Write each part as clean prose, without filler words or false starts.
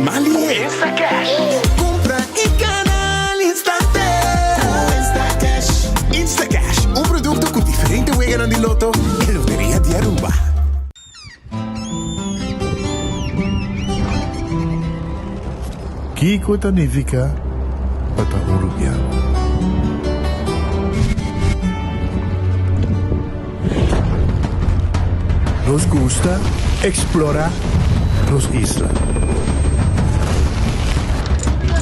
Anima lihe! Instacash. Cumpra y gana al instante. Cu Instacash. Instacash, un producto cu diferente weganan di Lotto e Loteria di Aruba. Kiko ta nifiká pa ta un rubiano? Nos gusta eksplorá nos isla.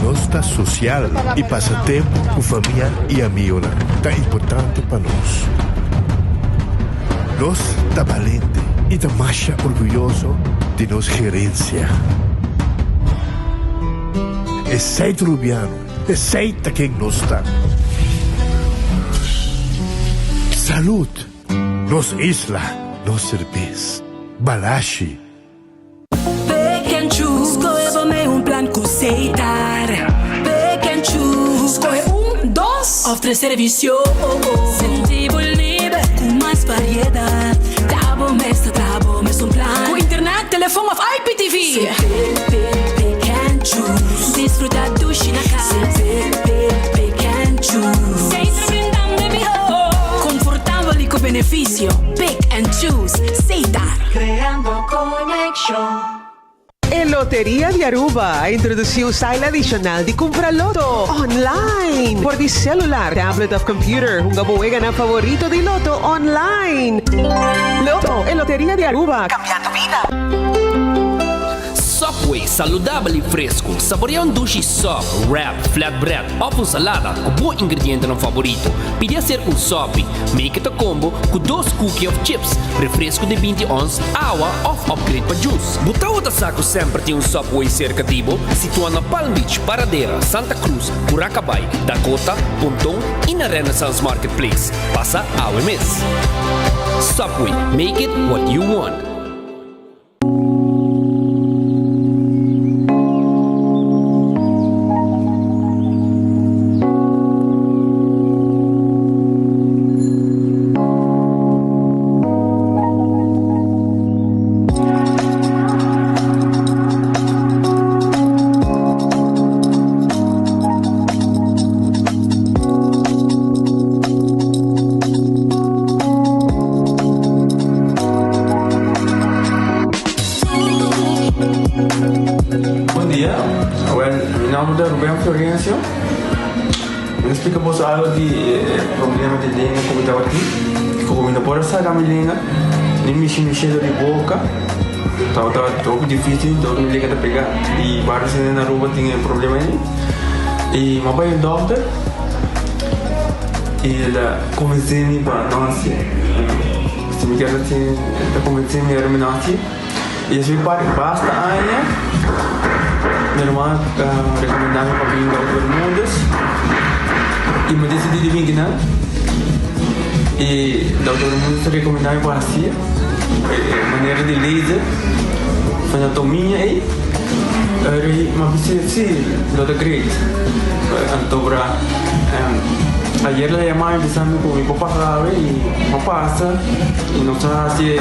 Nos ta sosial i pasa tempu ku famia i amigonan ta importante pa nos. Nos ta balente i ta masha orguyoso di nos gerensia. Esei ta Rubiano, esei ta ken nos ta. Salud! Nos isla, nos serbes. Balashi. Pick and choose, skohe bo mei un plan ku Setar. Pick and choose, skohe un, dos of tres servisio. Sinti bo liber ku mas variedat. Ta bo mes ta traha bo mes un plan. Ku internet, telefon of IPTV. Pick, pick, pick and choose. Disfruta dushi na kas. Pick, pick, pick and choose. Setar brindando e mihó. Konfortabel i ku benefisio. Pick and choose. Setar. Creando conexion. E Loteria di Aruba a introduci un style adicional di cumpra loto online. Por di celular, tablet of computer, hunga bo weganan favorito di loto online. Lotto, e Loteria di Aruba, cambiando bida. Subway, saludabel y fresco. Saborea un dushi sub, wrap, flatbread of un salada cu bo ingredientenan favorito. Pidi hacer un sopi. Make it a combo cu dos cookie of chips, refresco di binti ons, awa of upgrade pa juice. Bo tabata sa cu semper tin un Subway cerca di bo? Situa na Palm Beach, Paradera, Santa Cruz, Curacabai, Dakota, Ponton y na Renaissance Marketplace. Pasa awe mes. Subway, make it what you want. Bon dia, awel mi nomber ta Ruben Florencio. Mi ta splika boso algo di e problema di lenga ku mi tabatin. Ku mi no por a saka mi lenga, ni mishi mishi dor di boka. Tabata hopi dificil, dor mi lenga ta pega. I varios hende na Aruba tin e problema ei. I mi a bai un dokter i el a konvensé mi pa no hasi. Si mi kier hasi, el a konvensé mi ora mi no hasi. I esei parti basta aña mi ruman a rekomendá mi pa bin Dokter Bermudez i mi a disidí di bin kinan. I Dokter Bermudez a rekomendá mi pa hasi e manera di laser frenatomiya ei. Mi a bisa si, lo ta great. Anto bra ayer el a yama mi bisa mi ku mi por pasa awe i mi a pasa i nos a hasi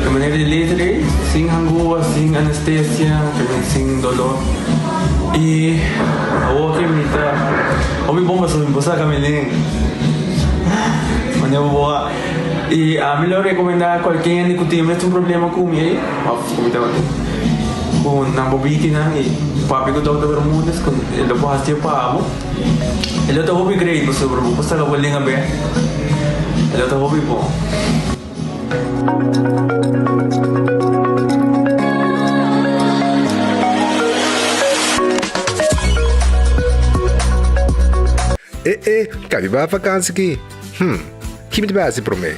e manera di laser ei sin hangua, sin anestesia, sin dolor. I awor ke mi ta hopi bon pasobra mi por saka mi lenga manera bo a i ami lo rekomendá kualke hende ku tin e mesun problema ku mi ei òf ku mi tabatin ku nan por biki nan i papia ku Dòkter Bermudez ku e lo por hasié pa bo. E lo ta hopi great pasobra bo por saka bo lenga bek. E lo ta hopi bon. E e, kabi ba vakansi ki? Hm, ki mi ta bai hasi promé?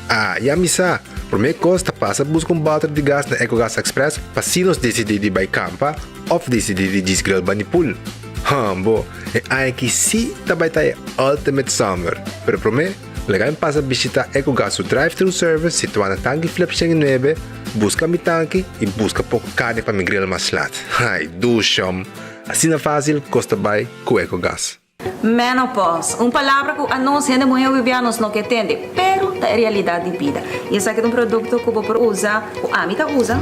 Ah, ya mi sa! Promé kos ta pasa buska un bòter di gas na Ecogas Express pa si nos disidí di bai kampa òf disidí di djis grill bani pool. Hambo, e aña aki sí ta bai ta e ultimate summer! Pero promé, laga mi pasa bishitá Ecogas su drive-thru service situá na Tanki Flip 109, buska mi tanki i buska poko karni pa mi grill mas lat. Ai, dushom! Asina fásil kos ta bai ku Ecogas. Menopause, un palabra ku anos hende muhé hopi bia nos no ke tende, pero. Ta e realidat di bida. I esaki ta un produkto ku bo por usa, ku ami ta usa.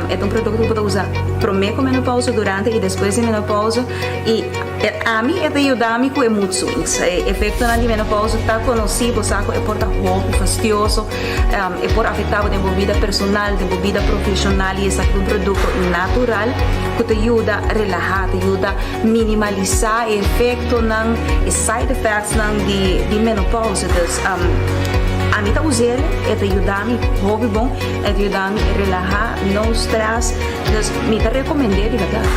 E ta un produkto ku bo ta usa promé ku menopousa, durante i despues di menopousa. I ami e ta yuda mi ku e mood swings. E efektonan di menopousa ta konosí, bo sa ku e por ta hopi fastioso, e por afektá bo den bo bida personal, den bo bida profeshonal i esaki ta un produkto natural ku ta yuda relahá, ta yuda minimalisá e efektonan, e side effectsnan di menopousa. Dus ami ta us'el, e ta yuda mi hopi bon, e ta yuda mi relahá, no stress, dus mi ta rekomend'é di bèrdat.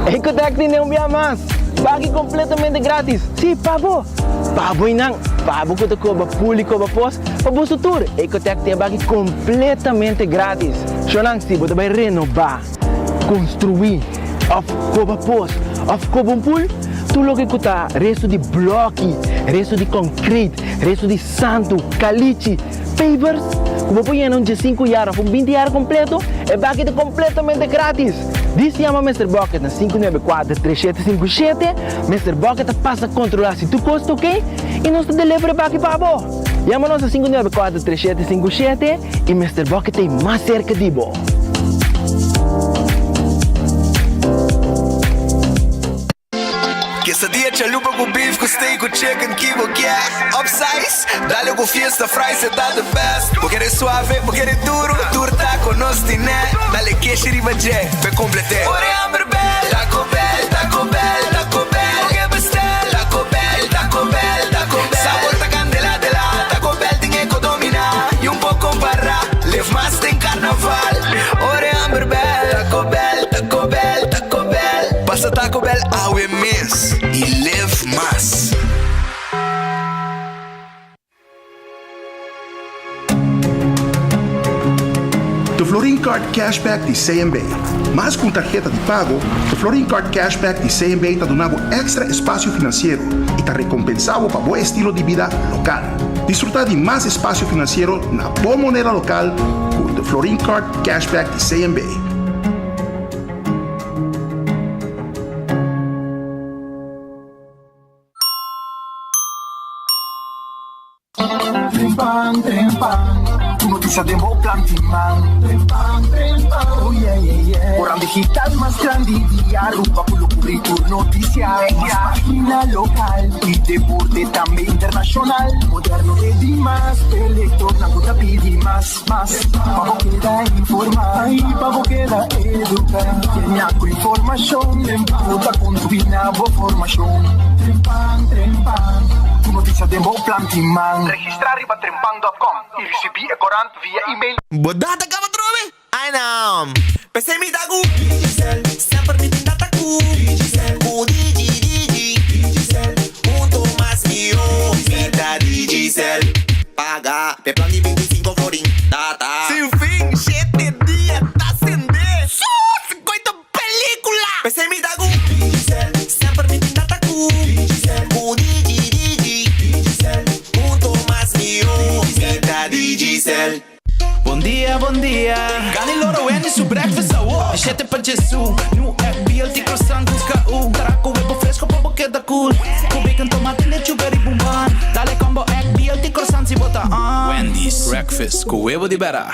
Ecotec tene un bia mas! Pagi completamente gratis! Si, pa bo! Pa bo y nan! Pa bo cu ta coba pul y coba pos, pa boso tur! Ecotec tin e baki completamente gratis! Shonan, si bo ta bay renoba, construi, of coba pos, of coba un pul, tur loke cu ta resto di bloki, resto di concrete, resto di santu, calichi, Pavers ku bo por yena un diesinku yar òf un binti yar kompleto, e baki ta kompletamente gratis! Dis yama Mister Bucket na 594 3757, Mister Bucket ta pasa kontrolá si tur kos ta oke i nos ta deliver e baki pa bo! Yama nos na 594 3757 i Mister Bucket ta ei mas serka di bo! Quesadilla chalupa cu beef cu steak cu chicken ki bo kier Upsize, dale cu fiesta fries e ta the best Bo kere suave, bo kere duro, tur taco nos tine Dale keshi riba dje, p'e complete Ora e hamber bel, Taco Bell, Taco Bell, Taco Bell Bo ke bestel, Taco Bell, Taco Bell, Taco Bell Sabor ta candela de la, Taco Bell tin e co domina Y un por compara, live mas den carnaval Ora e hamber bel, Taco Bell, Taco Bell, Taco Bell Pasa Taco Bell awe mes y live mas. De Florin Card Cashback di CMB. Mas ku un tarheta di pago, De Florin Card Cashback di CMB ta duna bo èkstra espasio finansiero i ta rekompensá bo pa bo estilo di bida lokal. Disfrutá di mas espasio finansiero na bo moneda lokal ku De Florin Card Cashback di CMB. Trempan, trempan, ku notisia den bo planti man. Trempan, trempan, oh yeah, yeah, yeah. Koran digital mas grandi di Aruba ku lo kubri tur notisia. Mas pagina lokal i deporte tambe internashonal. Moderno e dimas, e lektornan ku ta pidi mas. Mas pa bo keda informá i pa bo keda eduká. Kenia ku informashon ku ta kontribuí na bo formashon. Trempan, trempan, ku notisia den bo planti man. Registrá riba trempan dòt kòm i risibí e korant via email. Bo data kaba trobe? Ai no! P'esei mi ta ku Digicel, semper mi tin data ku Digicel, ku Digi Digi Digicel, hunto mas mihó mi ta Digicel. Paga p'e plan di 25 florin data. Sin fin, shete dia ta sende. Sus! Gooi ta pelicula! P'esei mi ta ku Digicel, semper mi tin data ku Digicel, ku Digi Digi Digicel, hunto mas mihó mi ta Digicel. Bon dia, bon dia. Gani loro Wendy su breakfast awo. Di shete pa Jesu. New egg, BLT croissant ku KU. Tara ku webo fresco pa bo keda cool. Ku bacon, tomate, lechuga riba un bun. Dale combo egg, BLT croissant si bo ta on. Wendy's breakfast ku webo di bera.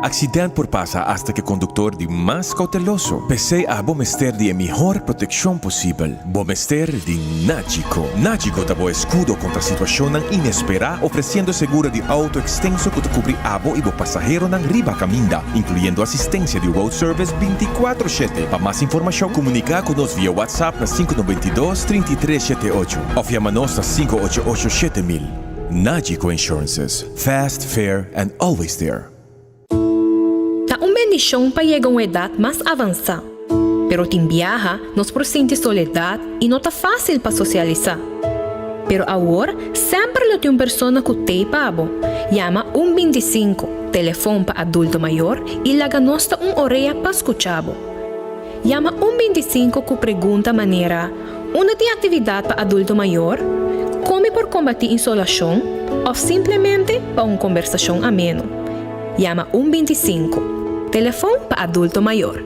Accident por pasa hasta cu e conductor di mas cauteloso. P'esey abo mester di e mihor proteccion posibel. Bo mester di Nagico. Nagico ta bo escudo contra situacionnan inespera, ofreciendo seguro di auto extenso cu ta cubri abo y bo pasaheronan riba caminda, incluyendo asistencia di road service binticuatro shete. Pa mas informacion, comunica cu nos via WhatsApp na sinku noventa i dos, trinta i tres shete ocho of yama nos na sinku ocho ocho 7000. Nagico Insurances, fast, fair and always there. Ta un bendishon pa yega un edat mas avansá, pero tin biaha nos por sinti soledat i no ta fásil pa sosialisá. Pero awor semper lo tin un persona ku t'ei pa bo. Yama un 25, telefon pa adulto mayor, i laga nos ta un orea pa skucha bo. Yama un 25 ku pregunta manera, Unda tin aktividat pa adulto mayor? Kon mi por kombatí insolashon? Òf simplemente pa un kombersashon ameno. Yama un 25, telefon pa adulto mayor.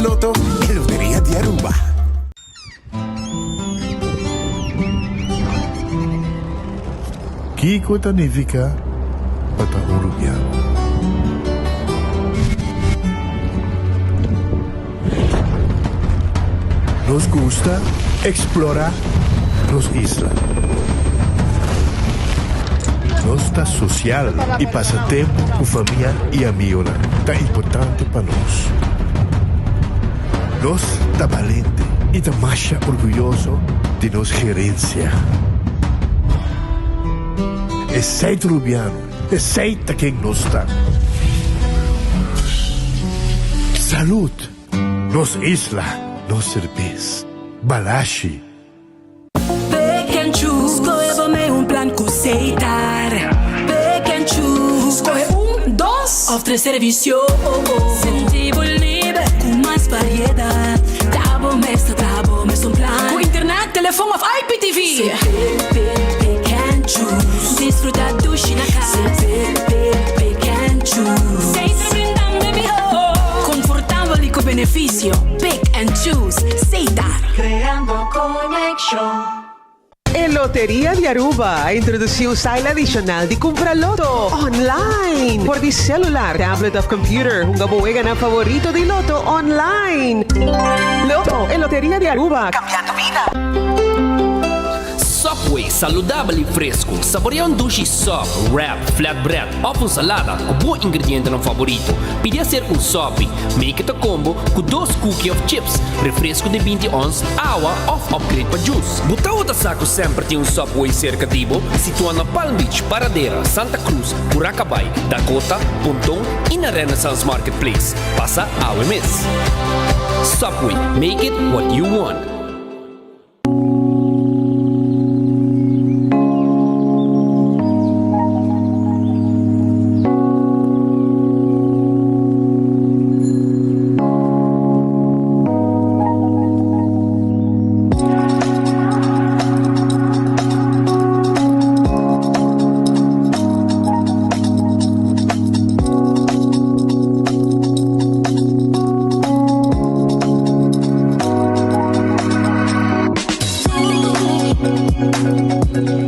Lotto e Loteria di Aruba. Kiko ta nifiká pa ta un rubiano? Nos gusta eksplorá nos isla. Nos ta sosial i pasa tempu ku famia i amigonan ta importante pa nos. Nos ta balente i ta masha orguyoso di nos gerensia. Esei ta Rubiano, esei ta ken nos ta. Salud! Nos isla, nos serbes. Balashi. Pick and choose, skohe bo mei un plan ku Setar. Pick and choose, skohe un, dos òf tres servisio. Sinti bo liber ku mas variedat. Ta bo mes ta traha bo mes un plan. Ku internet, telefon òf IPTV. Pick, pick, pick and choose. Disfruta dushi na kas. Pick, pick, pick and choose. Setar brindando e mihó. Konfortabel i ku benefisio. Pick and choose. Setar. Creando conexion. E Loteria di Aruba a introduci un style adicional di cumpra loto online por di celular, tablet of computer. Hunga bo weganan favorito di loto online. Loto, e Loteria di Aruba, cambiando bida. Subway, saludabel y fresco. Saborea un dushi sub, wrap, flatbread of un salada cu bo ingredientenan favorito. Pidi hacer un sopi. Make it a combo cu dos cookie of chips, refresco di binti ons, awa of upgrade pa juice. Bo tabata sa cu semper tin un Subway cerca di bo? Situa na Palm Beach, Paradera, Santa Cruz, Curacabai, Dakota, Ponton y na Renaissance Marketplace. Pasa awe mes. Subway, make it what you want.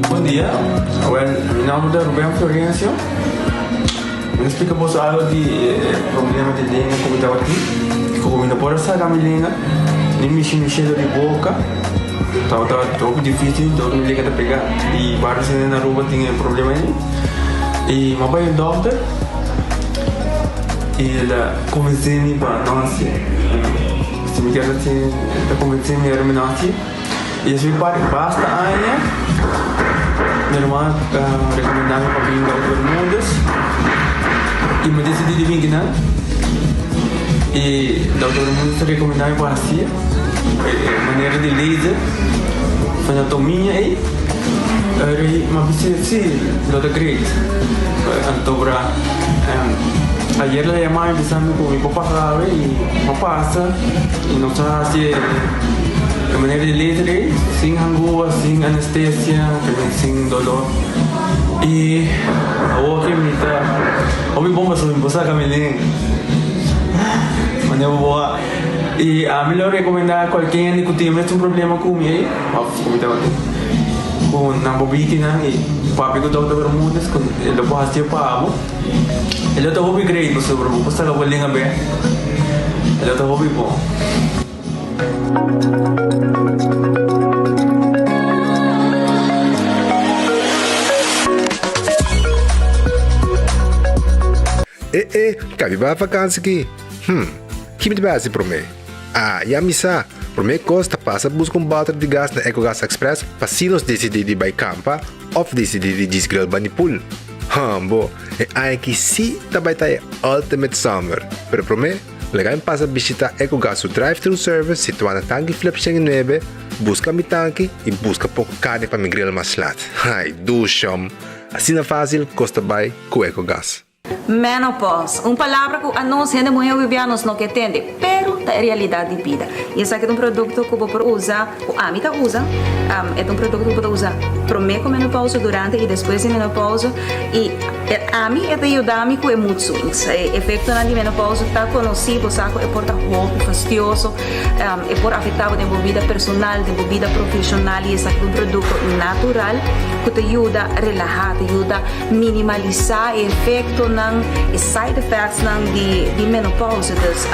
Bon dia, awel mi nomber ta Ruben Florencio. Mi ta splika boso algo di e problema di lenga ku mi tabatin. Ku mi no por a saka mi lenga, ni mishi mi shelo di boka. Tabata hopi dificil, dor mi lenga ta pega. I varios hende na Aruba tin e problema ei. I mi a bai un dokter i el a konvensé mi pa no hasié. Si mi kier hasié, el ta konvensé mi ora mi no hasié. I esei par basta aña mi ruman a rekomendá mi pa bin Dokter Bermudez i mi a disidí di bin kinan. I Dokter Bermudez ta rekomendá mi pa hasié e manera di laser anatomia ei. Ora mi a bisa si lo ta great. Anto bra ayer la yama mi bisa mi ku mi por pasa awe i mi a pasa i nos a hasi e manera di laser ei sin hangua, sin anestesia, sin dolor. I awor ke mi ta hopi bon pasobra mi por saka mi lenga manera bo a i ami lo rekomendá kualke hende ku tin e mesun problema ku mi ei òf ku mi tabatin ku nan por biki nan i papia ku Dòkter Bermudez ku e lo por hasié pa bo e lo ta hopi great pasobra bo por saka bo lenga bèk e lo ta hopi bon. E e, kabi ba vakansi ki? Hm, ki mi ta bai hasi promé? Ah, ya mi sa! Promé kos ta pasa buska un bòter di gas na Ecogas Express pa si nos disidí di bai kampa òf disidí di djis grill bani pool. Hambo, e aña aki sí ta bai ta e ultimate summer! Pero promé, Laga mi pasa bishita Ecogas su drive-thru service situá na Tanki Flip 109, buska mi tanki i buska poko karni pa mi grill mas lat. Ai, dushom! Asina fásil kos ta bai ku Ecogas. Menopause, un palabra ku anos hende muhé wibiá nos no ke tende, pero. ta e realidat di bida. I esaki ta un produkto ku bo por usa, ku ami ta usa. E ta un produkto ku bo ta usa promé ku menopousa, durante i despues di menopousa. I ami e ta yuda mi ku e mood swings. E efektonan di menopousa ta konosí, bo sa ku e por ta hopi fastioso, e por afektá bo den bo bida personal, den bo bida profeshonal i esaki ta un produkto natural ku ta yuda relahá, ta yuda minimalisá e efektonan, e side effectsnan di menopousa. Dus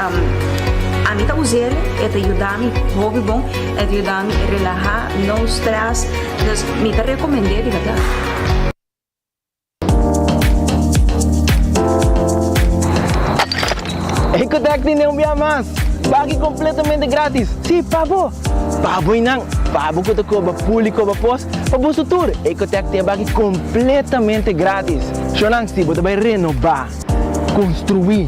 ami ta us'el, e ta yuda mi hopi bon, e ta yuda mi relahá, no stress, dus mi ta rekomend'é di bèrdat. Ecotec tene un bia mas! Baki completamente gratis! Si, pa bo! Pa bo y nan! Pa bo cu ta coba pul y coba pos, pa boso tur! Ecotec tin e baki completamente gratis! Shonan, si bo ta bay renoba, construi,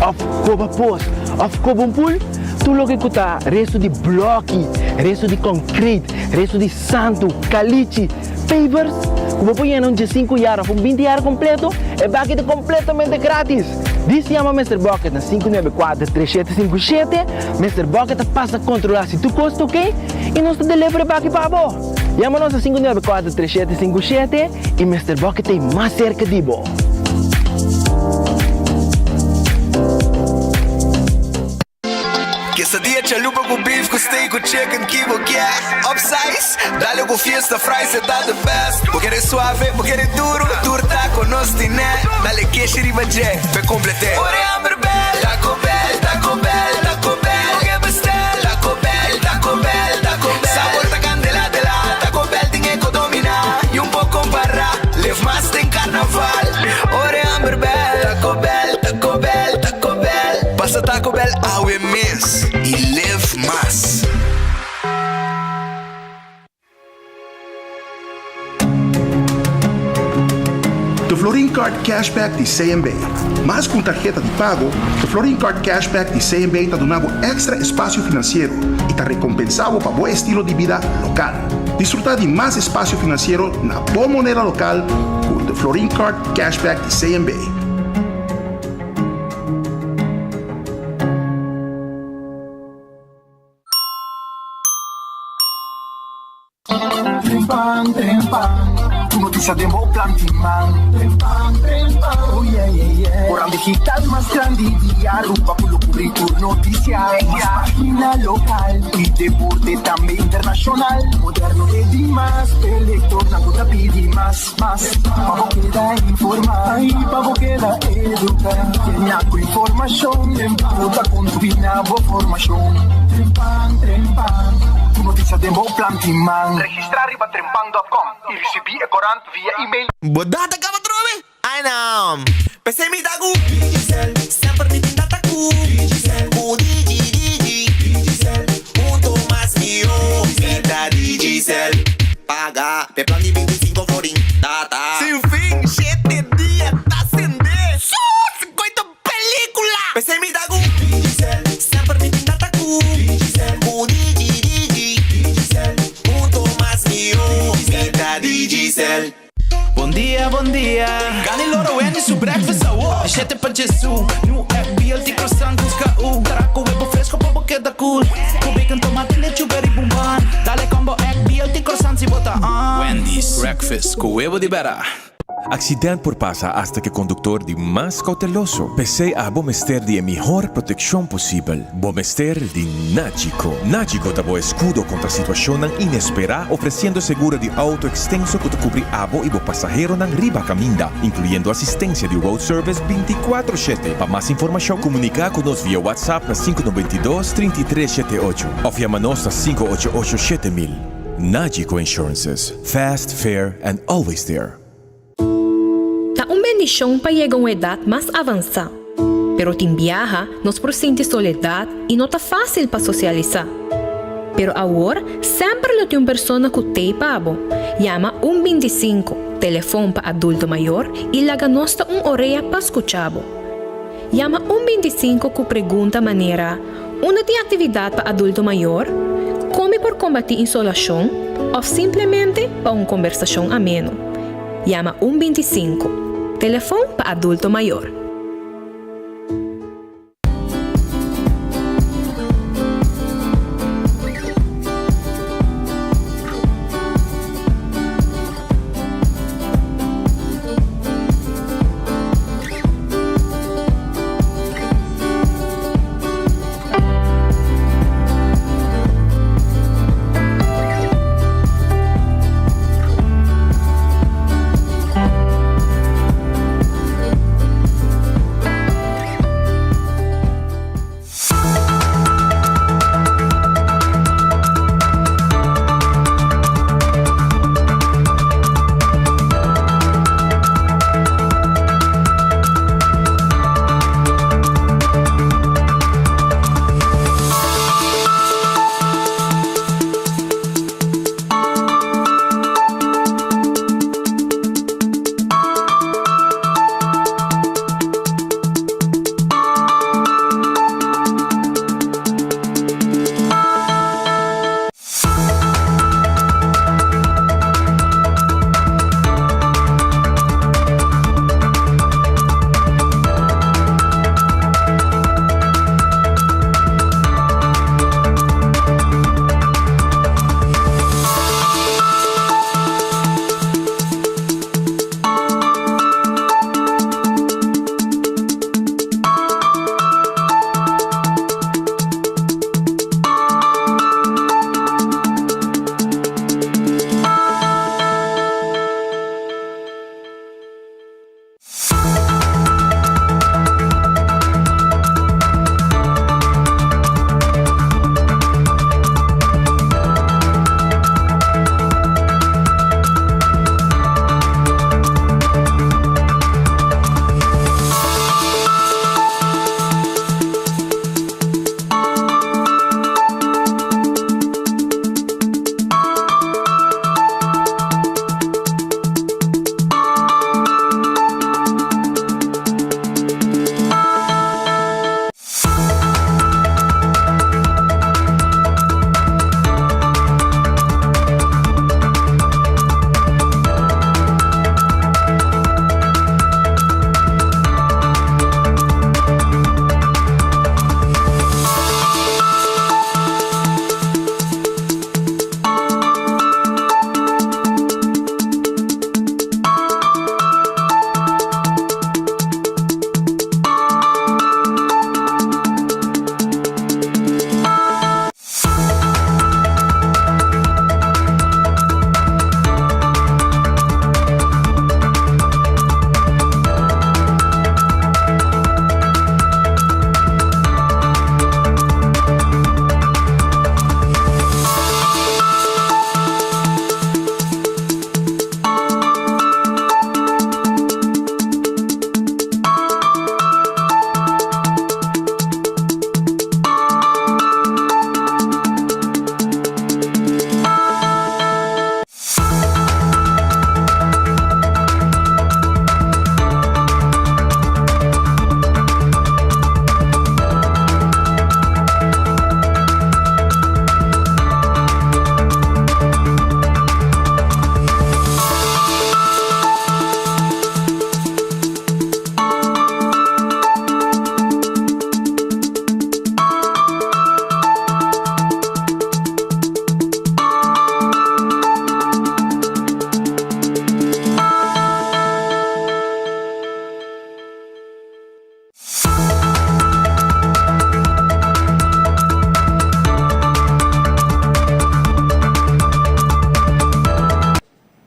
of coba pos, of coba un pul, tur loke cu ta resto di bloki, resto di concrete, resto di santu, calichi, Pavers ku bo por yena un diesinku yar òf un binti yar kompleto, e baki ta kompletamente gratis! Dis yama Mister Bucket na 594 3757, Mister Bucket ta pasa kontrolá si tur kos ta oke i nos ta deliver e baki pa bo! Yama nos na 594 3757 i Mister Bucket ta ei mas serka di bo! Quesadilla chalupa cu beef cu steak cu chicken ki bo kier Upsize, dale cu fiesta fries e ta the best Bo kere suave, bo kere duro, tur taco nos tine Dale keshi riba dje, p'e complete Ora e hamber bel, Taco Bell, Taco Bell, Taco Bell Bo ke bestel, Taco Bell, Taco Bell, Taco Bell Sabor ta candela de la, Taco Bell tin e cu domina Y un por compara, live mas den carnaval Ora e hamber bel, Taco Bell, Taco Bell, Taco Bell. Pasa Taco Bell awe mes y live mas. De Florin Card Cashback di CMB. Mas ku un tarheta di pago, de Florin Card Cashback di CMB ta duna bo èkstra espasio finansiero i ta rekompensá bo pa bo estilo di bida lokal. Disfrutá di mas espasio finansiero na bo moneda lokal ku de Florin Card Cashback di CMB. Trempan, trempan, ku notisia den bo plan tin man. Trempan, trempan, oh yeah, yeah, yeah. Koran digital mas grandi di Aruba ku lo kubri tur notisia. Mas pagina lokal i deporte tambe internashonal. Moderno e dimas, e lektornan ku ta pidi mas. Mas, pa bo keda informá i pa bo keda eduká. Yena ku informashon den bo ta kontribuí na bo formashon. Trempan, trempan, ku notisia den bo plan tin man. Registrá riba trempan dòt kòm i risibí e korant via email. Bo data kaba trobe? Ai no! P'esei mi ta ku Digicel, semper mi tin data ku Digicel, ku Digi Digi Digicel, hunto mas mihó mi ta Digicel. Paga p'e plan di 25 florin data. Sin fin, shete dia ta sende. Sus! Koito pelicula! P'esei mi ta ku Digicel, semper mi tin data ku Digicel, ku Digi Digi Digicel, hunto mas mihó mi ta Digicel. Bon dia, bon dia. Gani loro Wendy su breakfast awo. Di shete pa Jesu. New egg, BLT croissant ku skau. Tara ku webo fresco pa bo keda cool. Ku bacon, tomate, lechuga riba un bun. Dale combo egg, BLT croissant si bo ta on. Wendy's Breakfast ku webo di bera. Accident por pasa hasta cu e conductor di mas cauteloso. P'esey abo mester di e mihor proteccion posibel. Bo mester di Nagico. Nagico ta bo escudo contra situacionnan inespera, ofreciendo seguro di auto extenso cu ta cubri abo y bo pasaheronan riba caminda, incluyendo asistencia di road service binticuatro shete. Pa mas informacion, comunica cu nos via WhatsApp na sinku noventa i dos, trinta i tres shete ocho of yama nos na sinku ocho ocho shete mil. Nagico Insurances, fast, fair and always there. Ta un bendishon pa yega un edat mas avansá, pero tin biaha nos por sinti soledat i no ta fásil pa sosialisá. Pero awor semper lo tin un persona ku t'ei pa bo. Yama un 25, telefon pa adulto mayor, i laga nos ta un orea pa skucha bo. Yama un 25 ku pregunta manera, Unda tin aktividat pa adulto mayor? Kon mi por kombatí insolashon? Òf simplemente pa un kombersashon ameno. Yama un 25, telefon pa adulto mayor.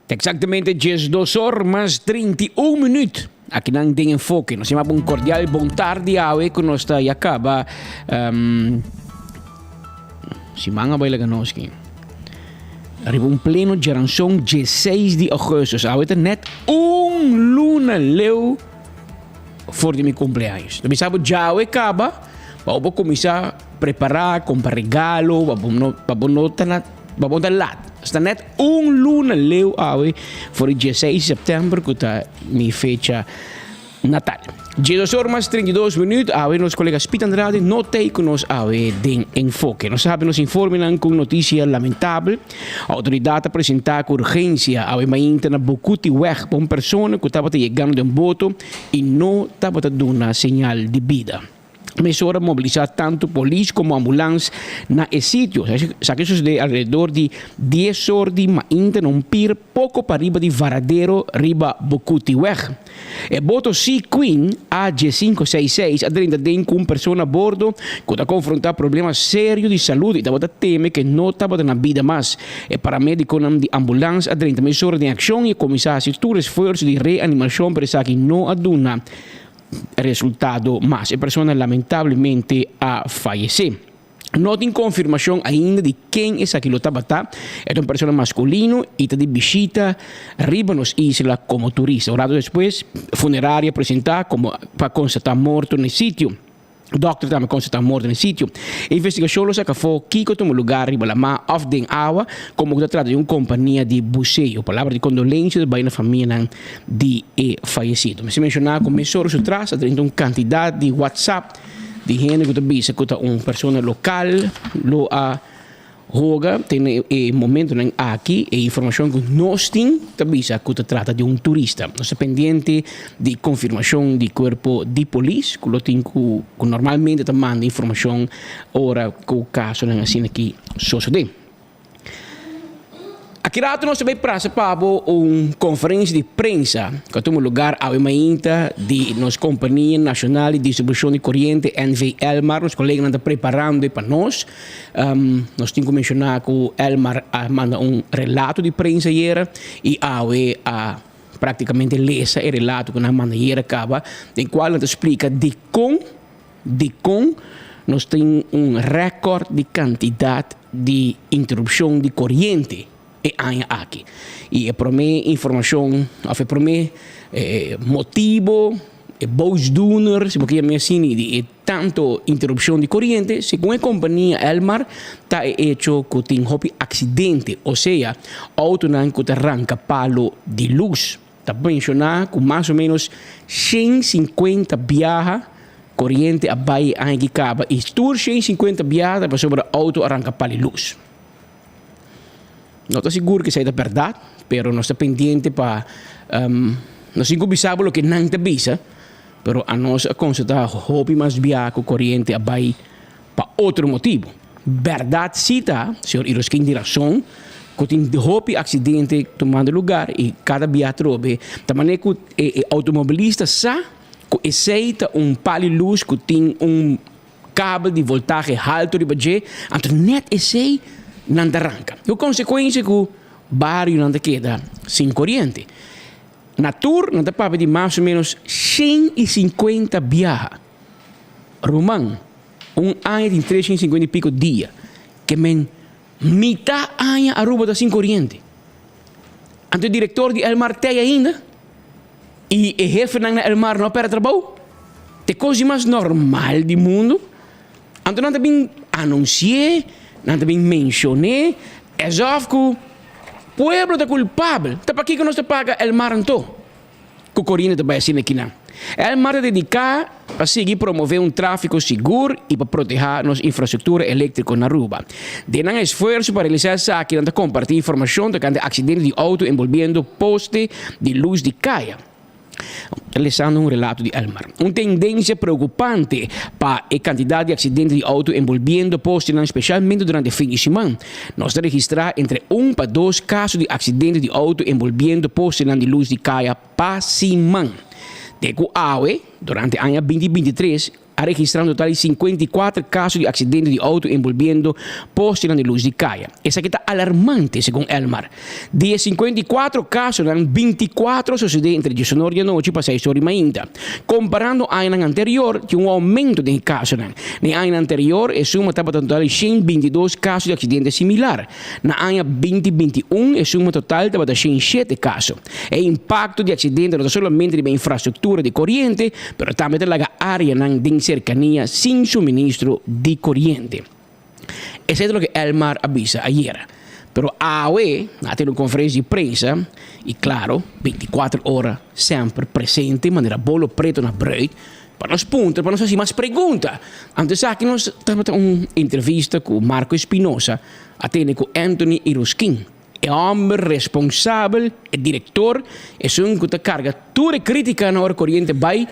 Ta exactamente 12 or mas 31 minuut. Aki nan den Enfoke. Nos yama un cordial bon tardi awe ku nos ta ya kaba um, siman a bai laga nos ki. Riba un pleno djeranson 16 di augustus. Awe ta net un luna leu for di mi cumpleaños. Ta bisa bo djawe kaba pa bo kuminsá prepará, kompra regalo, pa bo no pa bo no ta na pa bo ta lat. Sta net un luna leu awe for di dieseis september ku ta mi fecha natal. Diesdos or mas 32 minuut awe nos kolega Speed Andrade no tei ku nos awe den Enfoke. Nos a habi nos informenan ku un notisia lamentabel. Outoridat a presentá ku urgensia awe mainta na Bukutiweg pa un persona ku tabata yegando den boto i no tabata duna señal di bida. Mesora mobilisá tantu polis komo ambulans na e sitio. Esaki sosodé alrededor di dies or di mainta na un pir poko pariba di Varadero riba Bukutiweg. E boto Sea Queen AG sinku seis seis a drenta den ku un persona a bordo ku ta konfrontá problema serio di salud i tabata teme ke no tabata na bida mas. E paramedikonan di ambulans a drenta mesora den akshon i a kuminsá hasi tur esfuerso di reanimashon pero esaki no a duna resultado mas. E persona lamentablemente a fayesé. No tin konfirmashon ainda di ken esaki lo tabata. E ta un persona maskulino i ta di bishita riba nos isla komo turista. Un rato despues, funeraria presentá komo pa konstatá morto na e sitio. Dòkter tambe konstatá morto na e sitio. E investigashon lo saka afó kiko tuma lugá riba lamá òf den awa, komo ku ta trata di un kompania di buseo. Palabra di kondolensia ta bai na famianan di e fayesido. Mester menshoná ku mesora su tras a drenta un kantidat di whatsapp di hende ku ta bisa ku ta un persona lokal lo a hoga te na e momentonan aki. E informashon ku nos tin ta bisa ku ta trata di un turista. Nos ta pendiente di konfirmashon di kuerpo di polis ku lo tin ku normalmente ta manda informashon ora ku kasonan asina aki sosodé. Aki rato nos ta bay prasa pa bo un conferencia di prensa cu a tuma lugar awe mainta di nos Compania Nacional di Distribucion di Coriente, NV Elmar. Nos coleganan ta preparando e pa nos. Nos tin cu menciona cu Elmar a manda un relato di prensa ayera y awe a practicamente lesa e relato cu nan a manda ayera caba, den cual nan ta splica dicon Dikon nos tin un rèkòrt di kantidat di interupshon di koriente e aña aki? I e promé informashon òf e promé motibo, e boosdoener, si bo ke yam'é asina, di e tantu interupshon di koriente, segun e kompania Elmar, ta e echo ku tin hopi aksidente, osea outonan ku ta ranka palo di lus. Ta menshoná ku mas o ménos 150 biaha koriente a bai e aña ki kaba i tur 150 biaha ta pasobra outo a ranka pali lus. No ta sigur ku esei ta bèrdat, pero nos ta pendiente pa nos tin ku bisa bo loke nan ta bisa, pero anos a konstatá hopi mas biaha ku koriente a bai pa otro motibu. Bèrdat si ta, señor Iroskin tin rason, ku tin hopi aksidente tumando lugar i kada bia atrobe ta manera ku e outomobilista sa ku esei ta un pali lus ku tin un kabel di voltahe haltu riba dje, anto nèt esei nan ta ranka. Ku konsekuensia ku barionan ta keda sin koriente. Na tur nan ta papia di mas o ménos 150 biaha. Ruman, un aña tin 350 y pico dia, ke men mitá aña Aruba ta sin koriente. Anto e direktor di Elmar tei ainda y e hefenan na Elmar no a perde trabou? Ta e kos di mas normal di mundu. Anto nan ta bin anunsi'é, nan ta bin menshon'é, asof ku pueblo ta kulpabel. Ta pakiko nos ta paga Elmar anto? Ku Corina ta bai asina kinan. Elmar ta dediká pa sigui promové un tráfiko sigur i pa protehá nos infrastruktura eléktriko na Aruba. Den nan esfuerso pa realisá esaki nan ta kompartí informashon tokante aksidente di outo enbolbiendo poste di lus di kaya. Ta lesando un relato di Elmar. Un tendensia preokupante pa e kantidat di aksidente di outo enbolbiendo postenan spesialmente durante fin di siman. Nos ta registrá entre un pa dos kaso di aksidente di outo enbolbiendo postenan di lus di kaya pa siman. Te ku awe, durante aña binti binti tres, A registra un total di 54 caso di accidente di auto envolviendo postenan di luz di caya. Esaki ta alarmante, segun Elmar. Di e 54 casonan, 24 a sucede entre diesunor di anochi pa seis or di mainta. Comparando añanan anterior, tin un aumento den e casonan. Den añanan anterior, e suma tabata un total di 122 caso di accidente similar. Na aña 2021, e suma total tabata 107 caso. E impacto di accidente no ta solamente riba infrastructura di coriente, pero tambe ta laga areanan den cercania sin suministro di coriente. Esei ta loke Elmar a bisa ayera. Pero awe a tene un conferencia di prensa y claro, 24 ora semper presente manera bolo preto na bruid pa nos puntra, pa nos haci mas pregunta. Anto esaki nos tabata un entrevista cu Marco Espinosa a tene cu Anthony Iruskin. E homber responsabel, e director, esun cu ta carga tur e criticanan ora coriente bay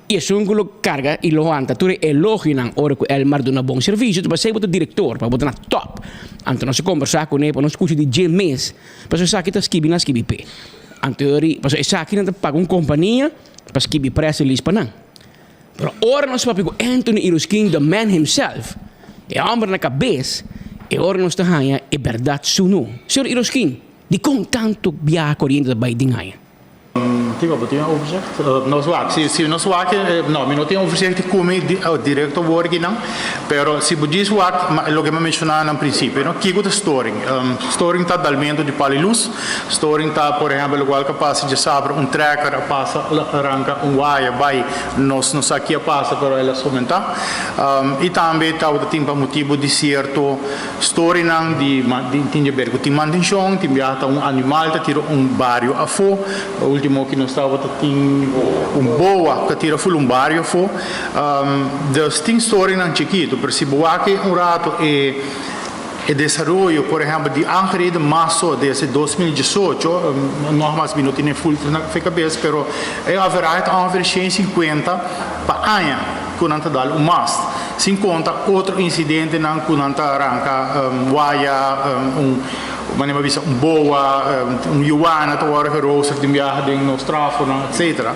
y esun cu lo carga y lo wanta tur e elogionan ora cu Elmar duna bon servicio. Ta pasey bo ta director, pa bo ta na top. Anto nos a combersa cune pa nos scucha di dje mes, pasobra esaki ta skibi nan skibi p'e. Anto yori, pasobra esakinan ta paga un compania pa skibi press release pa nan. Pero ora nos papia ku Anthony Iruskin, the man himself, e hòmber na kabes, e ora nos ta haña e bèrdat sunu. Señor Iruskin, dikon tantu biaha koriente ta bai den haña? Kiko bo tin un overzicht? Nos wak, si si nos wak, no, mi no tin overzicht di kumi direkto wor kinan, pero si bo djis wak loke mi a menshoná na prinsipio, no, kiko ta storing? Storing ta dalmentu di pal i lus. Storing ta por ehempel lokual ku a pasa djasabra un trekker a pasa ranka un waya bai nos no sa ki a pasa pero el a somentá i tambe tabata tin pa motibu di sierto storynan di tin di ber ku tin mantenshon tin biaha ta un animal ta tira un bario afó ultimo ki nos tabata tin un boa ta tira ful un bario afó dus tin storynan chikitu pero si bo wak un rato e E desaroyo, por ehempel, di aangereden maso desde 2018, nogmaals mi no tin e full na fe cabes, pero e average ta ongeveer 150 pa aña cu nan ta dal un mast, sin conta otro incidentenan cu nan ta ranca waya, un, manera mi a bisa, un boa, un yuana ta worde gerooster den biaha den nos trafonan, etcetera.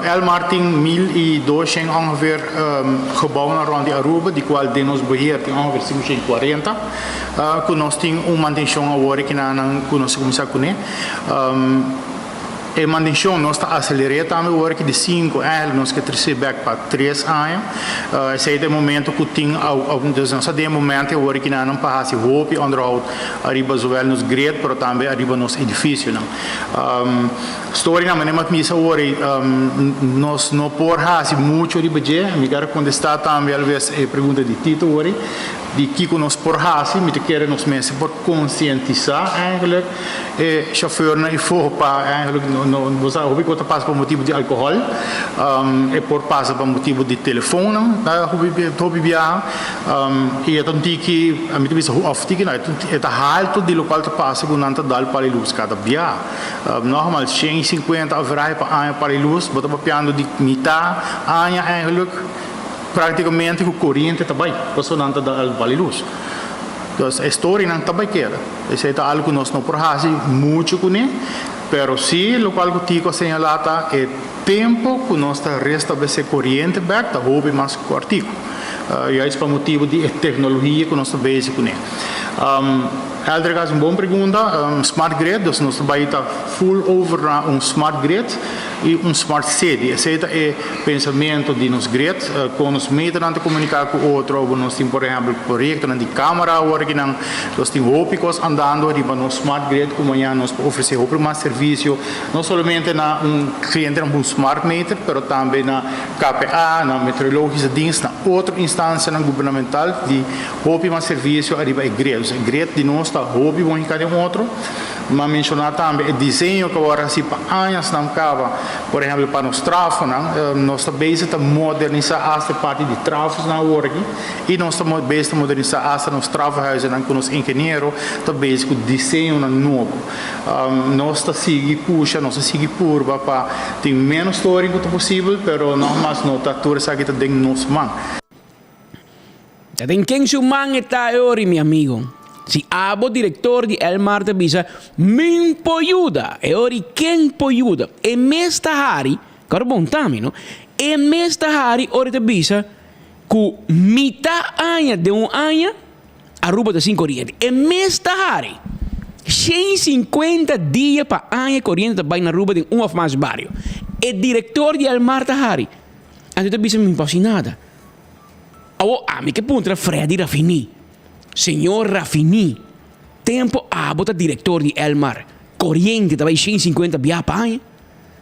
Elmar tin 1200 ongeveer gebouwnan rond di Aruba, di cual den nos beheer tin ongeveer 540, cu nos tin un mantencion awor aki na nan cu nos a cuminsa cune. E mantencion nos ta acelere tambe awor aki di cinco eigenlijk nos ke trece bek pa tres aña. Esey ta e momento cu tin, dus nos ta den e momento awor aki na nan pa haci hopi onderhoud ariba zowel nos grid pero tambe ariba nos edificionan. Storynan manera mi a bisa awor ei nos no por hasi mucho riba dje. Mi kier a kontestá tambe alves e pregunta di Tito awor ei, di kiko nos por hasi. Mi ta kere nos mester por konsientisá eigenlijk e shofèrnan ifo pa eigenlijk no bo sa hopi kos ta pasa pa motibu di alkohòl, e por pasa pa motibu di telefonnan hopi biaha i e ta un tiki, mi ta bisa òf tiki no, e ta haltu di lokual ta pasa ku nan ta dal pali lus kada biaha. Nogmaals, 150 averahe pa aña para e lus, bo ta papiando di mitá aña eigenlijk práktikamente ku koriente ta bai, pasobra nan ta da al bali lus. Dus e storynan ta bai keda. Esei ta algu ku nos no por hasi muchu kuné, pero sí lokual ku Tico a señalá ta e tempu ku nos ta restablesé koriente bèk ta hopi mas kòrtiku. Juist pa motibu di e teknologia ku nos ta bezig kuné. Eldrick haci un bon pregunta. Smart grid, dus nos ta bay ta full over na un smart grid y un smart city. Esey ta e pensamento di nos grid, con nos meternan ta comunica cu otro. Abo nos tin por ehempel proyectonan di camera awor akinan. Nos tin hopi cos andando riba nos smart grid cu mañana nos por ofrece hopi mas servicio, no solamente na un clientenan cu un smart meter, pero tambe na KPA, na Meteorologische Dienst, na otro instancianan gubernamental di Hopi mas servisio ariba e grid. Dus e grid di nos ta hopi bon hinká den otro. Mi a menshoná tambe e diseño ku a wòrdu hasí pa añasnan kaba. Por ehèmpel pa nos trafonan, nos ta bezig ta modernisá asta e parti di trafosnan awor aki i nos ta bezig ta modernisá asta nos trafohuizennan ku nos ingeniero ta bezig ku diseñonan nobo. Nos ta sigui pusha, nos ta sigui purba pa tin ménos storing ku ta posibel, pero nògmas no ta tur esaki ta den nos man. Ta den ken su man e ta e ori, mi amigo? Si abo director di Elmar ta bisa, Min por yuda, e ori ken por yuda? E mes ta hari, kor bon ta mi no, e mes ta hari ora e ta bisa. Ku mita aña den un aña Aruba ta sin koriente. E mes ta hari. 150 dia pa aña koriente ta bai na Aruba den un of mas bario. E direktor di Elmar ta hari. Anto ta bisa mi no por hasi nada. Awor ami ke puntra Freddy Rafini. Señor Rafini, tempo abo ta direktor di Elmar, koriente ta bai 150 bia pa aña?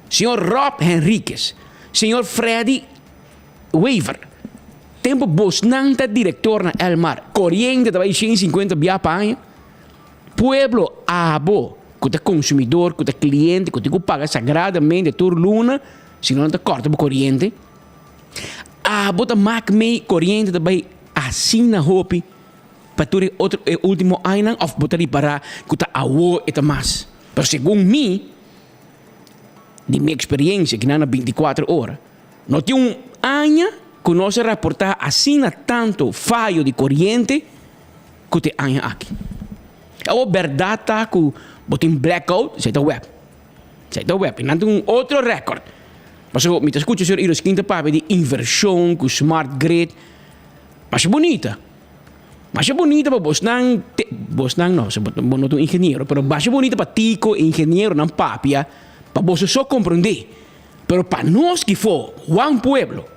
Señor Rob Henriquez, señor Freddy Wever, tempo bosnan ta director na Elmar, coriente ta bay 150 bia pa aña? Pueblo, abo cu ta consumidor, cu ta cliente, cu tin cu paga sagradamente tur luna, si no nan ta corta bo coriente, abo ta mak mey coriente ta bay asina hopi pa tur e otro e ultimo añanan of bo ta ripara cu ta awo e ta mas? Pero segun mi, di mi experiencia, kinan na 24 ora, No tin un aña ku nos a raportá asina tantu fayo di koriente ku te aña aki. Awor bèrdat ta ku bo tin blackout, esei ta web. Esei ta web. I nan tin un otro rèkòrt. Pasobra mi ta skucha señor Iroskin ta papia di invershon ku smart grid. Masha bunita. Masha bunita pa bosnan, bosnan no, bo no ta un ingeniero, pero masha bunita pa Tico, ingenieronan papia pa boso so komprondé. Pero pa nos ki for Juan Pueblo,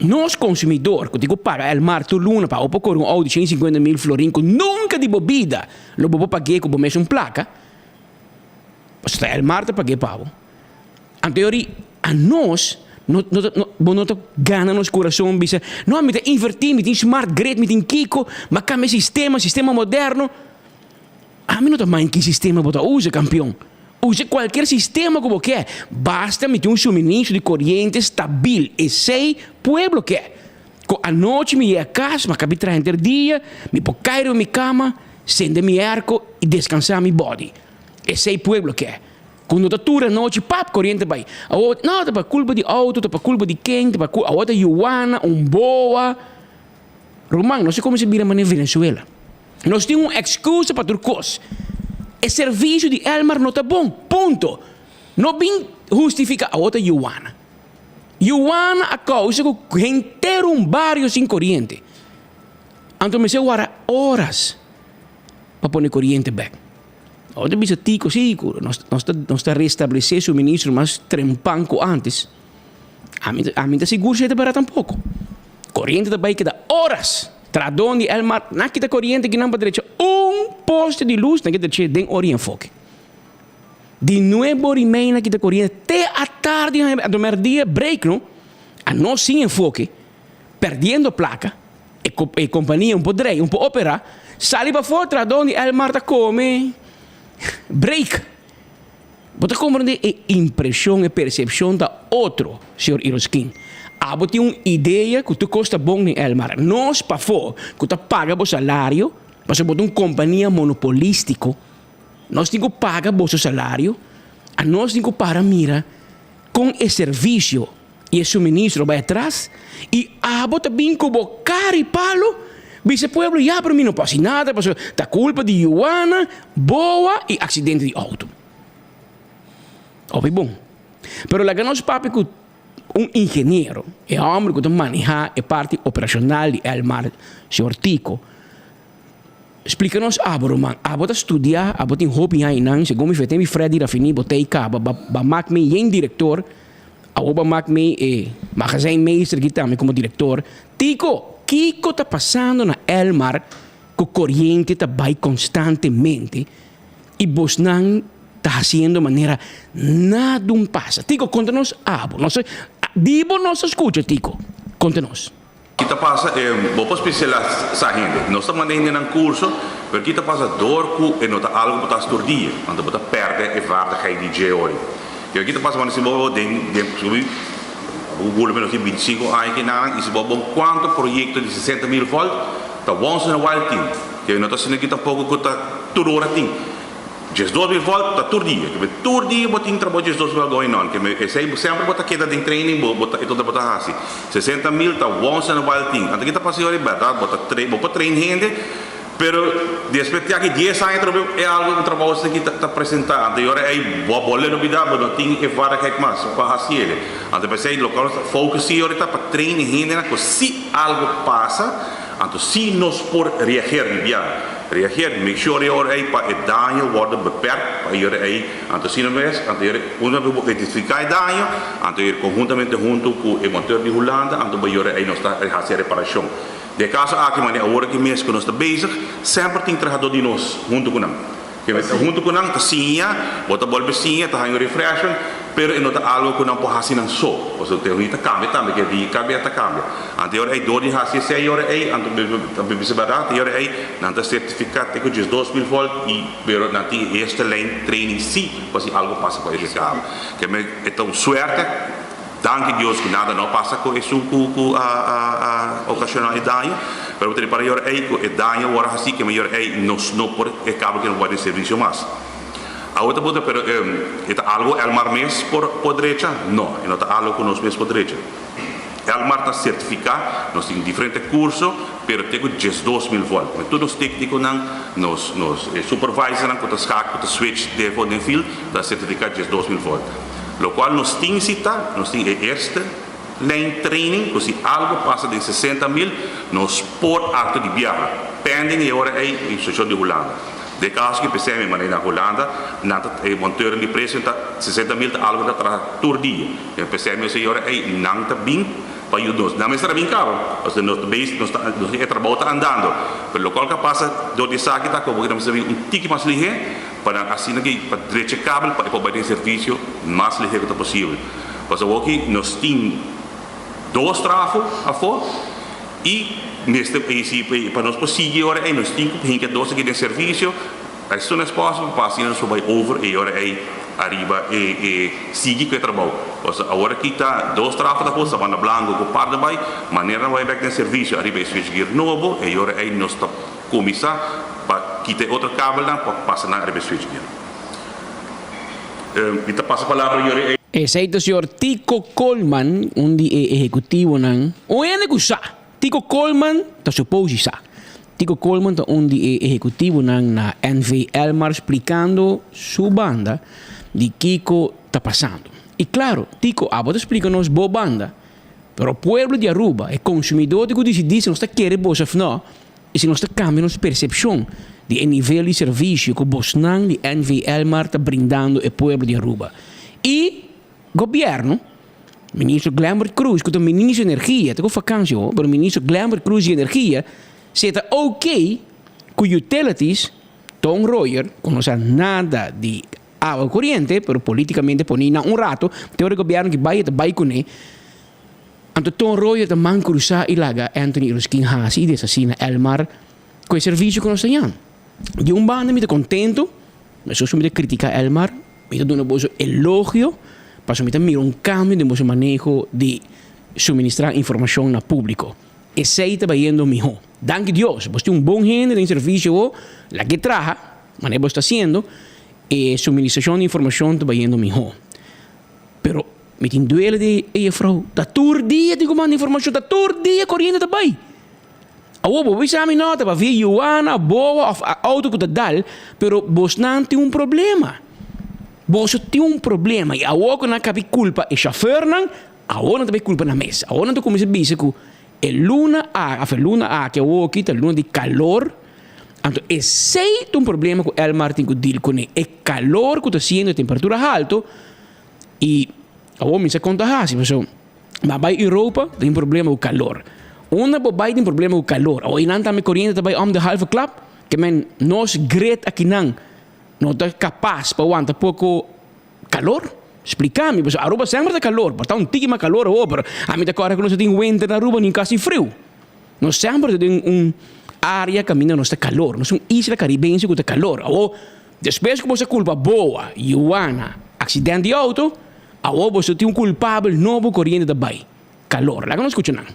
nos consumidor cu tin cu paga Elmar tur luna pa bo por core un auto di 150 mil florin cu nunca di bo bida lo bo por pagu'e cu bo mesun placa, pasobra ta Elmar ta pagu'e pa bo. Anto yori a nos no no ta bo no ta gana nos curason bisa, no mi ta inverti, mi tin smart grid, mi tin kico, mi a cambia sistema, sistema moderno. Ami no ta mind ki sistema bo ta usa, kampion. Usa kualkier sistema ku bo ke, basta mi tin un suministro di koriente stabil. Esei pueblo ke. Ku anochi mi yega kas, mi a kabi traha henter dia, mi por kai riba mi kama, sende mi airco i deskansá mi body. Esei pueblo ke. Ku no ta tur anochi, pap, koriente bai. Awor, no, ta pa kulpa di outo, ta pa kulpa di ken, ta pa kul, awor ta yuana, un boa. Ruman, nos a kuminsá bira manera Venezuela. Nos tin un excusa pa tur cos. E servicio di Elmar no ta bon. Punto. No bin hustifica. Awor ta Yuana. Yuana a causa cu henter un bario sin coriente. Anto mester wara horas pa pone coriente bek. Awor ta bisa Tico, si, cu nos ta nos ta restablece suministro mas trempan cu antes. Ami ami ta sigur si e ta bera tampoco. Coriente ta bay keda horas. Tradon di Elmar nan kita coriente kinan pa drecha un poste di luz nan kita drecha den ora y enfoke. Di nuebe ora y media nan kita coriente te atardi anto merdia break no. Anos sin enfoke perdiendo placa e e compania un por drei un por opera sali pafo tradon di Elmar ta come break. Bo ta komprendé e impreshon, e persepshon ta otro, señor Iroskin. Abo tin un idea ku tur kos ta bon den Elmar. Nos pafó ku ta paga bo salario, pasobra bo ta un kompania monopolístiko, nos tin ku paga boso salario, anos tin ku para mira kon e servisio i e suministro bai atras, i abo ta bin ku bo kara i palo bisa e pueblo, ya pero mi no por hasi nada pasobra ta kulpa di yuana, boa i aksidente di outo. Hopi bon. Pero laga nos papia ku un ingeniero, e hòmber ku ta manehá e parti operashonal di Elmar, señor Tico. Splika nos abo ruman, abo ta studia, abo tin hopi añanan, segun mi fe ten mi Freddy Rafini bo tei kaba, ba ba mak mi yen direktor, awo ba mak mi e magazijnmeester aki tambe komo direktor. Tico, kiko ta pasando na Elmar ku koriente ta bai konstantemente i bosnan ta hasiendo manera nadun pasa? Tico, konta nos abo, nos di bo nos a skucha Tico, konta nos. Ki ta pasa e bo por spesialisá hende. Nos ta manda hendenan kurso, pero ki ta pasa dor ku e no ta algu ku ta hasi tur dia, anto bo ta pèrdè e vaardigheid di dje ori. Pero ki ta pasa wanda si bo den den subi bo gula menos di bintisinku aña kinanan i si bo bon kuantu proyekto di 60,000 volt ta once in a while tin. Ke no ta asina ki tampoko ku ta tur ora tin. 12,000 volt ta tur dia. Ke tur dia bo tin trabou 12,000 going on. Ke esei semper bo ta keda den training bo bo ta e tonte bo ta hasi. 60,000 ta once in a while tin. Anto ke ta pasa yori bèrdat bo ta train bo por train hende. Pero despues di aki dies aña atrobe e algo un trabou asina ta presenta. Anto e ora ei bo a bolbe lubida bo no tin e vaardigheid mas pa haci ele. Anto p'esei loke nos ta focus si ora ta pa train e hendenan ku si algo pasa anto si nos por reageer di bia. Reageer, make sure e ora ei pa e daño wordo beperkt pa e ora ei anto asina mes anto e ora una bes bo identifica e daño anto e ora conhuntamente hunto ku e monteur di Hulanda anto bo e ora ei nos ta haci e reparacion. Den e kaso aki, manera awor aki mes ku nos ta bezig, semper tin trahadó di nos huntu ku nan. Huntu ku nan ta siña, bo ta bolbe siña, ta haña un refreshment, pero e no ta algu ku nan por hasi nan so. Pasobra teknologia ta kambia tambe, ke di kabia ta kambia. Anto e ora ei dor di hasi esei e ora ei, anto ta bisa bèrdat, e ora ei nan ta sertifiká te ku 12000 volt i pero nan tin e eerste lijn training si pa si algu pasa ku e kabel. Ke men e ta un suerte. Danki Dios ku nada no a pasa ku esun ku ku a a a okashoná e daño, pero bo ta ripara yora ei ku e daño wòrdu hasí ke mayor ei nos no por e kabel ke no por den servisio mas. Awe ta puntra pero e ta algu Elmar mes por por drecha? No, e no ta algu ku nos mes por drecha. Elmar ta sertifiká, nos tin diferente kurso, pero te ku 12000 volt. Met tur nos téknikonan, nos nos e supervisornan ku ta skak ku ta switch den for den field ta sertifiká 12000 volt. Locual nos tin si ta, nos tin e eerste lijn training cu si algo pasa den 60 mil, nos por actua di biaha, pending e ora ey e instruccion di Hulanda. Den caso cu PCM manda na Hulanda, nan ta, e monteuren di precio ta 60 mil ta algo cu ta traha tur dia. Den PCM e ora ey nan ta bin pa yuda nos. Nan mester a bin caba, pasobra nos ta bezig, nos ta, nos tin e trabou ta andando. Pero locual cu a pasa door di esaki ta como cu nan mester bin un tiki mas lihe, Pa nan asina ki pa drecha e kabel pa e por bai den servisio mas lihe ku ta posibel. Pasobra awoki nos tin dos trafo afó i mester i si pa nos por sigui e ora ei nos tin ku hinka e dos aki den servisio as soon as possible pa asina nos por bai over e ora ei ariba e e sigui ku e trabou. Pasobra awor aki ta dos trafo ta afó Sabana Blanco ku Paardenbaai manera nan bai bek den servisio ariba e switchgear nobo e ora ei nos ta Kuminsá pa kita e otro kabelnan pa pasa nan ariba e switchgear. Mi ta pasa palabra yori ei. Esei ta señor Tico Koolman, un di e ehekutivonan. Un hende ku sa! Tico Koolman ta supos di sa. Tico Koolman ta un di e ehekutivonan na NV Elmar splikando su banda di kiko ta pasando. I klaro, Tico, abo ta splika nos bo banda, pero pueblo di Aruba, e konsumidó tin ku disidí si nos ta kere boso òf no. I si nos ta kambia nos persepshon di e nivel di servisio ku bosnan di NV Elmar ta brindando e pueblo di Aruba. I Gobièrnu, Ministro Glenbert Croes ku ta Ministro di Energia, ta ku fakansi ho, pero Ministro Glenbert Croes di Energia si e ta ok ku utilities, Ton Royer, ku no sa nada di awa koriente, pero politikamente poni nan un rato, te ora e gobièrnu ki bai e ta bai kuné. Anto Ton Royer ta man cruzá i laga Anthony Ruskin hasi i deshasí na Elmar ku e servisio ku nos ta yan. Di un banda mi ta kontentu, mesun su mi ta kritiká Elmar, mi ta duna boso elogio pasobra mi ta mira un kambio den boso maneho di suministrá informashon na públiko. Esei ta bayendo mihó. Danki Dios, bos tin un bon hende den servisio bo, lag'é traha, manera bos ta hasiendo, e suministrashon di informashon ta bayendo mihó. Pero mi tin duele di e jefrouw. Ta tur dia tin ku manda informashon, ta tur dia koriente ta bai. Awor bo bisa mi no, ta pavia yuana, boa òf outo ku ta dal, pero bosnan tin un problema. Boso tin un problema i awor ku nan kabi kulpa e shofèrnan, awor nan ta bai kulpa nan mes. Awor nan ta kuminsá bisa ku e luna a, òf e luna aki awor aki ta luna di kalor, anto esei ta un problema ku Elmar tin ku dil kuné. E kalor ku ta siendo e temperatura haltu. I awor mi sa kon ta hasi pasobra mi a bai Europa tin problema ku kalor. Unda bo bai tin problema ku kalor. Awor einan tambe koriente ta bai om de halve klap. Ke men nos grid akinan no ta kapas pa wanta poko kalor? Splika mi pasobra Aruba semper ta kalor. Por ta un tiki mas kalor awor pero ami ta kòrda ku nos no tin winter na Aruba ni kasi friu. Nos semper ta den un área kaminda nos ta kalor. Nos ta un isla karibense ku ta kalor. Awor Despues ku boso a kulpa Boa, Yuana, aksident di outo, awor boso tin un kulpabel nobo koriente ta bai. Kalor. Laga nos skucha nan.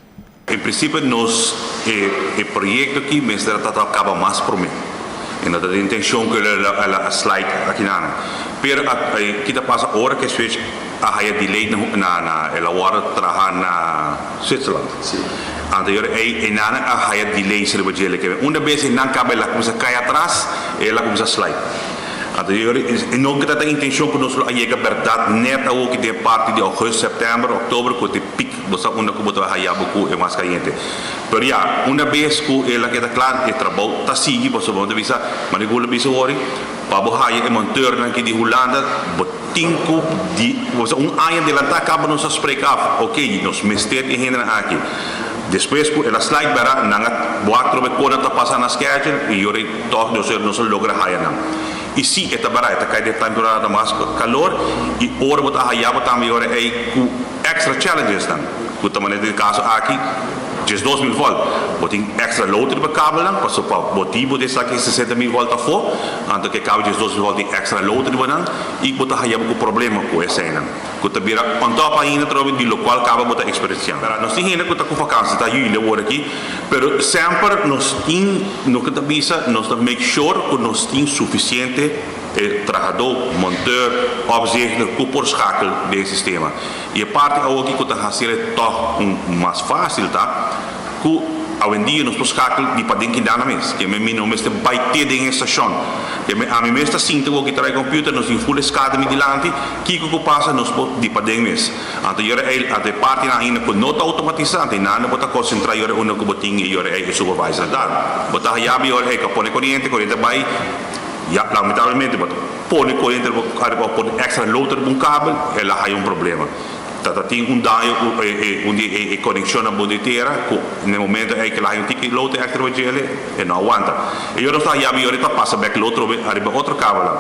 En prinsipio nos e e proyekto aki mester a trata kaba mas promé. E no ta den intenshon ku el a slide akinan. Pero a ki ta pasa ora ku e switch a haya delay na na el a wòrdu traha na Switzerland. Anto e ora ei e nan a haya delays riba dje. Leke unda bes e nan kaba el a kuminsá kai atras, el a kuminsá slide. Anto e ora e no ta ta intencion ku nos lo a yega bèrdat nèt awoki den e parti di august, sèptèmber, òktober ku ta e pik bo sa unda ku bo ta haya bo ku e mas kayente. Pero ya, unda bes ku el a keda kla e trabou ta sigui pasobra bo ta bisa, manera ku bo lo bisa wori, pa bo haya e monteurnan aki di Hulanda bo tin ku di bo sa un aña delantá kaba nos a spreek af, oke nos mester di e hendenan aki. Despues ku el a slide bera nan a wak trobe kon nan ta pasa na schedule i yora tòg nos nos a logra haya nan. I si e ta bara e ta kai den temporada mas kalor i ora bo ta haya bo tambe yora ei ku extra challenges nan ku ta manera den e kaso aki 12.000 volt bo tin extra load riba kabelnan paso pa bo tipo di esaki 60.000 volt afó anto ke kabel 12.000 volt tin extra load riba nan i bo ta haya bo ku problema ku eseinan ku ta bira on top ainda atrobe di lokual kaba bo ta eksperensiando. Nos tin hende ku ta ku vakansi ta yuli awor aki pero semper nos tin loke ta bisa nos ta make sure ku nos tin sufisiente e trahadó, monteur, opzichter ku por schakel den e sistema. I e parti awoki ku ta hasiel e tòg un mas fásil ta ku awendia nos por skakel di paden kindana mes. Ke mi no mester bai te den e stashon. Ke mi ami mes ta sinta awoki trae computer nos tin full e skada mi dilanti, kiko ku pasa nos por di paden mes. Anto yora ei anto e partinan ainda ku no ta outomatisá anto einan bo ta konsentrá yora unda ku bo tin e yora ei e supervisor dar. Bo ta hayabi yora ei ku a pone koriente, koriente a bai ya lamentablemente bo ta. Pone koriente riba of pone extra load riba un kabel, el a haya un problema. Ta ta tin un daño ku un di e konekshonnan bo di tera ku na e momento ei ku el a haya un tiki load extra riba djele, e no a wanta. E yora nos ta haya mi yora ta pasa bek load riba otro kabelnan.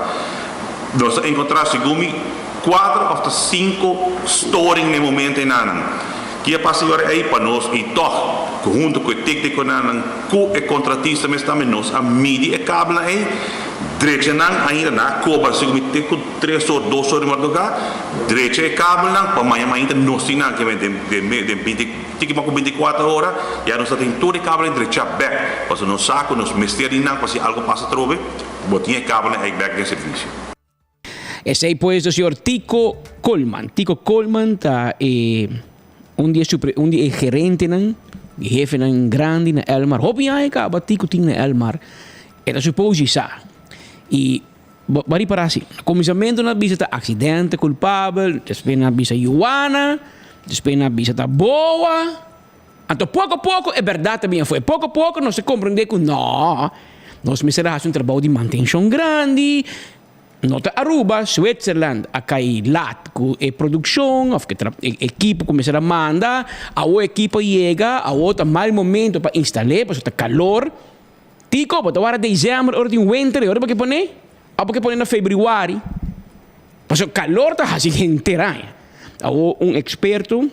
Nos ta enkontra segun mi kuater of ta sinku storing na e momento einanan. Ki a pasa yora ei pa nos i tòg ku huntu ku e téknikonan ku e kontratista mes tambe nos a midi e kabelnan ei, drecha nan ainda nan a kobra segun mi te ku tres or dos or di mardugá, drecha e kabelnan pa maña mainta nos tin nan kimen den den binti tiki mas ku 24 ora ya nos ta tin tur e kabelnan drechá bèk pasobra nos sa ku nos mester di nan pa si algu pasa atrobe bo tin e kabelnan ei bèk den servisio. Esei pues ta señor Tico Koolman. Tico Koolman ta e un di e super un di e gerentenan, di hefenan grandi na Elmar. Hopi aña kaba Tico tin na Elmar. E ta supos sa. I bo bo a ripará si, na kuminsamentu nan a bisa ta aksidente kulpabel, despues nan a bisa yuana, despues nan a bisa ta boa. Anto poko poko e bèrdat ta bin afuer. Poko poko nos ta komprendé ku nò, nos mester a hasi un trabou di mantenshon grandi. No ta Aruba, Zwitserland a kai lat ku e produkshon òf ku e ekipo ku mester a manda. Awor e ekipo a yega, awor ta mal momento pa instal'é pasobra ta kalor. Tiko, bo ta wara desèmber ora tin wenter e ora bo ke pone? Òf bo ke pone na febrüari? Pasobra kalor ta hasi henter aña. Awor un eksperto,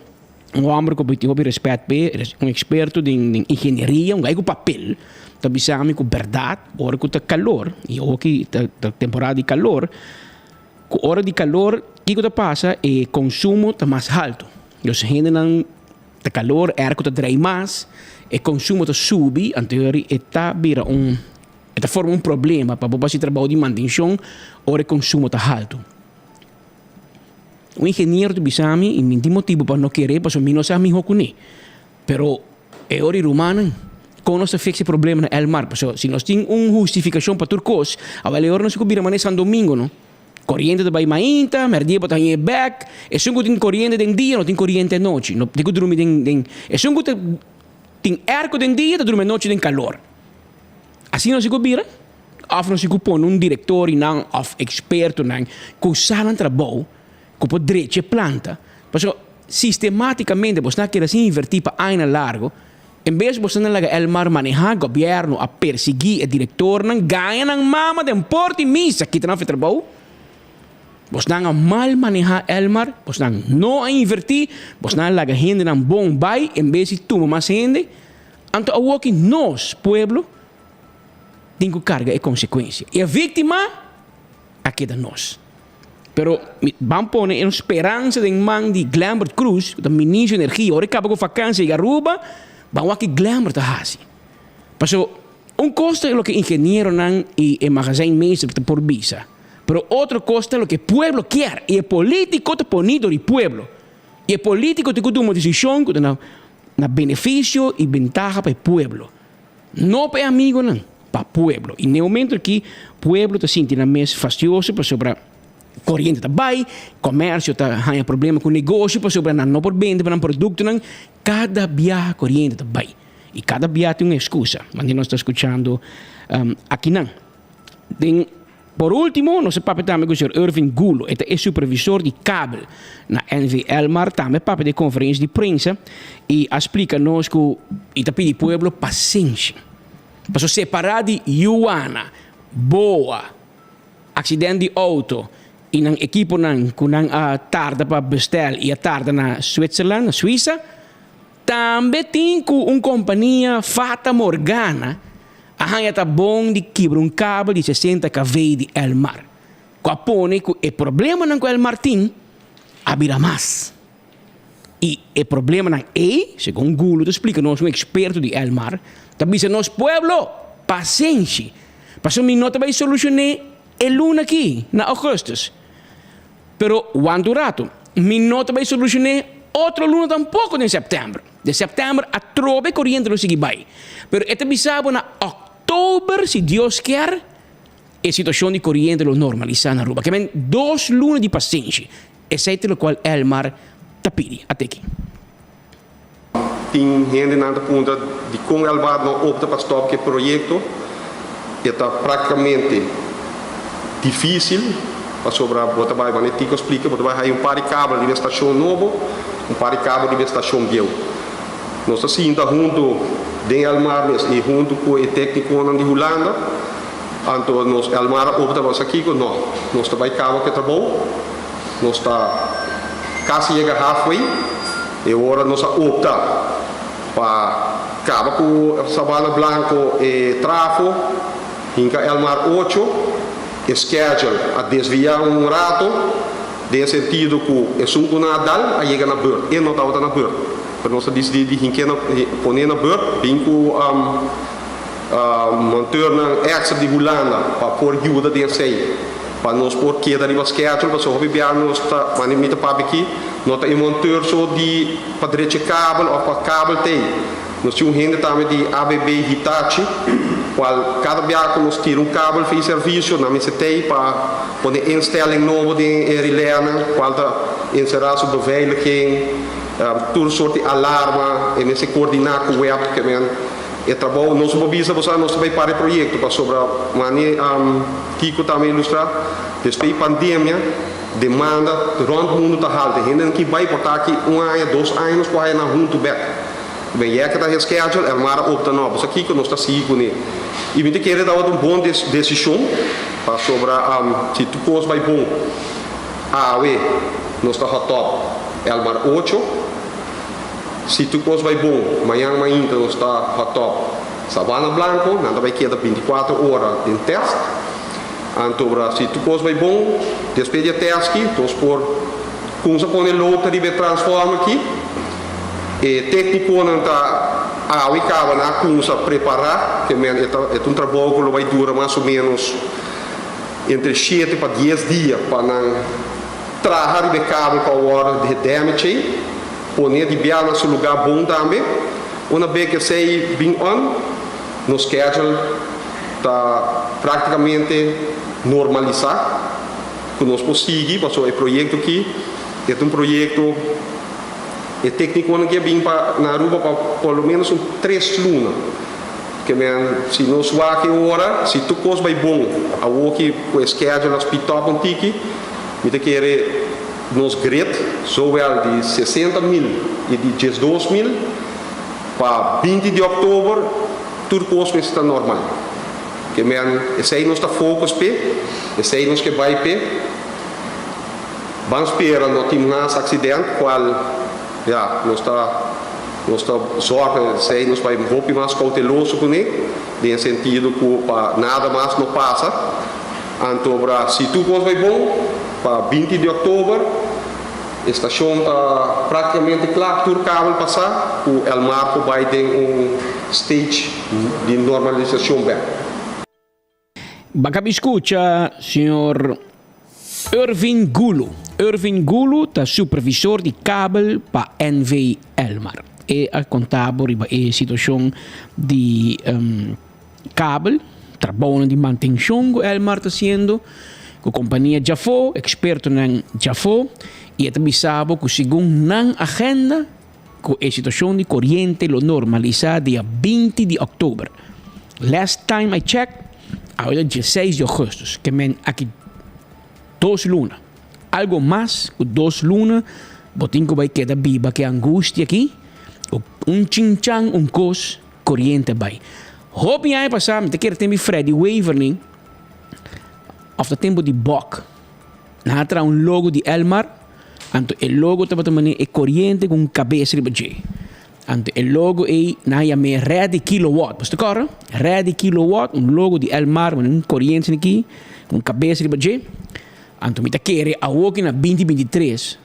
un hòmber ku mi tin hopi rèspèt p'e, un eksperto den ingenieria, un gai ku papel, ta bisa mi ku bèrdat ora ku ta kalor, i awor ki ta temporada di kalor, ku ora di kalor kiko ta pasa e konsumo ta mas haltu. Dus hendenan ta kalor, airco ta drei mas, e konsumo ta subi, anto e ta bira un, e ta forma un problema pa bo por hasi trabou di mantenshon ora e konsumo ta haltu. Un ingeniero ta bisa mi y mi tin motibo pa no kere pasobra mi no sa miho cune. Pero e ora y rumannan, con nos ta fix e problema na Elmar? Pasobra si nos tin un hustificacion pa tur cos, awel e ora nos a cu bira manera San Domingo no. Coriente ta bay mainta, merdia bo ta haña e bek. Esun cu tin coriente den dia no tin coriente anochi. No tin cu drumi den den esun cu ta tin airco den dia ta drumi anochi den calor. Asina nos a cu bira? Of nos tin ku pone un direktorinan of ekspertonan ku sa nan trabou ku por drecha e planta. Pasobra sistematikamente bosnan a keda sin invertí pa añanan largu. En bes bosnan a laga Elmar manehá, gobièrnu a persiguí e direktornan, gaña nan mama den porta i misa, kita nan for e trabou. Bosnan a mal manehá Elmar, bosnan no a invertí, bosnan a laga hendenan bon bai en bes di tuma mas hende. Anto awoki nos, pueblo, tin ku karga e konsekuensia. I e víktima a keda nos. Pero mi ban pone e speransa den man di Glenbert Croes, ku ta ministro di energia, ora e kaba ku vakansia yega Aruba, ban wak ki Glenbert ta hasi. Pasobra un kos ta loke ingenieronan i e magazijnmeester ta por bisa, pero otro kos ta loke e pueblo kier i e politiko ta poni dor di pueblo. I e politiko tin ku tuma desishon ku ta na. na beneficio y bentaha pa e pueblo. No pa e amigonan, pa pueblo. Y n'e momento aki pueblo ta sinti nan mes fastioso pasobra coriente ta bay, comercio ta haña problema cu negocio pasobra nan no por bende pa nan productonan. Cada biaha coriente ta bay y cada biaha tin un excusa, manera nos ta scuchando akinan. Den Por ultimo, nos a papia tambe cu señor Irving Gulo, e ta e supervisor di kabel na NV Elmar, tambe papia den conferencia di prensa y a splica nos cu y ta pidi pueblo pasenshi. Paso separa di Yuana, Boa, accident di auto y nan equiponan cu nan a tarda pa bestel y a tarda na Switzerland, na Suiza, Tambe tin ku un kompania Fata Morgana a haña ta bon di kibra un kabel di 60 kv di Elmar, ku a pone ku e problemanan ku Elmar tin a bira mas. I e problemanan ei, segun Gulo ta splika nos un eksperto di Elmar, ta bisa nos pueblo pasenshi, pasobra mi no ta bai solushoné e luna aki na ougùstùs. Pero wanta un rato, mi no ta bai solucion'é otro luna tampoco den september. Den september atrobe e coriente lo sigui bai. Pero e ta bisa bo na october, si Dios kier, e situacion di coriente lo normalisa na Aruba. Ke men dos luna di pasenshi. Esei ta locual Elmar ta pidi. Ateki. Tin hendenan ta puntra dikon Elmar no opta pa stòp ku e proyekto. E ta praktikamente difísil pasobra bo ta bai, manera Tico a splika, bo ta bai haña un par di kabel riba e stashon nobo, un par di kabel riba e stashon bieu. Nos ta sinta huntu den Elmar mes i huntu ku e téknikonan di Hulanda, anto nos Elmar a opta pa sa kiko, no, nos ta bai kaba ku e trabou. Nos ta casi yega halfway e ora nos a opta pa caba cu Sabana Blanco e trafo hinca Elmar ocho. E schedule a desvia un rato den e sentido cu esun cu nan a dal a yega na beurt. E no tabata na beurt pero nos a dicidi di hinke na pone na beurt bin cu monteurnan extra di Hulanda pa por yuda den esey. Pa nos por keda riba schedule pasobra hopi bia nos ta mane mi ta papia aki no ta e monteur so di pa drecha e kabel of pa kabel t'ey. Nos tin un hende tambe di ABB Hitachi cual cada bia cu nos tira un kabel fi servicio nan mester t'ey pa pone instelling nobo den e relanan cual ta encera su beveiliging tur soort di alarma e mester coordina cu web ke men e trabou nos no por bisa bo sa nos ta bay para e proyecto pasobra mane Kiko ta mi ilustrá? Despues di pandemia, demanda rònt mundu ta haltu. Hendenan ki bai por ta aki un aña, dos aña nos por haya nan huntu bèk. Ben yèkè ta reschedule, Elmar a opta no. Bo sa kiko? Nos ta sigui kuné. I mi ta kere tabata un bon desishon pasobra si tur kos bai bon awe nos ta hot up Elmar ocho. Si tur kos bai bon mañan mainta nos ta hot up. Sabana Blanco, nan ta bai keda bintikuater ora den tèst. Anto ora si tur kos bai bon, despues di e tèst ki, nos por kumsa pone load riba e transformer ki. E téknikonan ta awe kaba nan a kumsa prepará, ke men e ta e ta un trabou ku lo bai dura mas o ménos entre shete pa dies dia pa nan traha riba e kabel ku a wòrdu di damage ei. Pone di bia na su lugá bon tambe. Una be ku esei bin on, nos schedule ta práktikamente normalisá ku nos por sigui pasobra e proyekto aki e ta un proyekto e téknikonan ke a bin pa na Aruba pa por lo ménos un tres luna. Ke men si nos wak e ora si tur kos bai bon awoki ku e schedule a speed up un tiki mi ta kere Nos grid, zowel di 60 mil i di 12 mil, pa 20 di òktober tur kos mester ta normal. Ke men esei nos ta focus p'e, esei nos ke bai p'e. Ban spera no tin mas aksident kual ya nos ta nos ta zorga esei nos bai hopi mas kouteloso kuné den e sentido ku pa nada mas no pasa. Anto bra si tur kos bai bon, pa 20 di òktober e stashon ta práktikamente kla, tur kabel pasá ku Elmar por bai den un stage di normalisashon bèk. Baka bi skucha señor Irvin Gulu. Irvin Gulu ta supervisor di kabel pa NV Elmar. E a konta bo riba e situashon di kabel, trabounan di mantenshon ku Elmar ta hasiendo ku kompania djafó, ekspertonan djafó, i e ta bisa bo ku segun nan agenda ku e situashon di koriente lo normalisá dia 20 di òktober. Last time I check, awe ta dieseis di ògùstùs, ke men aki dos luna. Algo mas ku dos luna bo tin ku bai keda biba ku e angustia aki, ku un chinchan un kos koriente bai. Hopi aña pasá mi ta kere tempu di Freddy Waverly òf ta tempu di Bok. Nan a traha un logo di Elmar, anto e logo tabata manera e koriente ku un kabes riba dje. Anto e logo ei nan a yam'é Ready Kilowatt. Bo ta kòrda? Ready Kilowatt, un logo di Elmar manera un koriente aki ku un kabes riba dje. Anto mi ta kere awoki na binti 23,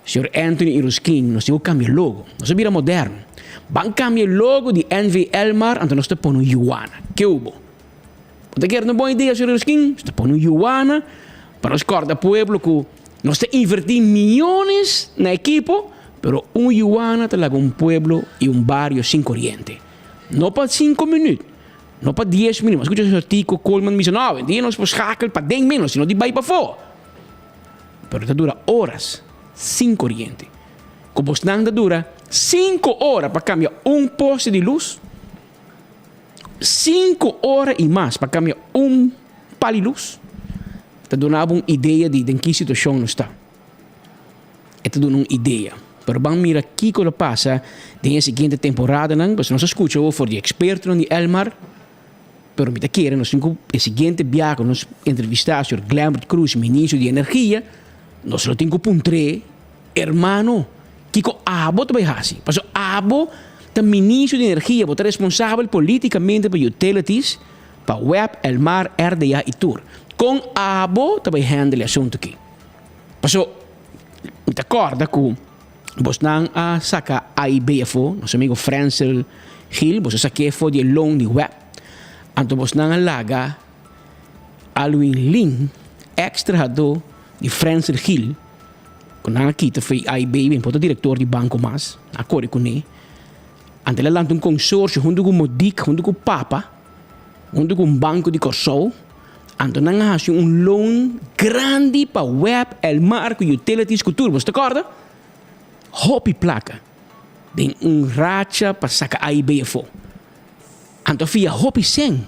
señor Anthony Iroskin, nos tin ku kambia logo. Nos a bira moderno. Ban kambia e logo di NV Elmar, anto nos ta pone un yuana. Ke hubo? Bo ta kere ta un bon idea, señor Iroskin? Nos ta pone un yuana pa nos kòrda pueblo ku nos ta invertí miyones na ekipo, pero un yuana ta laga un pueblo i un bario sin koriente. No pa sinku minüt. No pa dies minüt. Bo a skucha señor Tico Koolman bisa, no, awendia nos por schakel paden menos, sino di bai pafó. Pero ta dura oras sin koriente. Ku bosnan ta dura sinku ora pa kambia un poste di lus, sinku ora i mas pa kambia un pal di lus, ta duna bo un idea di den ki situashon nos ta. E ta duna un idea. Pero ban mira kiko lo pasa den e siguiente temporadanan, pasobra nos a skucha awor for di ekspertonan di Elmar, pero mi ta kere nos tin ku e siguiente biaha ku nos entrevistá señor Glenbert Croes, ministro di Energia, nos lo tin ku puntr'é, Hermano, kiko abo ta bai hasi? Pasobra abo ta ministro di Energia, bo ta responsabel politikamente pa utilities, pa web, Elmar, RDA i tur. Kon abo ta bai handle e asuntu aki? Paso, mi ta kòrda ku bosnan a saka AIB afó, nos amigo Frensel Gil, bos a sak'é for di e loan di web. Anto bosnan a laga Alwin Lin, eks trahadó di Frensel Gil, ku nan a kita for di AIB, bin por ta direktor di banko mas, nan a kore kuné. Anto el a lanta un konsorsio huntu ku Modik, huntu ku Papa, huntu ku un banko di Kòrsou. Anto nan a hasi un loan grandi pa web, Elmar ku utilities ku tur. Boso ta kòrda? Hopi plaka den un racha pa saka AIB afó. Anto a fia hopi sèn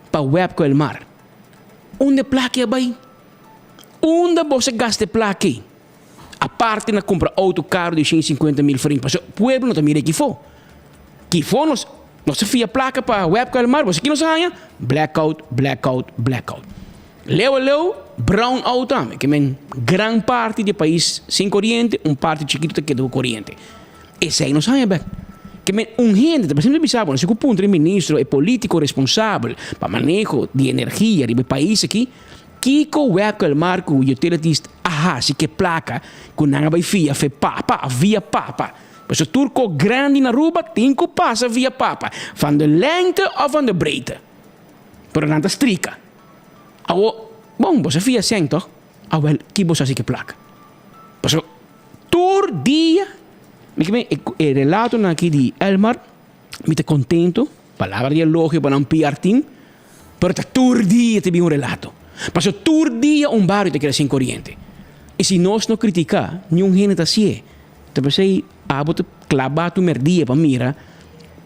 pa web ku Elmar. Unda e plaka ei a bai? Unda boso a gasta e plaka ei? Aparte na kumpra outo karu di 150 mil florin. Pasobra pueblo no ta mira kifó. Kifó nos nos ta fia plaka pa web ku Elmar, boso ki nos a haña? Blackout, blackout, blackout. Leu a leu, brown out tambe. Ke men gran parti di e pais sin koriente, un parti chikitu ta keda ku koriente. Esei nos haña bek. Ke men un hende ta por bisa bo, nos tin ku puntra e ministro, e politiko responsabel pa maneho di energia riba e pais aki, Kiko web ku Elmar ku utilities a hasi ku e plaka ku nan a bai fia fe papa of via papa? Pasobra tur ko grandi na Aruba tin ku pasa via papa, van de lengte of van de breedte. Pero nan ta strika. Awo, bon, boso a fia sèn tòg? Awèl, ki boso hasi ku e plaka? Pasobra tur dia mi ke men e relatonan aki di Elmar mi ta kontento, palabra di elogio pa nan PR team. Pero ta tur dia ta bin un relato. Pasobra tur dia un bario ta keda sin koriente. I si nos no kritiká, niun hende ta hasié. Ta p'esei abo ta klabá tur merdia pa mira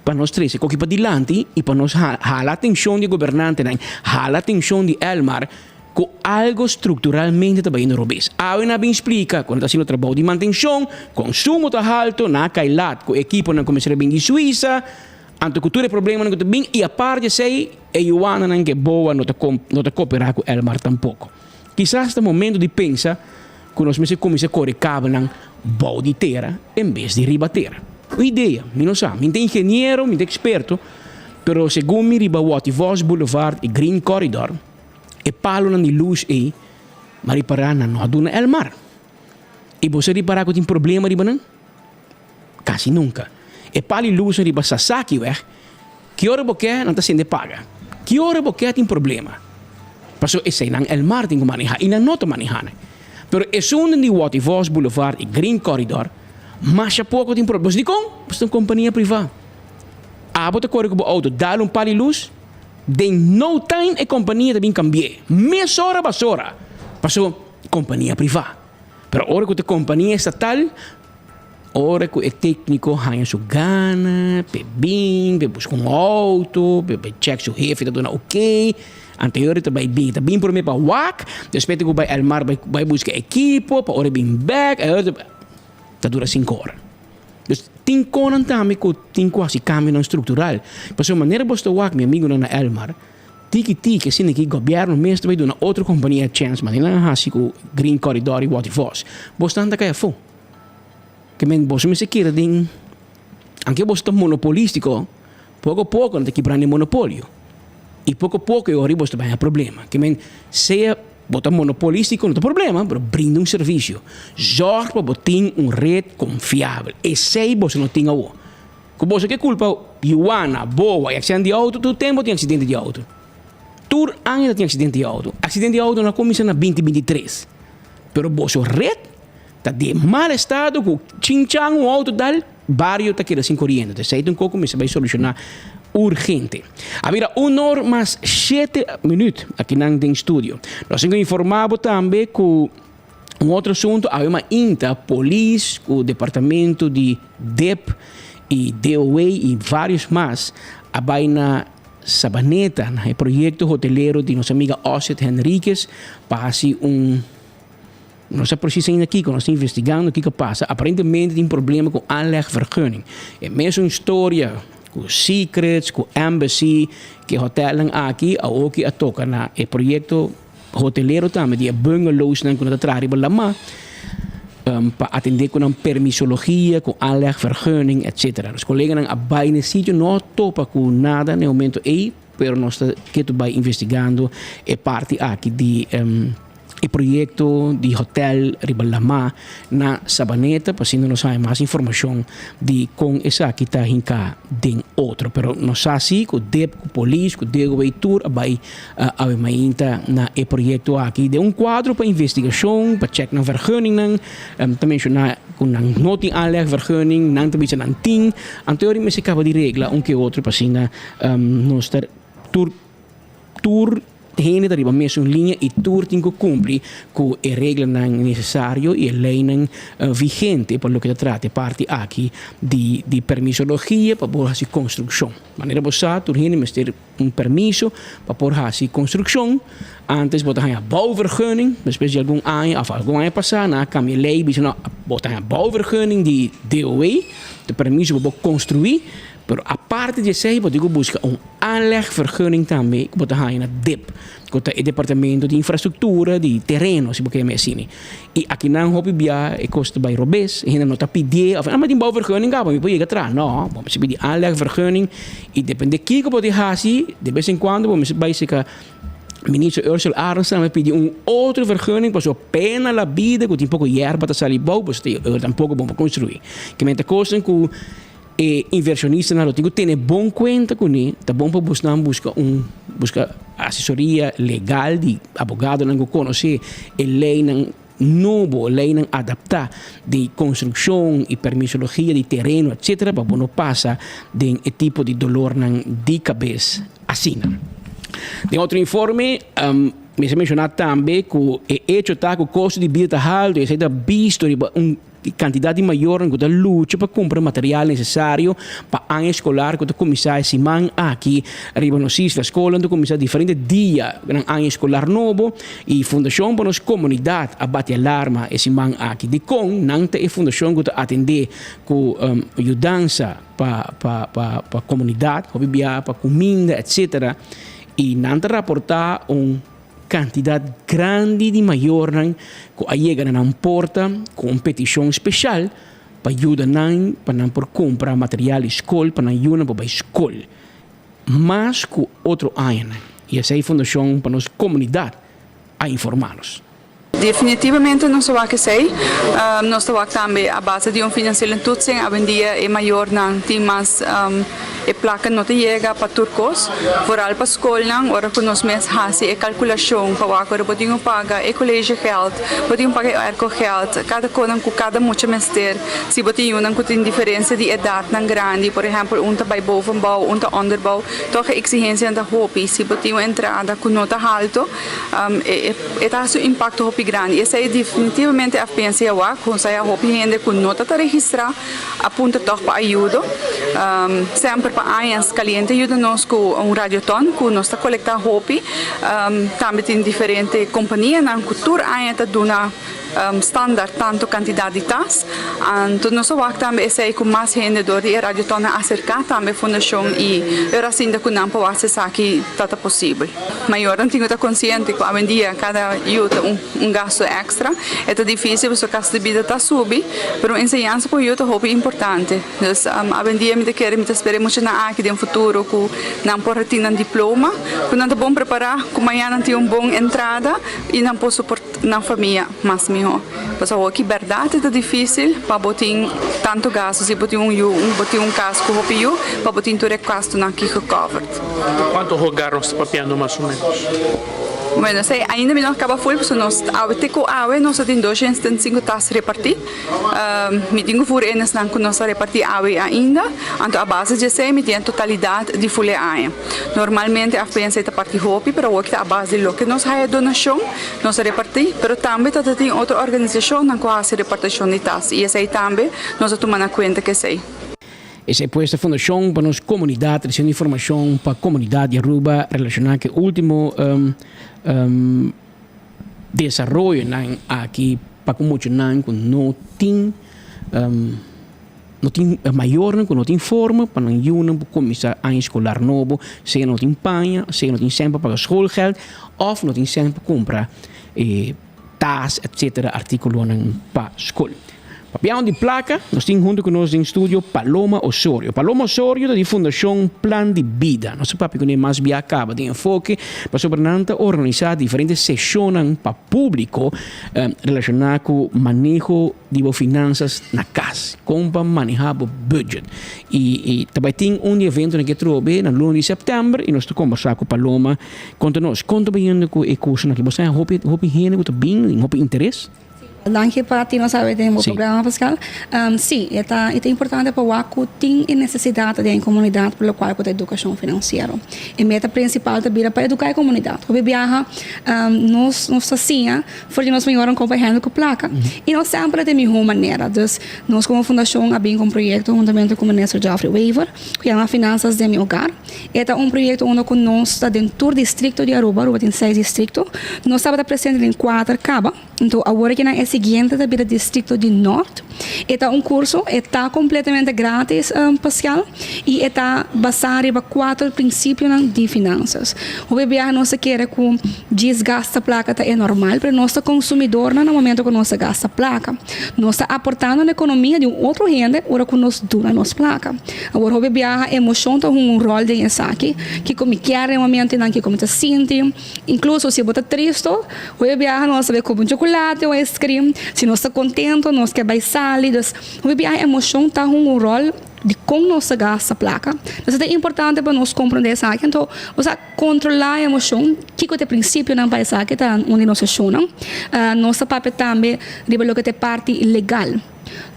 pa nos trese koki padilanti i pa nos hala atenshon di e gobernantenan, hala atenshon di Elmar ku algo strukturalmente ta bayendo robes. Awe nan a bin splika ku nan ta hasiendo trabou di mantenshon, konsumo ta halto, nan a kai lat ku ekiponan ku mester a bin di Suisa. Anto ku tur e problemanan ku ta bin i apart di esei e yuananan ke boa no ta no ta koperá ku Elmar tampoko. Kisas ta momento di pensa ku nos mester kuminsá kore kabelnan bou di tera en bes di riba tera. Un idea, mi no sa, mi no ta ingeniero, mi no ta eksperto, pero segun mi riba Watty Vos Boulevard i Green Corridor e palonan di lus ei m'a ripará nan no a duna Elmar. I bo sa ripará ku tin problema riba nan? Kasi nunka. E pal i lus riba Sasakiweg, ki ora bo ke nan ta sende paga. Ki ora bo ke tin problema. Pasobra eseinan Elmar tin ku maneha i nan no ta maneha nan. Pero esun den di Watty Vos Boulevard i Green Corridor masha poko tin problema. Dikon? Boso ta un kompania privá. Abo ta kore ku bo outo, dal un par di lus, den no time e kompania ta bin kambi'é. Mesora basora. Paso, kompania privá. Pero ora ku ta kompania estatal, ora ku e tékniko haña su gana p'e bin, p'e buska un outo, p'e bai chèk su hefe ta duna oké, anterior e ta bai bin, e ta bin promé pa wak, despues e tin ku bai Elmar bai bai buska ekipo pa ora e bin bèk, ta dura sinku ora. Dus tin konan tambe ku tin ku hasi kambionan struktural. Pasobra manera bo ta wak mi amigunan na Elmar, tiki tiki asina ki gobièrnu mes ta bai duna otro kompania chèns manera nan a hasi ku Green Corridor i Waterfalls, bo stan ta kai afó. Ke men boso mester keda den, anke boso ta monopolistiko, poko poko nan ta kibrando e monopolio. I poko poko e ora boso ta bai haña problema. Ke men sea bo ta monopolistiko no ta problema, pero brinda un servisio. Zòrg pa bo tin un ret konfiabel. Esei boso no tin awo. Ku boso ke kulpa yuana, boa i aksidente di outo, tur tempu tin aksidente di outo. Tur aña ta tin aksidente di outo. Aksidente di outo no a kuminsá na binti 23. Pero boso ret Ta den mal estado ku chinchan un outo dal, bario ta keda sin koriente. Entonces esei ta un kos ku mester bai solushoná urgente. A bira un or mas shete minüt akinan den studio. Nos tin ku informá bo tambe ku un otro asuntu awe mainta polis ku departamento di dep i DOW i vários mas a bai na Sabaneta na e proyekto hotelero di nos amiga Oset Henriquez pa hasi un No sa precies ainda kiko, nos ta investigando kiko pasa. Aparentemente tin problema ku aanlegvergunning. E mesun historia ku Secrets, ku Embassy, ku e hotelnan aki, awoki a toka na e proyekto hotelero tambe di e bungalowsnan ku nan ta traha riba lama pa atende ku nan permisologia, ku aanlegvergunning, etcetera. Nos koleganan a bai na e sitio, no a topa ku nada na e momento ei, pero nos ta ketu bai investigando e parti aki di E proyekto di hotel riba lamá na Sabaneta pa asina nos haña mas informashon di kon esaki ta hinká den otro. Pero nos sa si ku dep, ku polis, ku DOW tur a bai awe mainta na e proyekto aki den un kuadro pa investigashon, pa chèk nan vergunningnan. Ta menshoná ku nan no tin aanlegvergunning, nan ta bisa nan tin. Anto e ora mester kaba di regla un ke otro pa asina nos ta tur. Tur hende ta riba mesun liña i tur tin ku kumpli ku e reglanan nesesario i e leinan vigente pa loke ta trata e parti aki di di permisologia pa por hasi konstrukshon. Manera bo sa tur hende mester un permiso pa por hasi konstrukshon. Antes bo ta haña bouwvergunning, despues di algun aña òf algun aña pasá nan a kambia e lei bisa no bo ta haña bouwvergunning di DOW, e permiso pa bo konstruí. Pero aparte di esei bo tin ku buska un aanlegvergunning tambe ku bo ta haña na dip, ku ta e departamento di infrastruktura di tereno si bo ke yama asina. I akinan hopi bia e kos ta bai robes, e hende no ta pidié òf ah mi tin bouwvergunning kaba mi por yega traha. No, bo mester pidi aanlegvergunning i depende kiko bo tin hasi de bes en kuando bo mester bai serka Minister Ursell Arends tambe pidi un otro vergunning pasobra pena la bida ku tin poko yerba ta sali bou pasobra tampoko bon pa konstruí. Kimente kosnan ku E inversionistanan lo tin ku tene bon kuenta kuné. Ta bon pa bosnan buska un buska asesoria legal di abogadonan ku konosé e leinan nobo, leinan adaptá di konstrukshon i permisologia di tereno etsetera pa bo no pasa den e tipo di dolornan di kabes asina. Den otro informe mester menshoná tambe ku e echo ta ku kosto di bida ta haltu i esei ta bisto riba un E kantidat di mayornan ku ta lucha pa kumpra material nesesario pa aña eskolar ku ta kuminsá e siman aki riba nos isla. Skolnan ta kuminsá diferente dia nan aña eskolar nobo i Fundashon pa nos Komunidat a bati alarma e siman aki. Dikon nan ta e fundashon ku ta atendé ku yudansa pa pa pa pa komunidat, hopi bia pa kuminda etsetera i nan ta raportá un Kantidat grandi di mayornan ku a yega na nan porta ku un petishon speshal pa yuda nan pa nan por kumpra material di skol pa nan yunan por bai skol mas ku otro añanan i esei Fundashon pa Nos Komunidat a informá nos. Definitivamente nos ta wak esei. Nos ta wak tambe a base di un financiële toetsing awendia e mayornan tin mas. E plaka no ta yega pa tur kos, vooral pa skolnan, ora ku nos mes hasi e kalkulashon pa wak ora bo tin ku paga e kollegegeld, bo tin ku paga e aircogeld, kada konan ku kada mucha mester. Si bo tin yunan ku tin diferensia di edatnan grandi, por ehèmpel un ta bai bovenbouw, un ta onderbouw, tòg e eksigensianan ta hopi. Si bo tin un entrada ku no ta haltu, e ta hasi un impakto hopi grandi. Esei definitivamente FPNC a wak, ku sa hopi hende ku no ta ta registrá a puntra tòg pa ayudo. Semper pa añas Kaliente yuda nos ku un radioton ku nos ta kolektá hopi. Tambe tin diferente kompanianan ku tur aña ta duna standaard tantu kantidat di tas. Anto nos a wak tambe esei ku mas hende dor di e radioton a aserká tambe fundashon i e ora sinta ku nan por wak si esaki ta ta posibel. Mayornan tin ku ta konsiente ku awendia kada yu ta un gasto èkstra. E ta difísil pasobra gasto di bida ta subi, pero un enseñansa pa un yu ta hopi importante. Dus awendia mi ta kere, mi ta spera e muchanan aki den futuro ku nan por tin nan diploma, ku nan ta bon prepará, ku mañana nan tin un bon entrada i nan por soportá nan famia mas mihó. Pasobra awor ki bèrdat e ta difísil pa bo tin tantu gasto si bo tin un yu, bo tin un kas ku hopi yu, pa bo tin tur e gastunan aki gecovered. Kuantu hogar nos ta papiando mas o ménos? Bueno, esei ainda mi no a kaba ful, pasobra nos awe te ku awe nos a tin 205 tas repartí. Mi tin ku fur e esnan ku nos a repartí awe ainda, anto a base di esei mi tin e totalidat di ful e aña. Normalmente FPNC ta parti hopi, pero awor ta a base di loke nos haya donashon nos a repartí, pero tambe ta tin otro organisashonnan ku hasi repartishon di tas i esei tambe nos a tuma na kuenta ku esei. Esei pues ta Fundashon pa nos Komunidat resibiendo informashon pa komunidat di Aruba relashoná ku e último desaroyonan aki pa ku muchanan ku no tin no tin mayornan ku no tin forma pa nan yunan por kuminsá aña eskolar nobo sea no tin paña sea no tin sèn pa paga schoolgeld òf no tin sèn pa kumpra e tas etcetera artíkulonan pa skol. Papiando di plaka, nos tin huntu ku nos den studio Paloma Osorio. Paloma Osorio ta di Fundashon Plan di Bida. Nos a papia kuné mas bia kaba den enfoke pasobra nan ta organisá diferente seshonnan pa públiko relashoná ku maneho di bo finansas na kas, kon pa manehá bo budget. I ta bai tin un di eventonan ke trobe na luna di sèptèmber i nos ta kombersá ku Paloma. Konta nos, kon ta bayendo ku e kursonan aki? Bo sa hopi hopi hende ku ta bin, tin hopi interes? Danki pa tin nos awe den bo programa Pascal. Si, e ta e ta importante pa wak ku tin e nesesidat den e komunidat pa lokual ku ta edukashon finansiero. E meta prinsipal ta bira pa eduká e komunidat. Hopi biaha nos nos ta siña for di nos mayornan kon pa hèndel ku plaka i no semper ta e mihó manera. Dus nos komo fundashon a bin ku un proyekto huntamente ku Minister Geoffrey Wever ku yama Finansas den mi Hogar. E ta un proyekto unda ku nos ta den tur distrikto di Aruba, Aruba tin seis distrikto, nos tabata presente den kuater kaba, anto awor aki nan e siguiente ta bira distrikto di Nort. E ta un kurso, e ta kompletamente gratis Pascal i e ta basá riba kuater prinsipionan di finansas. Hopi biaha nos ta kere ku djis gasta plaka ta e normal, pero nos ta konsumidornan na momento ku nos ta gasta plaka. Nos ta aportando na ekonomia di un otro hende ora ku nos duna nos plaka. Awor hopi biaha emoshon ta hunga un ròl den esaki. Kiko mi kier den momentunan, kiko mi ta sinti. Inkluso si bo ta tristu, hopi biaha nos ta bai komi un chokolate o ice cream. Si nos ta kontentu, nos ke bai sali. Dus hopi biaha emoshon ta hunga un ròl di kon nos ta gasta plaka. Entonces ta importante pa nos komprondé esaki. Anto bo sa kontrolá e emoshon. Kiko ta e prinsipionan pa esaki ta un di nos seshonnan. Nos ta papia tambe riba loke ta e parti legal.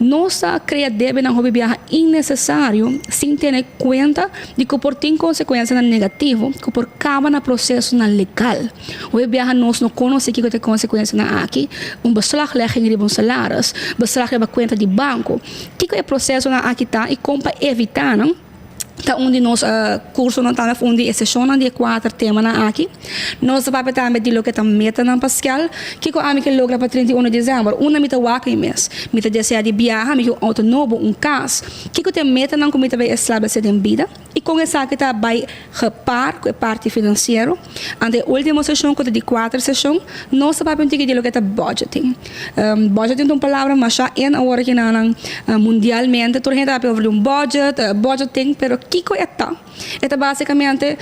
Nos ta krea debenan hopi biaha innesesario sin tene kuenta di ku por tin konsekuensianan negativo ku por kaba na prosesonan legal. Hopi biaha nos no konosé kiko ta e konsekuensianan aki, un beslaglegging riba un salaris, beslag riba kuenta di banko. Kiko e prosesonan aki ta i kon pa evitá nan? Ta un di nos kursonan tambe òf un di e seshonnan di e kuater temanan aki. Nos ta papia tambe di loke ta metanan paskel. Kiko ami ke logra pa 31 di desèmber? Unda mi ta wak mi mes? Mi ta deseá di biaha, mi ke un outo nobo, un kas. Kiko ta e metanan ku mi ta bai establesé den bida? I kon esaki ta bai gepaar ku e parti finansiero? Anto e último seshon ku ta di kuater seshon, nos ta papia un tiki di loke ta budgeting. Budgeting ta un palabra masha in awor aki nan mundialmente. Tur hende ta papia over di un budget, budgeting, pero kiko e ta? E ta basikamente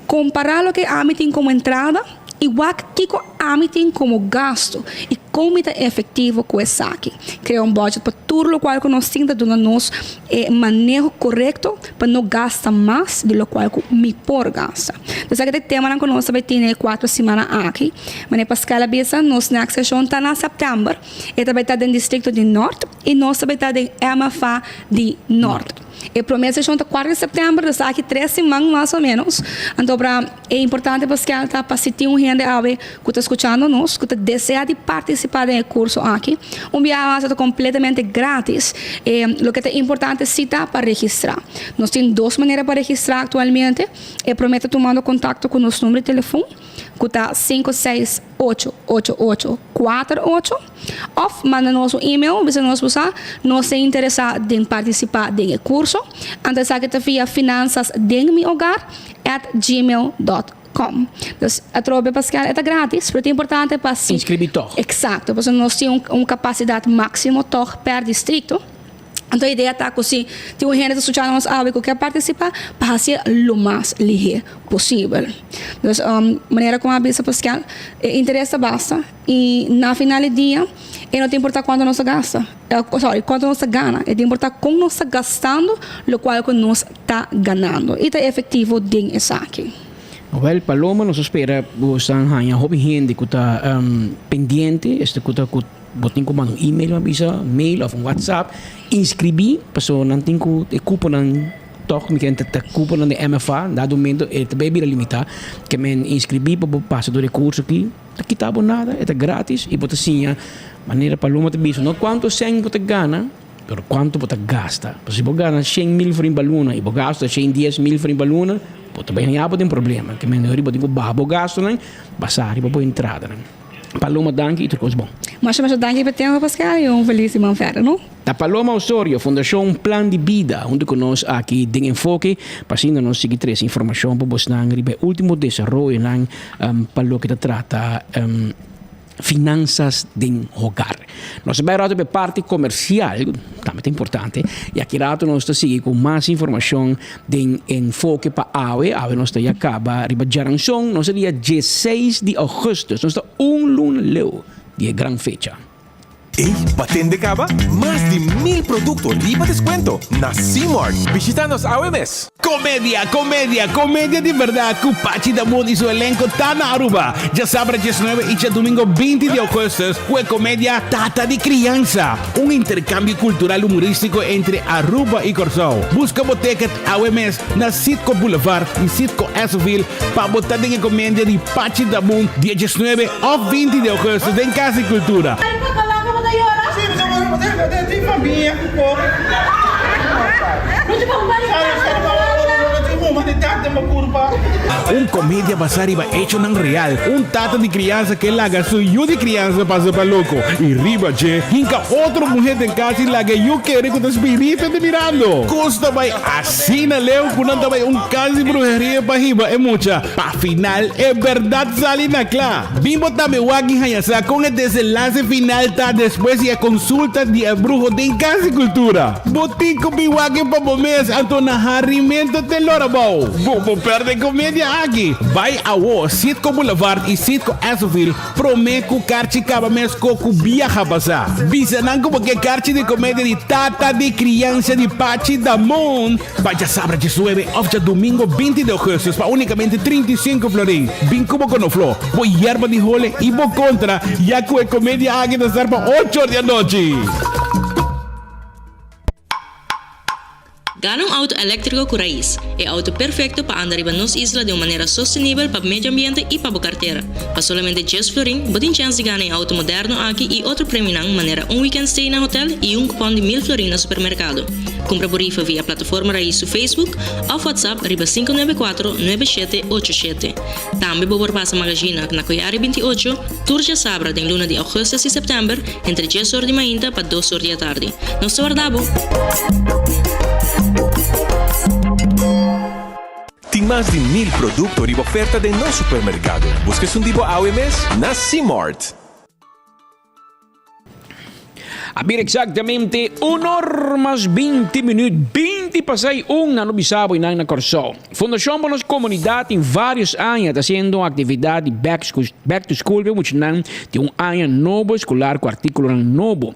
kompará loke ami tin komo entrada i wak kiko ami tin komo gasto i. Kon mi ta efektivo ku esaki? Krea un budget pa tur lokual ku nos tin ta duna nos e maneho korekto pa no gasta mas di lokual ku mi por gasta. Esaki ta e temanan ku nos ta bai tene e kuatro simana aki. Manera Pascal a bisa, nos next seshon ta na sèptèmber. E ta bai ta den distrikto di Nort i nos ta bai ta den MFA di Nort. E promé seshon ta kuater di sèptèmber, dus aki tres siman mas o ménos. Anto pra e importante Pascal ta pa si tin un hende awe ku ta skuchando nos ku ta deseá di partisipá den e kurso aki, un biaha mas e ta kompletamente grátis. E loke ta importante si ta pa registrá. Nos tin dos manera pa registrá aktualmente. E promé ta tumando kontakto ku nos number di telefon ku ta 5688848 òf manda nos un email bisa nos bo sa nos ta interesá den partisipá den e kurso. Anto esaki ta via finanzasdenmiogar at gmail dòt com. Dus atrobe Pascal e ta gratis pero ta importante pa si. Inscribí tòg. Eksakto pasobra nos tin un kapasidat máksimo tòg per distrikto. Anto e idea ta ku si tin un hende ta skucha nos awe ku ke partisipá, pa hasié lo mas lihé posibel. Dus, manera ku a bisa Pascal, e interes ta basta i na final di dia e no ta importá kuantu nos ta gasta, sorry, kuantu nos ta gana, e ta importá kon nos ta gastando lokual ku nos ta ganando i ta efektivo den esaki. Wèl, Paloma, nos a spera bo esnan haña hopi hende ku ta pendiente, esta ku ta ku. Bo tin ku manda un email pa bisa, mail òf un whatsapp, inskribí pasobra nan tin ku e kuponan tòg mi kende ta kuponan di MFA dado momento e ta bay bira limitá ke men inskribí pa bo pasa dor e kurso aki ta kita bo nada e ta gratis i bo ta siña manera Paloma ta bisa no kuantu sèn bo ta gana pero kuantu bo ta gasta pasobra si bo gana 100 mil florin pa luna i bo gasta 110 mil florin pa luna bo ta bay haña bo den problema ke men bo tin ku baha bo gastunan basá riba bo entradanan. Paloma danki y tur cos bon. Masha masha danki pa e tempo Pascal y un feliz siman verder no. Ta Paloma Osorio, Fundashon Plan di Bida, huntu ku nos aki den Enfoke, pa asina nos sigui trese informashon pa bosnan riba e ultimo desaroyonan pa loke ta trata finansas den hogar. Nos ta bai rato pa e parti komersial, tambe ta importante, i aki rato nos ta sigui ku mas informashon Den enfoke pa awe, awe nos ta ya kaba riba djaranson, nos ta dia dieseis di augustus, nos ta un luna leu di e gran fecha. Ey, pa tende kaba? Mas di mil produkto riba deskuento na Cmart! Bishita nos awe mes! Comedia, comedia, comedia di berdad cu Pachi Damour y su elenco ta na Aruba djasabra diesnuebe y djadumingo binti di augustus cu e comedia Tata di Crianza. Un intercambio cultural humoristico entre Aruba y Corsou. Busca bo ticket awe mes na Citgo Boulevard y Citgo Essoville pa bo ta den e comedia di Pachi Dabun dia 19 of 20 di augustus den Cas di Cultura. Un comedia basa riba hechonan real. Un tata di crianza ke laga su yu di crianza pasa pa loco y riba dje hinca otro muher den cas y laga e yu kere cu ta spirito ta mirando. Cos ta bay asina leu cu nan ta bay un cas di bruheria pa hiba e mucha. Pa final e berdad sali na cla. Bin bo tambe wak y haña sa con e desenlace final ta despues di e consulta di e bruho den Cas di Cultura. Bo tin cu bin wak e pa bo mes, anto na harimento te lora bou. Bo por perde comedia aki. Bay awo Citgo Boulevard y Citgo Essoville prome cu karchi caba mes co cu biaha pasa. Bisa nan cu bo ke karchi di comedia di Tata di Crianza di Pachi Damon. Pa djasabra diesnuebe òf djadumingo 20 di ougùstùs pa únikamente 35 florin. Bin ku bo konofló, bo yerba di hole i bo kontra, ya ku e komedia aki ta start pa ocho or di anochi. Gana un auto eléktriko ku Raiz, e auto perfekto pa anda riba nos isla di un manera sostenibel pa medio ambiente i pa bo kartera. Pa solamente djes florin, bo tin chèns di gana e auto moderno aki i otro premionan manera un weekend stay na hotel i un kupòn di mil florin na supermerkado. Kumpra bo rifa via Plataforma Raiz su Facebook òf WhatsApp riba 594 9787. Tambe bo por pasa Magazina na Koyari 28 tur djasabra den luna di augustus i sèptèmber entre djes or di mainta pa dos or di atardi. Nos ta warda bo! Tin mas di mil produkto riba oferta den nos supermerkado. Buska esun di bo awe mes na Cmart! A bira exactamente un or mas 20 minuut, 20 pasai un na no bisa bo nan na Kòrsou. Fundashon pa nos komunidat tin vários aña ta hasiendo un aktividat di back back to school pa e muchanan tin un aña nobo eskolar ku artíkulonan nobo.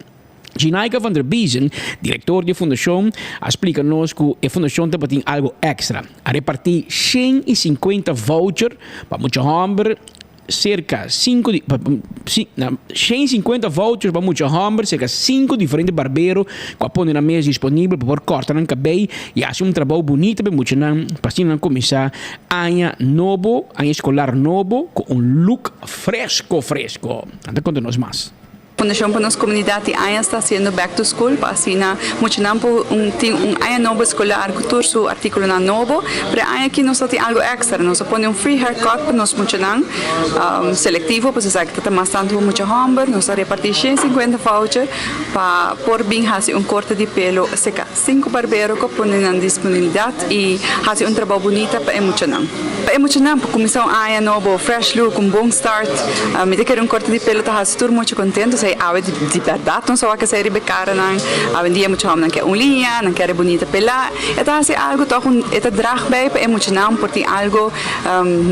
Ginaika van der Biezen, direktor di e fundashon, a splika nos ku e fundashon tabatin algu èkstra. A repartí 150 voucher pa mucha hòmber Serka sinku di 150 vouchers pa mucha hòmber, serka sinku diferente barbero ku a pone nan mes disponibel pa por kòrta nan kabei i hasi un trabou bunita pa e muchanan pa asina nan kuminsá aña nobo, aña eskolar nobo ku un look fresko fresko. Nan ta konta nos mas. Fundashon pa nos komunidat di aña sta hasiendo back to school pa asina muchanan por tin un aña nobo eskolar ku tur su artíkulonan nobo. Pero e aña aki nos ta tin algu èkstra, nos a pone un free haircut pa nos muchanan selektivo pasobra esaki ta ta mas tantu pa mucha hòmber. Nos a repartí 150 voucher pa por bin hasi un korte di pelo seka. Sinku barbero ku a pone nan disponibilidat i hasi un trabou bunita pa e muchanan. Pa e muchanan por kuminsá un aña nobo fresh look, un bon start. Mi ta kere un korte di pelo ta hasi tur mucha kontento. Esei awe di bèrdat nos a wak esei riba e karanan. Awendia mucha hòmbernan ke un liña, nan kere bunita pelá. E ta hasi algu tòg un e ta drag bei pa e muchanan por tin algu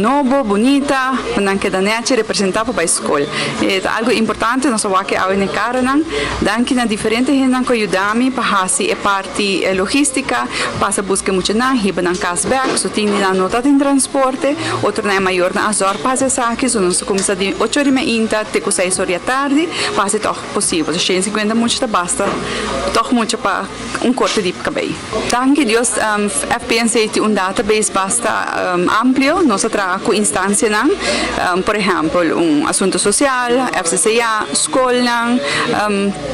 nobo, bunita, pa nan keda nèchi representá pa bai skol. E ta algu importante, nos a wak e awe na e karanan. Danki na diferente hendenan ku a yuda mi pa hasi e parti logístika, pasa buska e muchanan, hiba nan kas bèk, so tin di nan no ta tin transporte, otronan e mayornan a zòrg pa hasi esaki, so nos a kuminsá di ocho ora i meinta te ku seis ora di atardi pa hasi tòg posibel. So shen sinkuenta mucha ta basta tòg mucha pa un korte di kabei. Danki Dios FPNC tin un database basta amplio, nos a traha ku instansianan, por ehèmpel un asuntu sosial, FCCA, skolnan,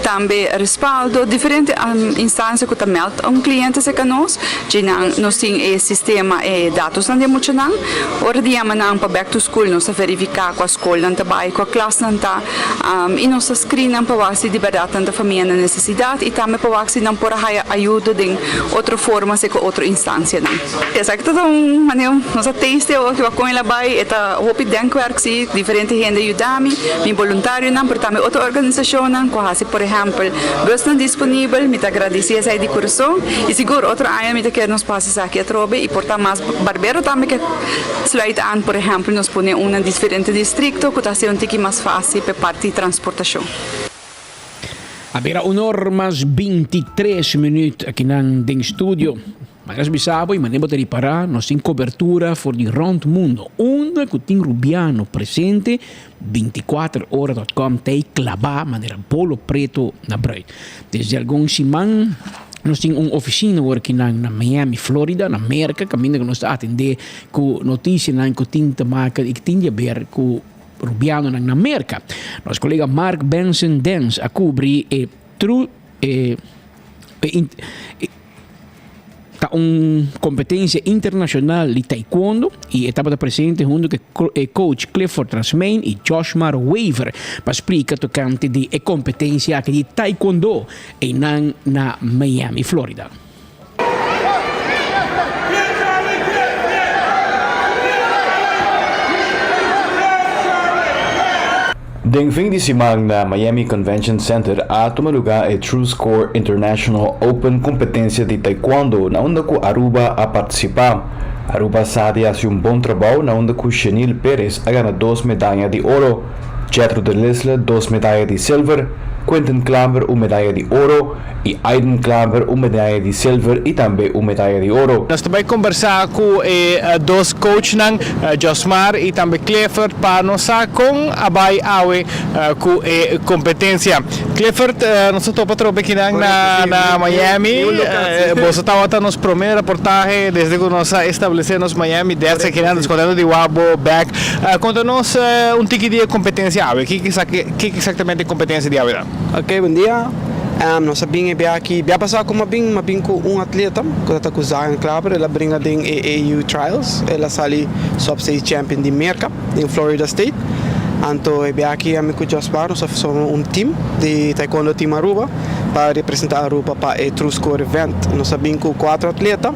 tambe Respaldo, diferente instansia ku ta mèld un kliente serka nos, dje nan nos tin e sistema e datosnan di e muchanan, ora di yama nan pa back to school nos ta verifiká kua skol nan ta bai, kua klas nan ta. I nos ta skri nan pa wak si di bèrdat nan ta famia na nesesidat i tambe pa wak si nan por a haya ayudo den otro forma si ku otro instansianan. Esaki ta un manera nos a taste awor ki wak kon el a bai, e ta hopi denkwerk si, diferente hende a yuda mi, mi boluntarionan pero tambe otro organisashonnan ku a hasi por ehèmpel busnan disponibel, mi ta gradisí esei di kurason i sigur otro aña mi ta kere nos por hasi esaki atrobe i por ta mas barbero tambe ke Sluit aan, por ehempel, nos pone un na diferente districto cu ta haci un tiki mas facil p'e parti transportacion. A bira un or mas 23 minuut akinan den studio. Manera nos bisa bo y manera bo ta ripara, nos tin cobertura for di rond mundo. Unda cu tin Rubiano presente, 24 ora dot com ta ey claba manera bolo preto na bruid. Desde algun siman nos tin un oficina awor aki na Miami, Florida, na Merca, caminda cu nos ta atende cu noticianan cu tin te maken y cu tin di haber cu Rubianonan na Merca. Nos colega Mark Benson Dens a cubri e tru e e Ta un competencia internacional di taekwondo y e tabata presente hunto cu e coach Clifford Rasmijn y Joshmar Wever pa splica tocante di e competencia aki di taekwondo eynan na Miami, Florida. Den fin di siman na Miami Convention Center a tuma luga e True Score International Open competencia di Taekwondo na unda cu Aruba a participa. Aruba sa di haci un bon trabou na unda cu Shenil Perez a gana dos medaya di oro, Jetro de Lisle dos medaya di silver, Quinten Klaver un medaya di oro y Aiden Klaver un medaya di silver y tambe un medaya di oro. Nos ta bai kombersá ku e dos coachnan, Josmar i tambe Clifford, pa nos sa kon a bai awe ku e kompetensia. Clifford, nos ta topa atrobe kinan na na Miami. Boso tabata nos promé raportahe desde ku nos a establesé nos Miami desk akinan. Nos kontentu di wak bo bèk. Konta nos un tiki di e kompetensia awe. Kiko eksaktamente e kompetensia di awe ta? Ok, bon dia. Nos a bin e bia aki, bia pasá ku mi a bin, mi a bin ku un atleta ku ta ta ku Zion Klaber, el a bringa den e AU Trials, el a sali sub state champion di Merka, den Florida State. Anto e bia aki ami ku Josmar nos a forma un team di Taekwondo Team Aruba pa representa Aruba pa e True Score event. Nos a bin ku kuater atleta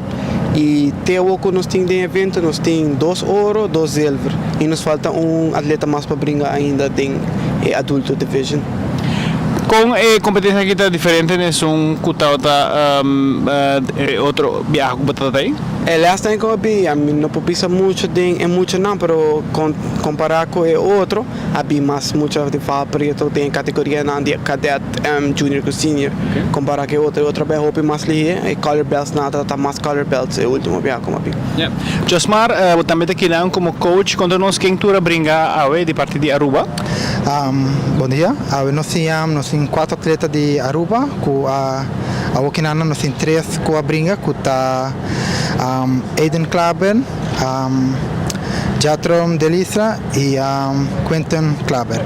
i te awor ku nos tin den evento nos tin dos oro, dos zilver i nos falta un atleta mas pa bringa ainda den e adulto division. Kon e kompetensia aki ta diferente na esun ku tabata e otro biaha ku bo tabata ei? E last time ku a bin, ya mi no por bisa mucho den e muchanan, pero kompará ku e otro, a bin mas mucha di Val Preto den e kategorianan di kadet, junior ku senior. Kompará ku e otro, e otro a bai hopi mas lihé, e color belts nan a trata mas color belts e ultimo biaha ku a bin. Josmar, bo tambe ta kinan komo coach, konta nos ken tur a bringa awe di parti di Aruba? Bon dia, awe nos tin nos tin cuatro atleta di Aruba cu a awo kinana nos tin tres cu a bringa cu ta Aiden Klaber, Jatrom Delistra y Quinton Klaber.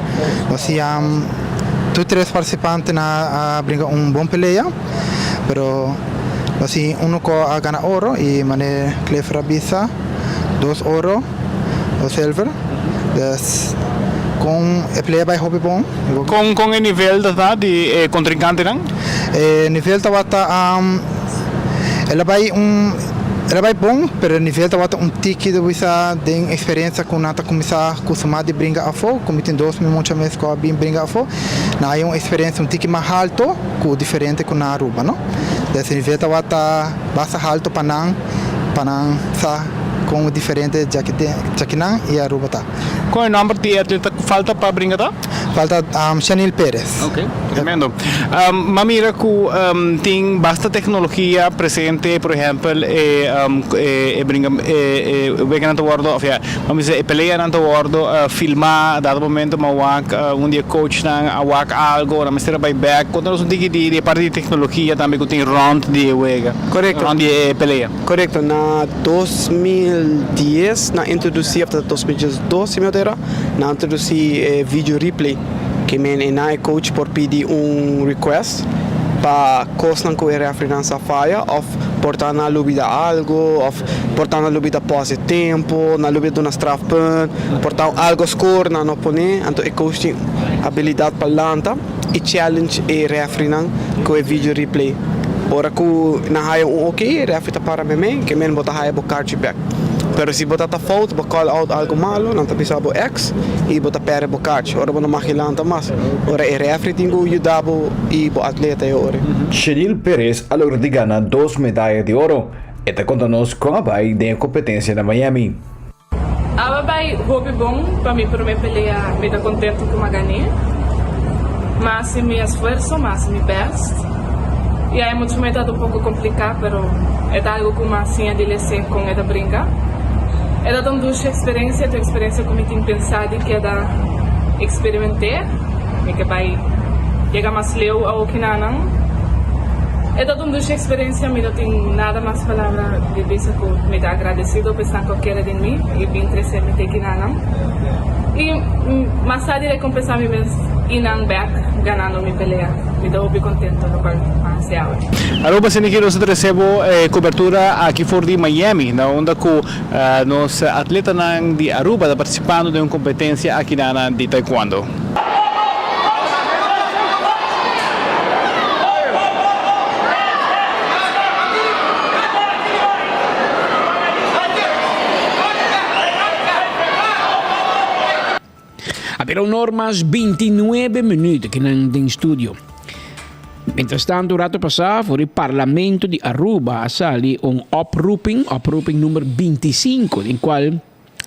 Nos tin tur tres participante nan a bringa un bon pelea pero nos tin uno cu a gana oro y manera Clifford a bisa dos oro, dos silver. Dus kon e playa bai hopi bon. Kon kon e nivel ta ta di e kontrinkantenan? E nivel tabata el a bai un el a bai bon pero e nivel tabata un tiki ta bisa den eksperensia ku nan ta kuminsá kustumá di bringa afó ku mi tin dos mi mucha mes ku a bin bringa afó nan hay un eksperensia un tiki mas halto ku diferente ku na Aruba no. Dus e nivel tabata basta halto pa nan pa nan sa. Kon diferente djakinan i Aruba ta. Kon e nomber di e atleta ku falta pa bringa ta? Falta Shanil Perez. Ok, tremendo. M'a mira ku tin basta teknologia presente, por ehèmpel e e bringa e weganan ta wòrdu òf ya, bam bisa e peleanan ta wòrdu filmá, dado momento m'a wak un di e coachnan a wak algo, nan mester a bai bèk. Konta nos un tiki di e parti di teknologia tambe ku tin rònt di e wega, rònt di e pelea. Korekto, na 2010 nan introdusi, of ta 2012 si mi no ta era, nan introdusi e video replay, ke men e nan e coach por pidi un request pa kosnan ku e referee nan sa faya of por ta nan a lubida algo of por ta nan a lubida pause e tempo, nan a lubida duna strafpunt, por ta algo score nan no pone, anto e coach tin abilidat pa lanta. i challenge e refrinan ku e video replay. Ora ku nan haya un ok, e refri ta para memey, ke men bo ta haya bo karchi bek. Pero si bo ta ta fout, bo call out algu malo, nan ta bisa bo ex i bo ta perde bo karchi. Ora bo no mag lanta mas. Ora e refri tin ku yuda bo i bo atleta e ora. Shenil Perez a logra di gana dos medaya di oro. E ta konta nos kon a bai den e kompetensia na Miami. Awe bai hopi bon pa mi prome pelea mi ta contento cu m'a gané m'a haci mi esfuerzo m'a haci mi best y ai mucho me tabata un poco complica pero e ta algo cu m'a siña di lese con e ta brinca e tabata un dushi experiencia e ta un experiencia cu mi tin pensa di keda experimenté mi ke bai yega mas leu awokinanan e tabata un dushi experiencia mi no tin nada mas palabra di bisa ku mi ta agradesido pa esnan ku a kere den mi i bin trese mi te kinanan. I mas sa di rekompensá mi mes i nan bèk ganando mi pelea. Mi ta hopi kontento lokual a hasi awe. Aruba Siniki nos ta trese bo e kobertura aki for di Miami na unda ku nos atletanan di Aruba ta partisipando den un kompetensia akinana di taekwondo. A bira un or mas 29 minuut aki nan den studio. Mientras tanto, rato pasá for e Parlamento di Aruba a sali un oproeping, oproeping nummer 25, den cual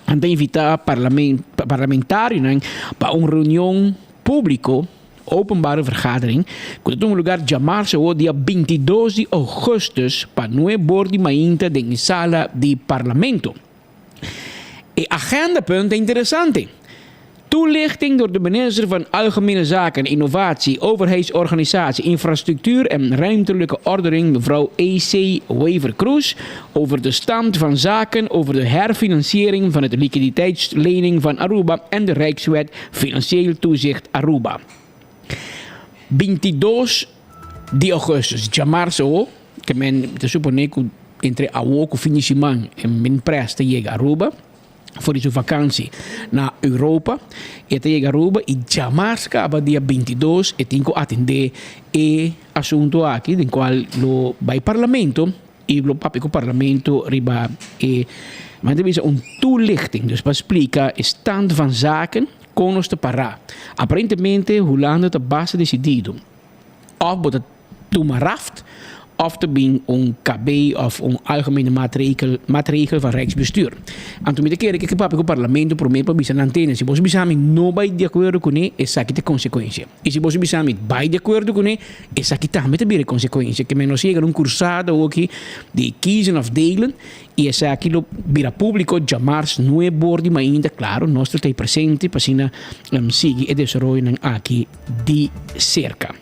Nan ta invitá parlamentarionan pa un reunion públiko, openbare vergadering, ku ta tuma lugar djamarsa awor dia bintidos di ougùstùs pa nuebe or di mainta den e sala di parlamento. E agendapunt ta interesante. Toelichting door de minister van Algemene Zaken, Innovatie, Overheidsorganisatie, Infrastructuur en Ruimtelijke Ordening, mevrouw E.C. Wever-Kroes, over de stand van zaken over de herfinanciering van het liquiditeitslening van Aruba en de Rijkswet Financieel Toezicht Aruba. 22 di augustus, djamarzo, ke men ta supone ku entre awo ku fin di siman e min pres ta yega Aruba. For di su vakansi na Europa e ta yega Aruba y djamars caba dia 22 e tin cu atende e asunto aki den cual lo bay parlamento y lo papia cu parlamento riba e men ta bisa un toelichting dus pa splica e stand van zaken. Kon nos ta pará? Aparentemente Hulanda ta basta desidido. Òf bo ta tuma raft òf ta bin un KB òf un Algemene Maatregel, Maatregel van Rijksbestuur. Anto mi ta kere ke papia ku Parlamento promé pa bisa nan tene. Si boso bisa mi no bai di akuerdo kuné, esaki ta e konsekuensia. I si boso bisa mi bai di akuerdo kuné, esaki tambe ta bira e konsekuensia. Ke men nos yega na un kursada awoki di kiezen òf delen i esaki lo bira públiko djamars nuebe or di mainta. Klaro, nos ta ei presente pa asina sigui e desaroyonan aki di serka.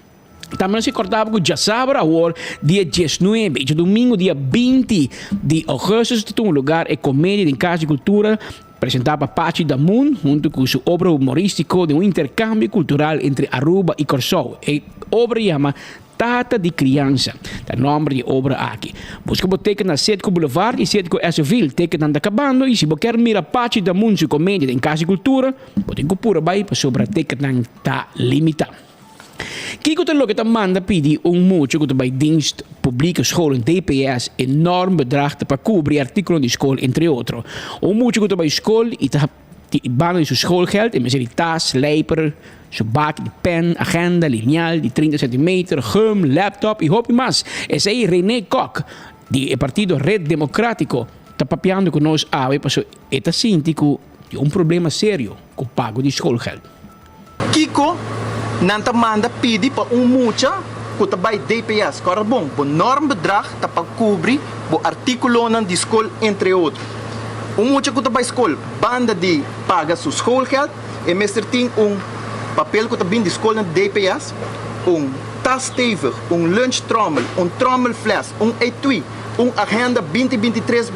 Tambe nos ke kòrda bo ku djasabra awor dia diesnuebe i djadumingu dia 20 di ougùstùs ta tuma lugar e komedia den Kas di Kultura presentá pa Pachi Damun huntu ku su obra humorístiko den un interkambio kultural entre Aruba i Kòrsou. E obra yama Tata di Kriansa ta nòmber di e obra aki. Buska bo teken na Setco Boulevard i Setco Esseville. Tekennan ta kabando i si bo kier mira Pachi Damun su komedia den Kas di Kultura, Bo tin ku pura bai pasobra ticketnan ta limitá. Kiko ta loke ta manda pidi un mucha ku ta bai Dienst Publieke Scholen, DPS, enorm bedrag ta pa kubri artíkulonan di skol entre otro. Un mucha ku ta bai skol i ta banda di su schoolgeld e mester di tas, lijper, su bak di pen, agenda, linial di 30 centimeter, gum, laptop i hopi mas. Esei Rene Kok di e partido Red Democratico ta papiando ku nos awe pasobra e ta sinti ku Tin un problema serio ku pago di schoolgeld. Kiko nan ta manda pidi pa un mucha ku ta bai DPS? Kòrda bon, bo normbedrag ta pa kubri bo artíkulonan di skol entre otro. Un mucha ku ta bai skol banda di paga su schoolgeld e mester tin un papel ku ta bin di skolnan di DPS, un tas stevig, un lunchtrommel, un trommelfles, un etui, un agenda 20 23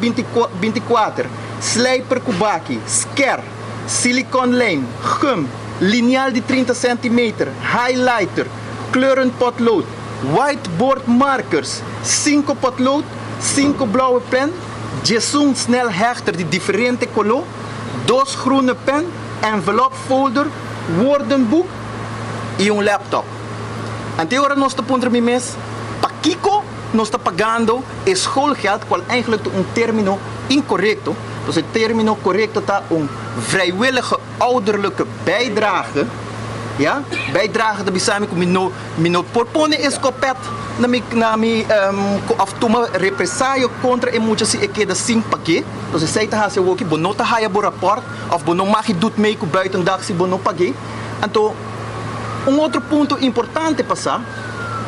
24, slijper ku baki, sker, siliconlijm, gum, linial di 30 centimeter, highlighter, kleurenpotlood, whiteboard markers, sinku potlood, sinku blauwe pen, djesun snelhechter di diferente koló, dos groene pen, envelop folder, woordenboek i un laptop. Ante ora nos ta puntra mi mes, pakiko nos ta pagando e schoolgeld, cual eigenlijk ta un termino incorrecto, dus e termino correcto ta un vrijwillige ouderlijke bijdrage, ya, bijdrage ta bisa mi cu mi no mi no por pone e scopet na mi na mi of tuma represayo contra e mucha si e keda sin pag'e, dus esey ta haci awoki bo no ta haya bo rapport of bo no mag e doet mee cu buitendag si bo no pag'e, anto un otro punto importante pa sa.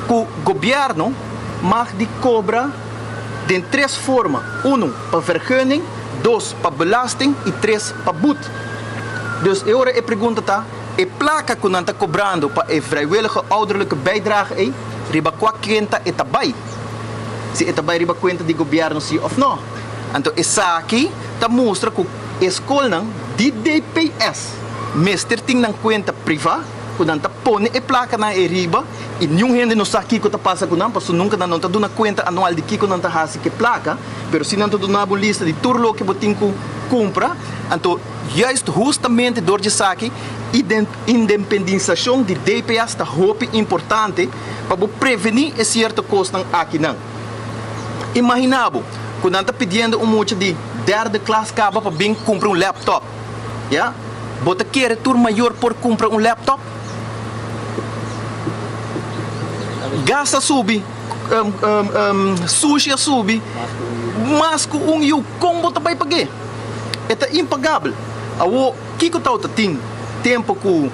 Ku gobièrnu mag di kobra den tres forma, unu pa vergunning, dos pa belasting i tres pa but. Dus e ora e pregunta ta, e plaka ku nan ta kobrando pa e vrijwillige ouderlijke bijdrage ei, riba kua kuenta e ta bai? Si e ta bai riba kuenta di gobièrnu si òf nò? Anto esaki ta mustra ku e skolnan di DPS mester tin nan kuenta privá. ku nan ta pone e plakanan ei riba i niun hende no sa kiko ta pasa ku nan pasobra nunka nan no ta duna kuenta anual di kiko nan ta hasi ku e plaka, pero si nan ta duna bo un lista di tur loke bo tin ku kumpra. Anto juist hustamente dor di esaki independinsashon di DPS ta hopi importante pa bo prevení e sierto kosnan akinan. Imaginá bo ku nan ta pidiendo un mucha di derde klas kaba pa bin kumpra un laptop. Ya. Bo ta kere tur mayor por kumpra un laptop? Gas a subi, sushi a subi, mas ku un yu, kon bo ta bai pag'é? E ta impagabel. Awor, kiko tawata tin tempu ku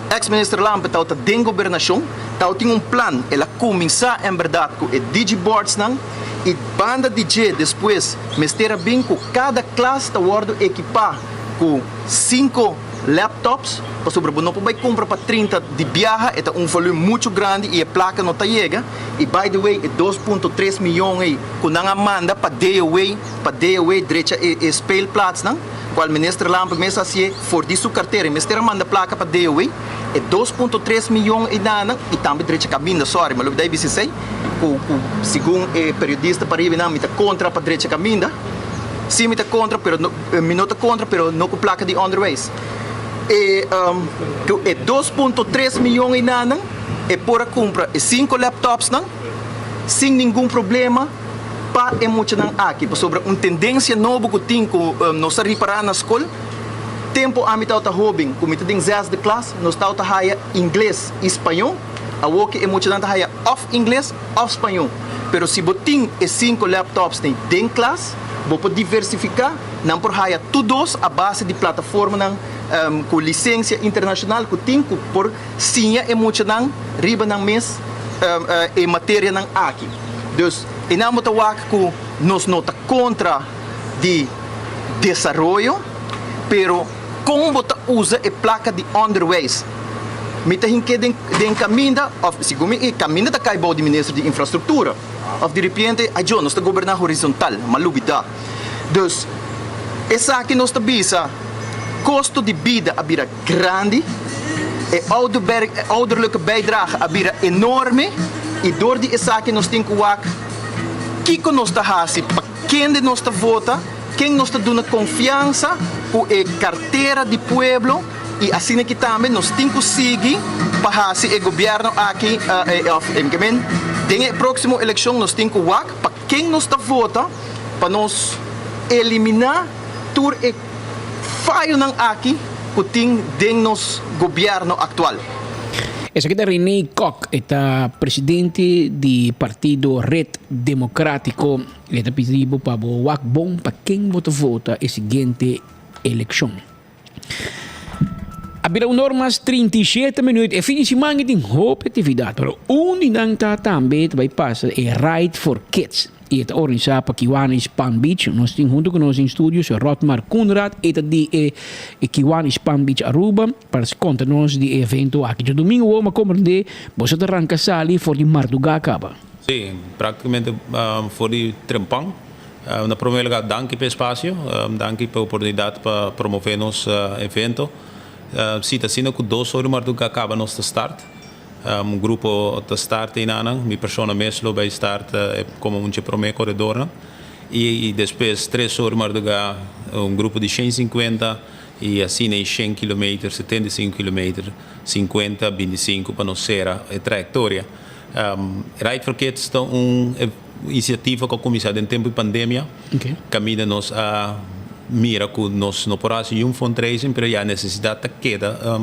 ex minister Lampe tawata den gobernashon? Tawatin un plan, el a kuminsá en bèrdat ku e digiboardsnan i banda di dje despues mester a bin ku kada klas ta wòrdu ekipá ku sinku laptops, pasobra bo no por bai kumpra pa 30 di biaha, e ta un volume muchu grandi i e plaka no ta yega. I by the way e 2.3 miyon ei ku nan a manda pa DOW, pa DOW drecha e e speelplaatsnan, kual Minister Lampe mes a hasié for di su kartera, e mester a manda plaka pa DOW, e 2.3 miyon ei nan i tambe drecha kaminda, sorry, mi a lubida e bisa esei, ku ku segun e periodista pariba nan mi ta kontra pa drecha kaminda, si mi ta kontra pero no. Mi no ta kontra pero no ku plaka di onderwijs. E ku e 2.3 miyon einanan e por a kumpra e sinku laptopsnan sin ningun problema pa e muchanan aki. Pasobra un tendensia nobo ku tin ku nos a ripará na skol. Tempu ami tabata hóben, ku mi ta den zesde klas, nos tabata haya ingles i spañó. Awor ku e muchanan ta haya òf ingles òf spañó. Pero si bo tin e sinku laptops nei den klas, bo por diversifiká, nan por haya tur dos a base di plataformanan ku lisensia internashonal ku tin ku por siña e muchanan riba nan mes e materianan aki. Dus einan bo ta wak ku nos no ta kontra di desaroyo, pero kon bo ta usa e plaka di onderwijs? Mi ta hink'é den den kaminda òf segun mi e kaminda ta kai bou di minister di infrastruktura òf di repente ay djo nos ta goberná horizontal, m'a lubidá. Dus esaki nos ta bisa kosto di bida a bira grandi, e ouderlijke bijdrage a bira enorme i dor di esaki nos tin ku wak kiko nos ta hasi pa kende nos ta vota, ken nos ta duna konfiansa ku e kartera di pueblo i asina ki tambe nos tin ku sigui pa hasi e gobièrnu aki òf den e próksimo elekshon nos tin ku wak pa ken nos ta vota pa nos eliminá tur e fayonan aki ku tin den nos gobièrnu aktual. Esaki ta Rene Kok, e ta presidente di partido Red Democratico. E ta pidi bo pa bo wak bon pa ken bo ta vota e siguiente elekshon. A bira un or mas 37 minuut. E fin di siman e tin hopi actividad, pero un di nan ta tambe ta bay pasa e Ride for Kids. Y e ta organisa pa Kiwanis Palm Beach. Nos tin hunto cu nos den studio señor Rotmar Coenraad, e ta di e Kiwanis Palm Beach Aruba, pa conta nos di e evento aki. Djadomingo wou mi a comprende boso ta ranca sali for di marduga caba. Sí, practicamente for di trempan. Na prome lugar danki pa e espacio, danki pa e oportunidad pa promove nos evento. Si ta asina cu dos ora di marduga caba nos ta start. Un grupo ta start einanan, mi persona mes lo bay start como un dje prome coredornan. Y despues tres ora di marduga un grupo di shen cincuenta y asina e shen kilometer, 75 kilometer, cincuenta, binticinco pa nos cera e trayectoria. Ride for Kids ta un inisiativa ku a kuminsá den tempu di pandemia. Kaminda nos a mira ku nos no por hasi niun fundraising, pero ya nesesidat ta keda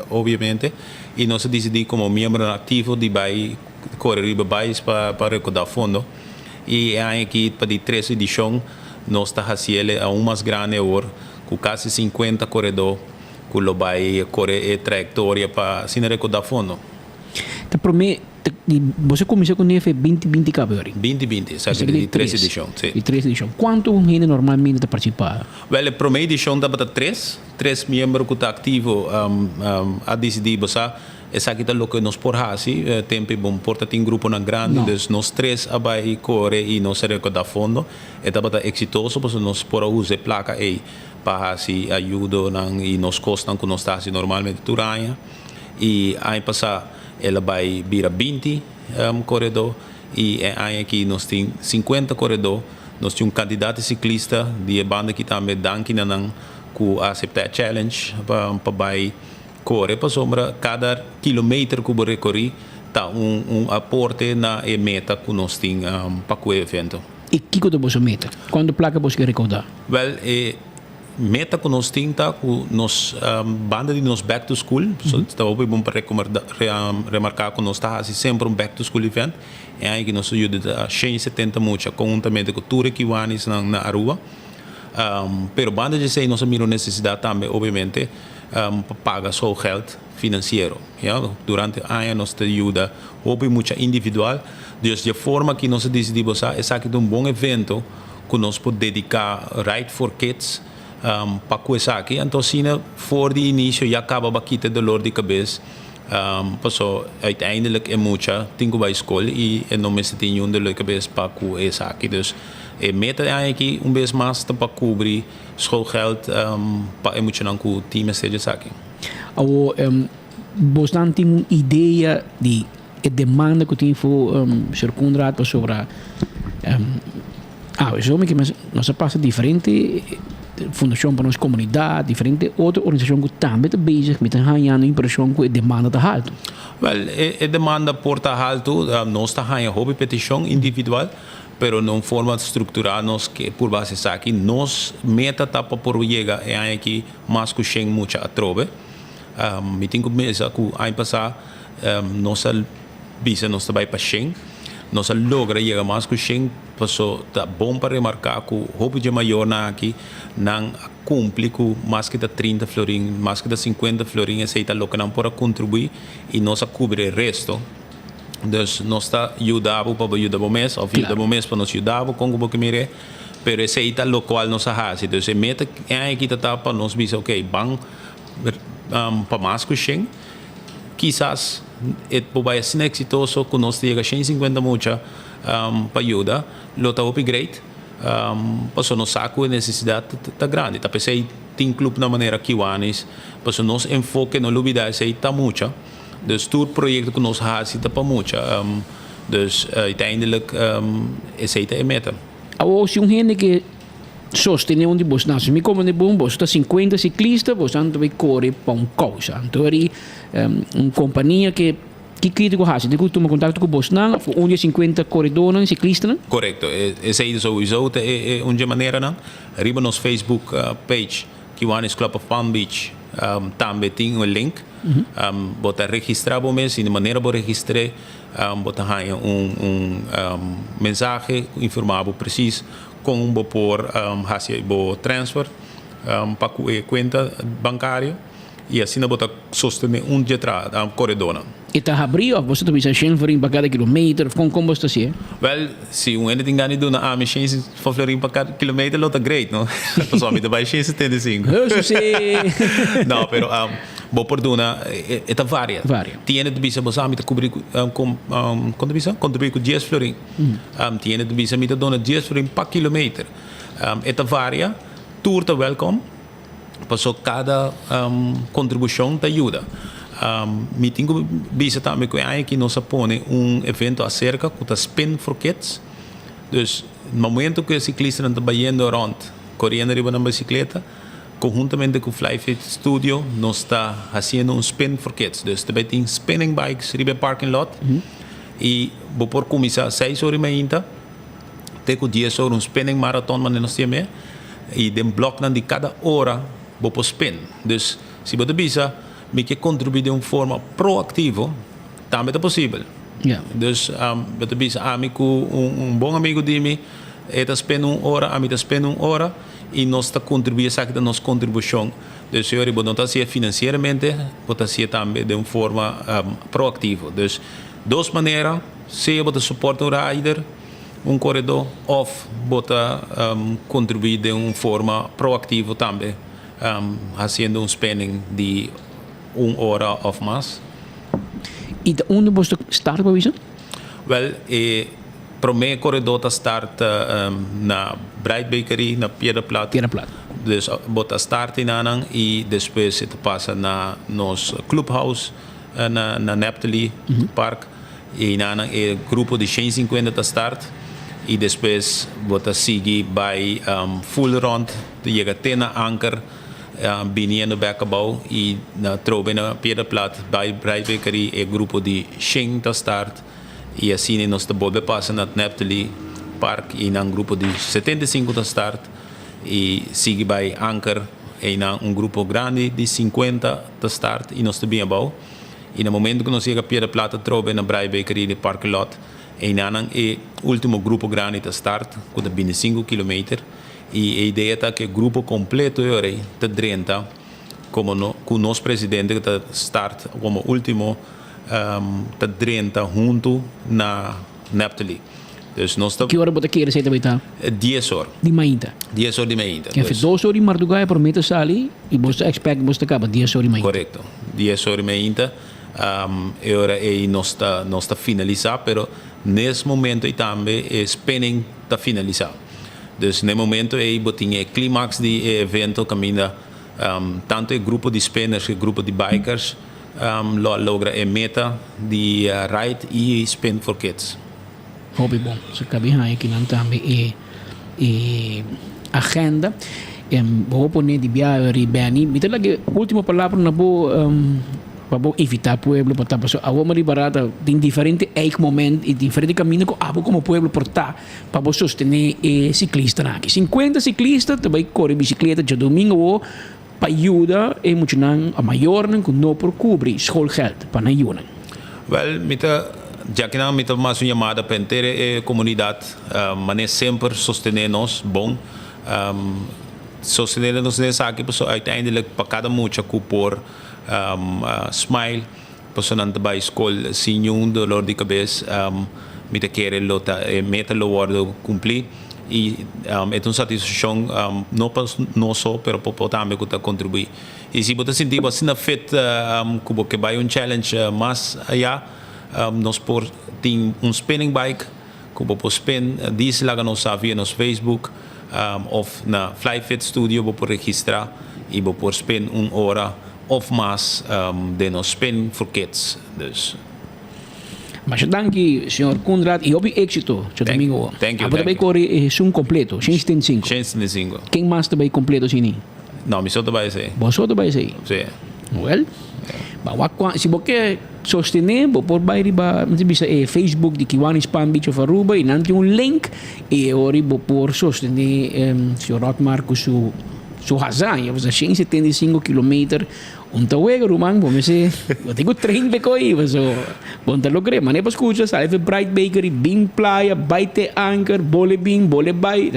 obviamente. I nos a disidí komo miembronan aktivo di bai kore riba bais pa rekoudá fondo. I e aña aki pa di tres edishon nos ta hasiel aun mas grandi awor ku kasi sinkuenta koredó ku lo bai kore e trayektoria pa asina rekoudá fondo. Ta prome di bo sa kuminsá ku nefe binti binti kaba yori? Binti binti, esaki ta di tres edishon, si. Di tres edishon. Kuantu hende normalmente ta partisipá? Wèl, e prome edishon tabata tres, tres miembro ku ta aktivo a disidí, bo sa, esaki ta loke nos por hasi, tempu bo por ta tin gruponan grandi, dus nos tres a bai kore i nos a rekòrdá fondo. E tabata eksitoso pasobra nos por a usa e plaka ei pa hasi ayudonan i nos kosnan ku nos ta hasi normalmente tur aña. Y aña pasa el a bay bira binti coredor y e aña aki nos tin cincuenta coredor. Nos tin un cantidad di ciclista di e banda aki tambe danki na nan cu a acepta e challenge pa bay core pasobra cada kilometer cu bo recori ta un aporte na e meta cu nos tin pa cu e evento. Y kico ta boso meta? Cuanto placa boso ke recauda? Wel e Meta ku nos tin ta ku nos banda di nos back to school, so ta hopi bon pa remarká ku nos ta hasi semper un back to school event. E aña aki nos a yuda ta 170 mucha konhuntamente ku tur e Kiwanisnan na Aruba. Pero banda di esei nos a mira un nesesidat tambe obviamente pa paga schoolgeld finansiero. Ya, durante aña nos ta yuda hopi mucha individual. Dus di e forma aki nos a disidí bo sa esaki ta un bon evento ku nos por dediká Ride for Kids pa ku esaki. Anto asina for di inisio ya kaba ba kita e dolor di kabes paso uiteindelijk e mucha tin ku bai skol i e no mester tin niun dolor di kabes pa ku esaki. Dus e meta di aña aki un bes mas ta pa kubri schoolgeld pa e muchanan ku tin mester di esaki. Awor bosnan tin un idea di E demanda ku tin for señor Koenraad pasobra awe so mi ke nos a pasa diferente fundashon pa nos komunidat, diferente otro organisashon ku tambe ta bezig mi ta hañando impreshon ku e demanda ta haltu. Wèl e demanda por ta haltu, nos ta haña hopi petishon individual. Pero na un forma strukturá nos ke purba hasi esaki. Nos meta ta pa por yega e aña aki mas ku shen mucha atrobe. Mi tin ku mesa ku aña pasá nos a bisa nos ta bai pa shen. Nos a logra yega mas ku shen paso ta bon pa remarká ku hopi dje mayornan aki nan a kumpli ku mas ke ta 30 florin, mas ke ta 50 florin esei ta loke nan por a kontribuí i nos a kubri e resto. Dus nos ta yuda bo pa bo yuda bo mes of yuda bo mes pa nos yuda bo kon ku bo ke mir'é. Pero esei ta lokual nos a hasi. Dus e meta e aña aki ta ta pa nos bisa ok ban pa mas ku shen. Kisas e por bai asina eksitoso ku nos ta yega shen i sinkuenta mucha pa yuda. Lo ta hopi great pasobra nos sa ku e nesesidat ta grandi. Ta p'esei tin klupnan manera Kiwanis pasobra nos enfoke no lubida esei ta mucha. Dus tur proyecto cu nos haci ta pa mucha. Dus uiteindelijk esey ta e meta. Awor si un hende ke sostene un di bosnan, si mi komende bon, boso ta 50 siklista, boso ta bai kore pa un kousa. Anto eri un kompania ke ki kiti ku hasi? Tin ku tuma kontakto ku bosnan òf ku un di e 50 koredónan, siklistanan? Korekto, esei souiso ta e un dje maneranan. Riba nos Facebook page Kiwanis Club of Palm Beach tambe tin un link. Bo ta registrá bo mes i di manera bo registr'é bo ta haña un un mensahe ku informá bo presis kon bo por hasi bo transfer pa ku e kuenta bankario i asina bo ta sostené un dje tra koredónan. E ta habrí òf boso ta bisa shen florin pa kada kilometer òf kon kon boso ta hasié? Wèl, si un hende tin gana di duna ami shen florin pa kada kilometer lo ta great, no? Pasobra mi ta bai 175. Hesusé! No, pero bo por duna, e ta varia. Varia. Tin hende ta bisa bo sa mi ta kubrí ku, kon ta bisa? Kontribuí ku dies florin. Tin hende ta bisa mi ta duna dies florin pa kilometer. E ta varia, tur ta wèlkòm. Paso kada kontribushon ta yuda. Mi tin ku bisa tambe ku e aña aki nos a pone un evento aserka ku ta Spin for Kids. Dus momento ku e siklistanan ta bayendo rònt koriendo riba nan bisikleta, konhuntamente ku Fly Fit Studio nos ta hasiendo un Spin for Kids. Dus ta bai tin spinning bikes riba e parking lot i bo por kuminsá seis ora i mainta. te ku dies ora un spinning marathon manera nos tin me i den blòknan di kada ora bo por spin. Dus si bo ta bisa mi ke kontribuí den un forma proaktivo tambe ta posibel. Dus bo ta bisa ami ku un bon amigu di mi e ta spin un ora ami ta spin un ora i nos ta kontribuí esaki ta nos kontribushon. Dus e ora bo no ta hasié finansieramente bo ta hasié tambe den un forma proaktivo. Dus dos manera. Sea bo ta soporta un rider, un koredó òf bo ta kontribuí den un forma proaktivo tambe hasiendo un spinning di un ora òf mas. I ta unda bo ta start pa bisa? Wèl, e promé koredó ta start na Bright Bakery na Piedra Plat. Piedra Plat. Dus bo ta start einanan i despues e ta pasa na nos clubhouse na Neptali Park. Einan e grupo di 150 ta start y despues bo ta sigui bay full rond ta yega te na Anker biniendo bek abou y na trobe na Piedra Plat bay Bright Bakery e grupo di shen ta start y asina nos ta bolbe pasa na Neptali Park y nan grupo di 75 ta start y sigui bay Anker einan un grupo grandi di 50 ta start y nos ta bin abou. I na momento ku nos yega Piedra Plat atrobe na Braai Bakery di parking lot, einanan e ultimo grupo grandi ta start ku ta bini sinku kilometer i e idea ta ku e grupo kompleto e ora ei ta drenta komo no ku nos presidente ku ta start komo ultimo ta drenta huntu na Neptali. Dus nos ta. Ki ora bo ta kere esei ta bai ta? Dies or. Di mainta. Dies or di mainta. Ke dus. Dos or di mardugá e promé ta sali i bo ta expect bo ta kaba dies or di mainta. Korekto. Dies or di mainta. E ora ei nos ta nos ta finalisá pero nes momento ei tambe e spinning ta finalisá. Dus na e momento ei bo tin e klimaks di e evento kaminda tantu e grupo di spinners ku e grupo di bikers lo a logra e meta di ride i spin for kids. Hopi bon. So kabi haña kinan tambe e e agenda. Bo pone di biaha ri Benny. Mi ta laga e ultimo palabra na bo. Pa bo invitá pueblo pa ta pasobra awor mi ripará ta tin diferente eikmoment i diferente kaminda ku abo komo pueblo por ta pa bo sostené e siklistanan aki. Sinkuenta siklista ta bai kore bisikleta djadumingu awor pa yuda e muchanan o mayornan ku no por kubri schoolgeld pa nan yunan. Wèl, mi ta djakinan mi ta mas un yamada pa henter e komunidat manera semper sostené nos bon. Sostené nos den esaki pasobra uiteindelijk pa kada mucha ku por smile pasobra nan ta bai skol sin niun dolor di kabes mi ta kere lo ta e meta lo wordo kumpli i e ta un satisfakshon no pa nos so pero pa bo tambe ku ta kontribuí i si bo ta sinti bo asina fit ku bo ke bai un challenge mas aya nos por tin un spinning bike ku bo por spin dis laga nos sa via nos Facebook of na Flyfit Studio bo por registra y bo por spin un ora of mas den nos Spin for Kids dus. Masha danki señor Koenraad y hopi éxito djadomingo. Thank you, Abo ta thank bay you. kore esun completo, 175. 175. Ken mas ta bay completo asina? No, mi so ta bay esey. Bo so ta bay esey? Sí. Well, ba wak kua, si bo ke sostené, bo por bai riba, mi ta bisa e Facebook di Kiwanis Palm Beach of Aruba i nan tin un link i e ora bo por sostené señor Rotmar ku su su hazaña, pasobra 175 kilometer un ta wega ruman, bo mester bo tin ku train p'e koi pasobra bo no ta logr'é. Manera bo skucha sali for Bright Bakery bin playa bai te Anker bole bin bole bai.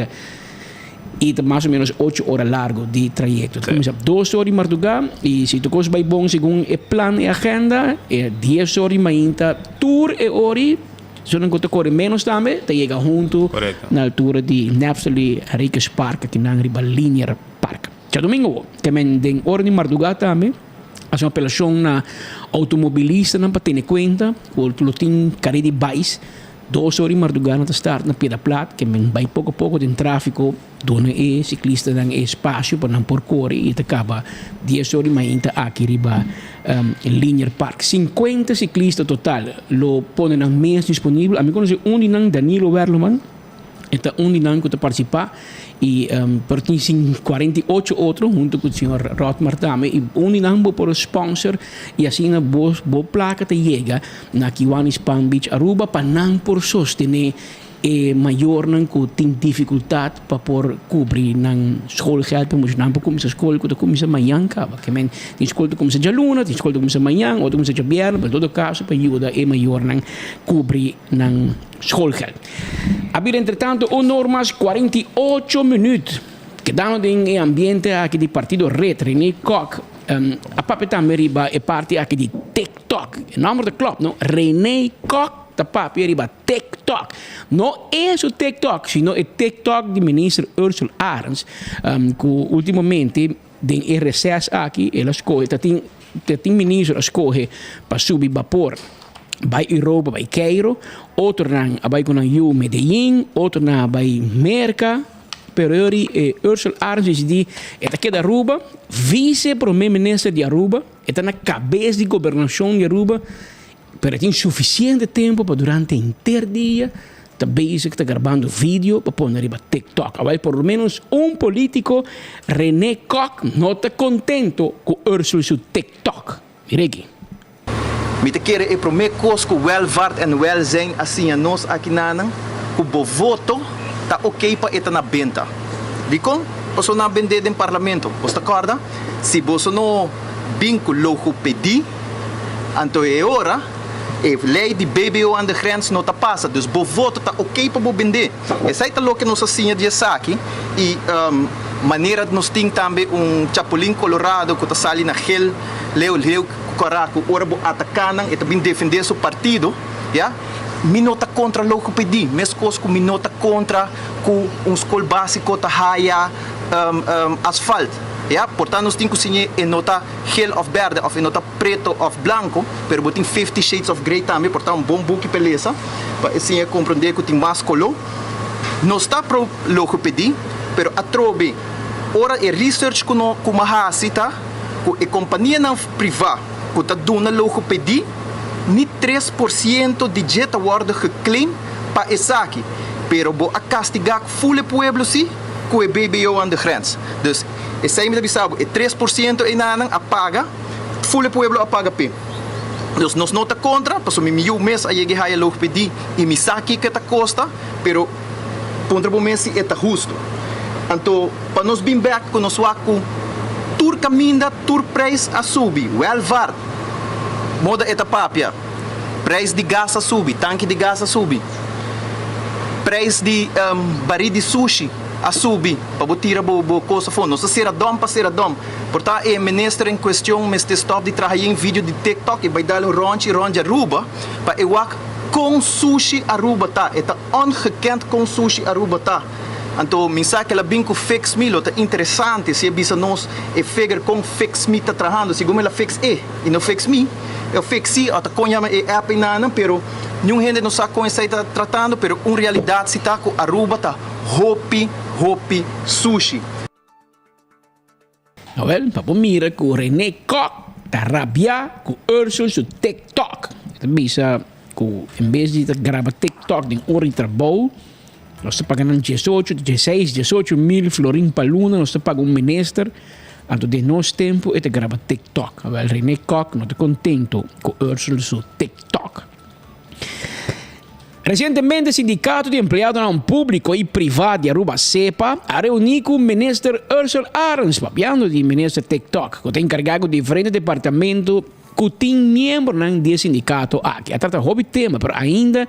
I ta mas o menos ocho ora largo di trayecto. Ta cuminsa dos or di marduga y si tur cos bay bon segun e plan e agenda e dies or di mainta tur e ori esunnan cu ta core menos tambe ta yega hunto na altura di Nephtali Henriquez Park akinan riba Linear Park. Djadomingo te men den ora di marduga tambe haci un apelacion na automobilistanan pa tene cuenta cu lo tin cari di bais. Dos or di mardugá nan ta start na Piedra Plat, ke men bai poko poko den tráfiko, duna e siklistanan e espasio pa nan por kore i ta kaba dies or di mainta aki riba Linear Park. Sinkuenta siklista total lo pone nan mes disponibel. Ami konosé un di nan, Danilo Werleman, e ta un di nan ku ta partisipá i pero tin 48 otro hunto ku señor Rotmar tambe i un di nan bo por sponsor i asina bo bo plaka ta yega na Kiwanis Palm Beach Aruba pa nan por sostené e mayornan ku tin difikultat pa por kubri nan schoolgeld pa mucha nan por kuminsá skol ku ta kuminsá mañan kaba. Ke men tin skol ta kuminsá djaluna, tin skol ta kuminsá mañan, otro kuminsá djabièrnè, pero en todo kaso pa yuda e mayornan kubri nan schoolgeld. A bira entretanto un or mas 48 minuut. Kedando den e ambiente aki di partido Red, Rene Kok a papia tambe riba e parti aki di TikTok. E nomber ta klop, no? Rene Kok ta papia riba TikTok. No e su TikTok, sino e TikTok di minister Ursula Arends, ku ultimamente den e reces aki el a skohe, ta tin ta tin minister a skohe pa subi bapor bai Europa, bai Cairo, otronan a bai ku nan yu Medellin, otronan a bai Merka. Pero yori e Ursula Arends disidí e ta keda Aruba, vice prome minister di Aruba, e ta na kabes di gobernashon di Aruba, pero e tin sufisiente tempu pa durante henter dia ta bezig ta grabando video pa pone riba TikTok. Awel por lo menos un politico, Rene Kok, no ta contento cu Ursula su TikTok. Mira aki. Mi ta kere e promé kos ku welvaart en welzijn a siña nos akinanan, ku bo voto ta oké pa e ta na benta. Dikon? Pasobra nan a bend'é den parlamento. Bos ta kòrda? Si boso no bin ku logopedie, anto e ora e lei di BBO aan de grens no ta pasa. Dus bo voto ta oké pa bo bend'é. Esei ta loke nos a siña di esaki i manera nos tin tambe un chapulín colorado ku ta sali na gel leu leu ku kòrá ku ora bo ataká nan e ta bin defendé su partido ya. Mi no ta kontra logopedie meskos ku mi no ta kontra ku un skol básiko ta haya asfalt ya. Por tanto nos tin ku siñ'é e no ta gel òf bèrdè òf e no ta preto òf blanko pero bo tin Fifty Shades of Grey tambe por ta un bon buki pa e lesa pa e siña komprondé ku tin mas koló. Nos ta pro logopedie pero atrobe ora e research ku no ku mi a hasi ta ku e kompanianan privá ku ta duna logopedie ni 3% di dje ta wòrdu geclaim pa esaki pero bo a kastigá ful e pueblo si ku e BBO aan de grens. Dus esei mi ta bisa bo e 3% einanan a paga. Ful e pueblo a paga p'e. Dus nos no ta kontra, pasobra mi yu mes a yega e haya logopedie i mi sa kiko e ta kosta, pero puntra bo mes si e ta hustu. Anto pa nos bin bèk ku nos wak ku tur kaminda tur preis a subi, wèlvaart, moda e ta papia, preis di gas a subi, tanki di gas a subi, preis di barí di sushi a subi pa bo tira bo bo kos afó. Nos ta sera dòm pa sera dòm. Por ta e minister en kuestion mester stòp di traha yen video di TikTok i bai dal un ròntji rònt di Aruba pa e wak kon sushi Aruba ta. E ta ongekend kon sushi Aruba ta. Anto mi sa kel a bin ku fix me lo ta interesante si e bisa nos e figure kon fix me ta trahando. Segun el a fix e i no fix me. E fix si ota kon yama e app einanan pero niun hende no sa kon esei ta tratando pero un realidat si ta ku Aruba ta hopi hopi sushi. Awel, pa bo mira ku Rene Kok ta rabia ku Ursel su TikTok. E ta bisa ku en bes di ta graba TikTok den ora di trabou, nos ta paga nan diesocho, dieseis, diesocho mil florin pa luna nos ta paga un minister, anto den nos tempu e ta graba TikTok. Awel, Rene Kok no ta kontento ku Ursel su TikTok. Recientemente Sindicato di Empleadonan Publico y Priva di Aruba, SEPA, a reuni cu Minister Ursell Arends, papiando di Minister TikTok, cu ta encarga cu diferente departamento cu tin miembronan di e sindicato aki. A trata hopi tema, pero ainda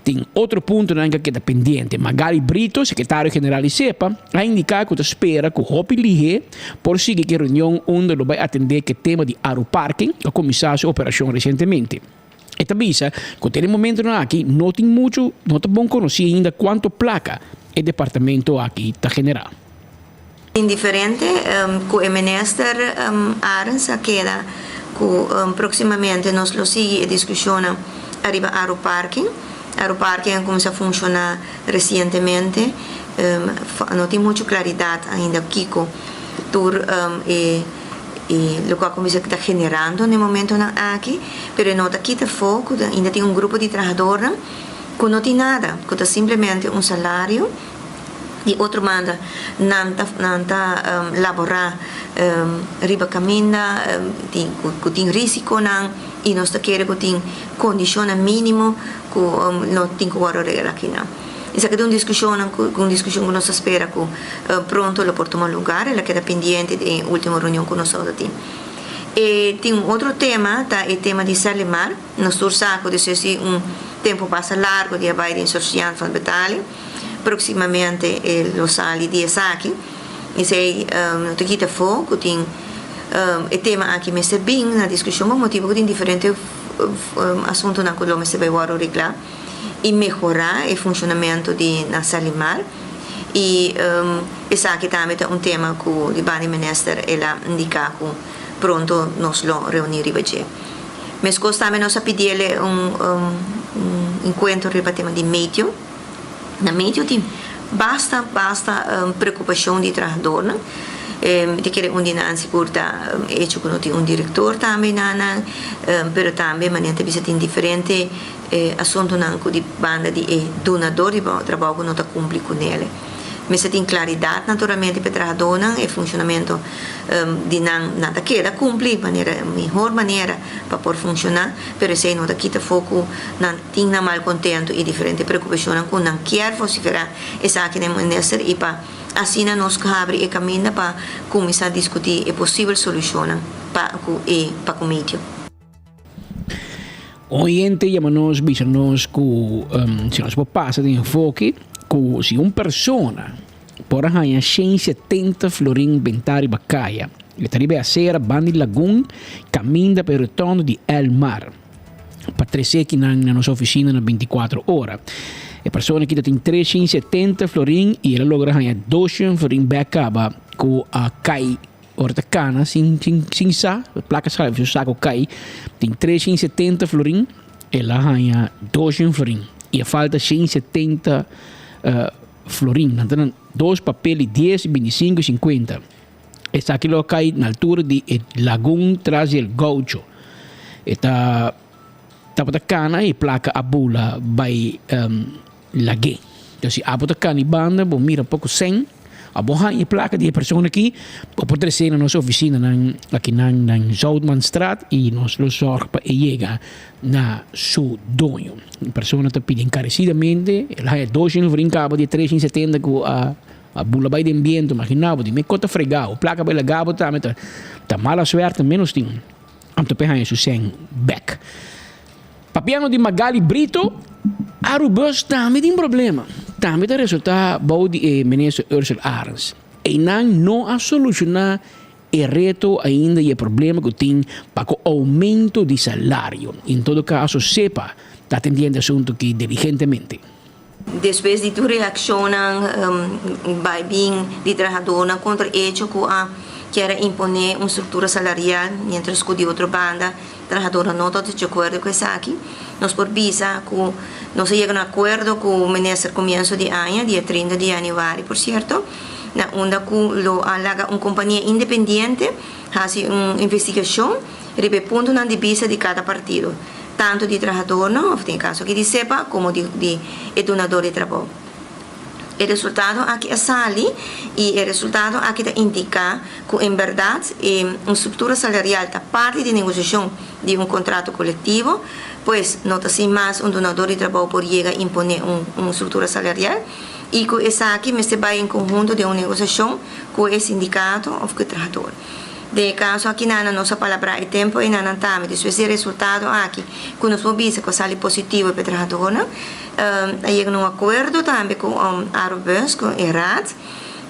tin otro puntonan cu a keda pendiente. Magali Brito, Secretario General di SEPA, a indica cu ta spera cu hopi lihe por sigui cu e reunion unda lo bay atende cu e tema di Aruparking, cu a cuminsa su operacion recientemente. E ta bisa ku te den momentonan aki no tin muchu, no ta bon konosí ainda kuantu plaka e departamento aki ta generá. Indiferente ku e minister Arends a keda ku próksimamente nos lo sigui e diskushonnan ariba Aruparking. Aruparking a kuminsá funshoná resientemente. No tin muchu klaridat ainda kiko tur e. E lokual ku mester ta generando na e momentonan aki, pero e no ta kita afó ku ainda tin un grupo di trahadornan ku no tin nada, ku ta simplemente un salario. Di otro banda nan ta nan ta laborá riba kaminda tin ku tin risikonan i nos ta kere ku tin kondishonnan mínimo ku lo tin ku wòrdu regla akinan. Esaki ta un diskushonnan ku un diskushon ku nos ta spera ku pronto lo por tuma lugar. El a keda pendiente den e ultimo reunion ku nos tabata tin. E tin un otro tema ta e tema di Serlimar. Nos tur sa ku despues di un tempu basta largu di a bai den Sociaan van Betaling, proximamente e lo sali di esaki. Esei no ta kita afó ku tin e tema aki mester bin na diskushon pa motibu ku tin diferente asuntunan ku lo mester bai wòrdu reglá. i mehorá e funshonamentu di na Salimar i esaki tambe ta un tema ku di banda di minister el a indiká ku pronto nos lo reuní riba dje. Meskos tambe nos a pidiele un enkuentro riba tema di meteo. Na meteo tin basta basta preokupashon di trahadornan. Mi ta kere un di nan sigur ta echo ku no tin un direktor tambe na nan, pero tambe manera ta bisa tin diferente E asuntunan ku di banda di e dunador di trabou ku no ta kumpli ku nele. Mester tin klaridat naturalmente pa e trahadónan, e funshonamentu di nan nan ta keda kumpli manera mihor manera pa por funshoná, pero esei no ta kita afó ku nan tin nan malkontentu i diferente preokupashonnan ku nan kier vosiferá esaki na e minister i pa asina nos habri e kaminda pa kuminsá diskutí e posibel solushonnan pa ku e pa ku metio. Un oyente yama nos bisa nos ku si nos por pasa den enfoke ku si un persona por a haña 170 florin bentá riba kaya, e ta riba e asera banda di lagun kaminda pa e rotondo di El Mar pa trese kinan na nos ofisina na 24 ora. E persona aki ta tin 370 florin i el a logra haña 200 florin bek kaba ku a kai. Ora ta cana sin sin sin sa, placa sali su saco cay, tin 370 florin, el a haña 200 florin. Y a falta 170 uh, florin. Nan ta dos papel di 10, 25 y 50. Esaki lo cay na altura di e lagun tras di el gaucho. E ta tabata cana y placa a bula bay um, lag'é. Entonces si abo ta cana y banda, bo mira poco sen. Abo haña e plaka di e persona aki, bo por trese na nos ofisinanan akinan na Zoutmanstraat i nos lo sòrg pa e yega na su doño. E persona ta pidi enkaresidamente, el a haña 200 florin kaba di e 370 ku a bula bai den biento. Imagina bo, di mi kos ta fregá, o plaka bai laga bo tambe ta ta mala suerte menos tin. Anto p'e haña su sèn bèk. Papiando di Magali Brito, Arubus tambe tin problema. Tambe ta resultá bou di e minister Ursell Arends. Einan no a solushoná e reto ainda y e problema cu tin pa cu aumento di salario. En todo caso SEPA ta atendiendo e asunto aki diligentemente. Despues di tur reaccionnan bay bin di trahadornan contra hecho cu a kier a impone un structura salarial mientras cu di otro banda trahadornan no ta di acuerdo cu esaki, nos por bisa cu nos a yega na un acuerdo cu minister comienzo di aña, dia 30 di januari por cierto, na unda cu lo a laga un compania independiente haci un investigacion riba e puntonan di bista di cada partido, tanto di trahadornan, of den e caso aki di SEPA, como di di e dunador di trabou. E resultado aki a sali y e resultado aki ta indica cu en berdad e un structura salarial ta parti di negociacion di un contrato colectivo, pues no ta sin mas un dunador di trabou por yega impone un un structura salarial y cu esaki mester bay en conhunto den un negociacion cu e sindicato of cu e trahador. Den e kaso aki nan nos a palabrá e tempu ei nan tambe. Despues di e resultado aki ku nos por bisa ku a sali positivo pa e trahadornan, a yega na un akuerdo tambe ku Arubus, ku e raad,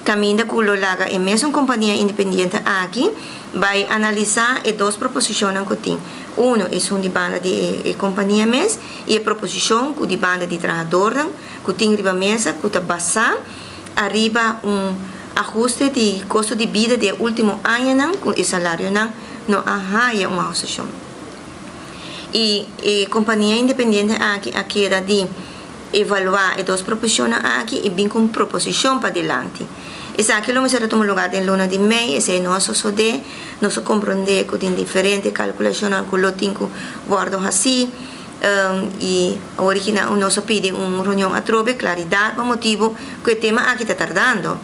kaminda ku lo laga e mesun kompania independiente aki bai analisá e dos proposishonnan ku tin. Uno esun di banda di e kompania mes i e proposishon ku di banda di trahadornan ku tin riba mesa ku ta basá ariba un ahuste di kosto di bida di e ultimo añanan ku e salarionan no a haya un ahustashon. I e kompania independiente aki a keda di evaluá e dos proposishonnan aki i bin ku un proposishon padilanti. Esaki lo mester a tuma lugá den luna di mei, esei no a sosodé. Nos a komprondé ku tin diferente kalkulashonnan ku lo tin ku wòrdu hasí. I awor aki nan nos a pidi un reunion atrobe klaridat pa motibu ku e tema aki ta tardando.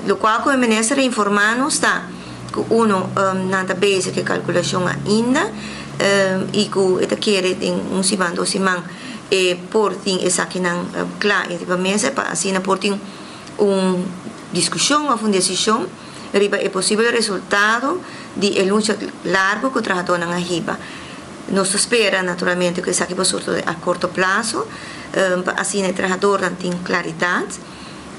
Lokual ku e minister a informá nos ta ku uno nan ta bezig ku e kalkulashon ainda i ku e ta kere den un siman dos siman e por tin esakinan kla i riba mesa pa asina por tin un diskushon òf un desishon riba e posibel resultado di e lucha largu ku trahadónan a hiba. Nos ta spera naturalmente ku esaki por surto a korto plaso pa asina e trahadornan tin klaridat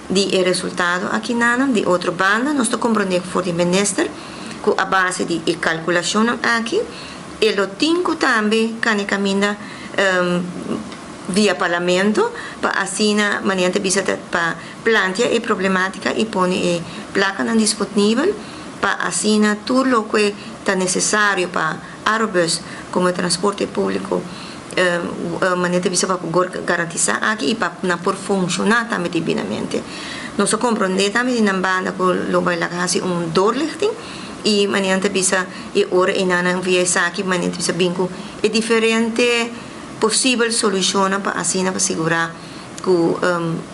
di e resultado akinanan. Di otro banda nos ta komprondé for di minister ku a base di e kalkulashonnan aki e lo tin ku tambe kani kaminda via parlamento pa asina manera ta bisa ta pa plantea e problematika i pone e plakanan disponibel pa asina tur loke ta nesesario pa Arubus komo e transporte públiko manera ta bisa pa por garantisá aki i pa nan por funshoná tambe debidamente. Nos a komprondé tambe di nan banda ku lo bai laga hasi un doorlichting i manera ta bisa e ora einan nan via esaki manera ta bisa bin ku e diferente posibel solushonnan pa asina pa sigurá ku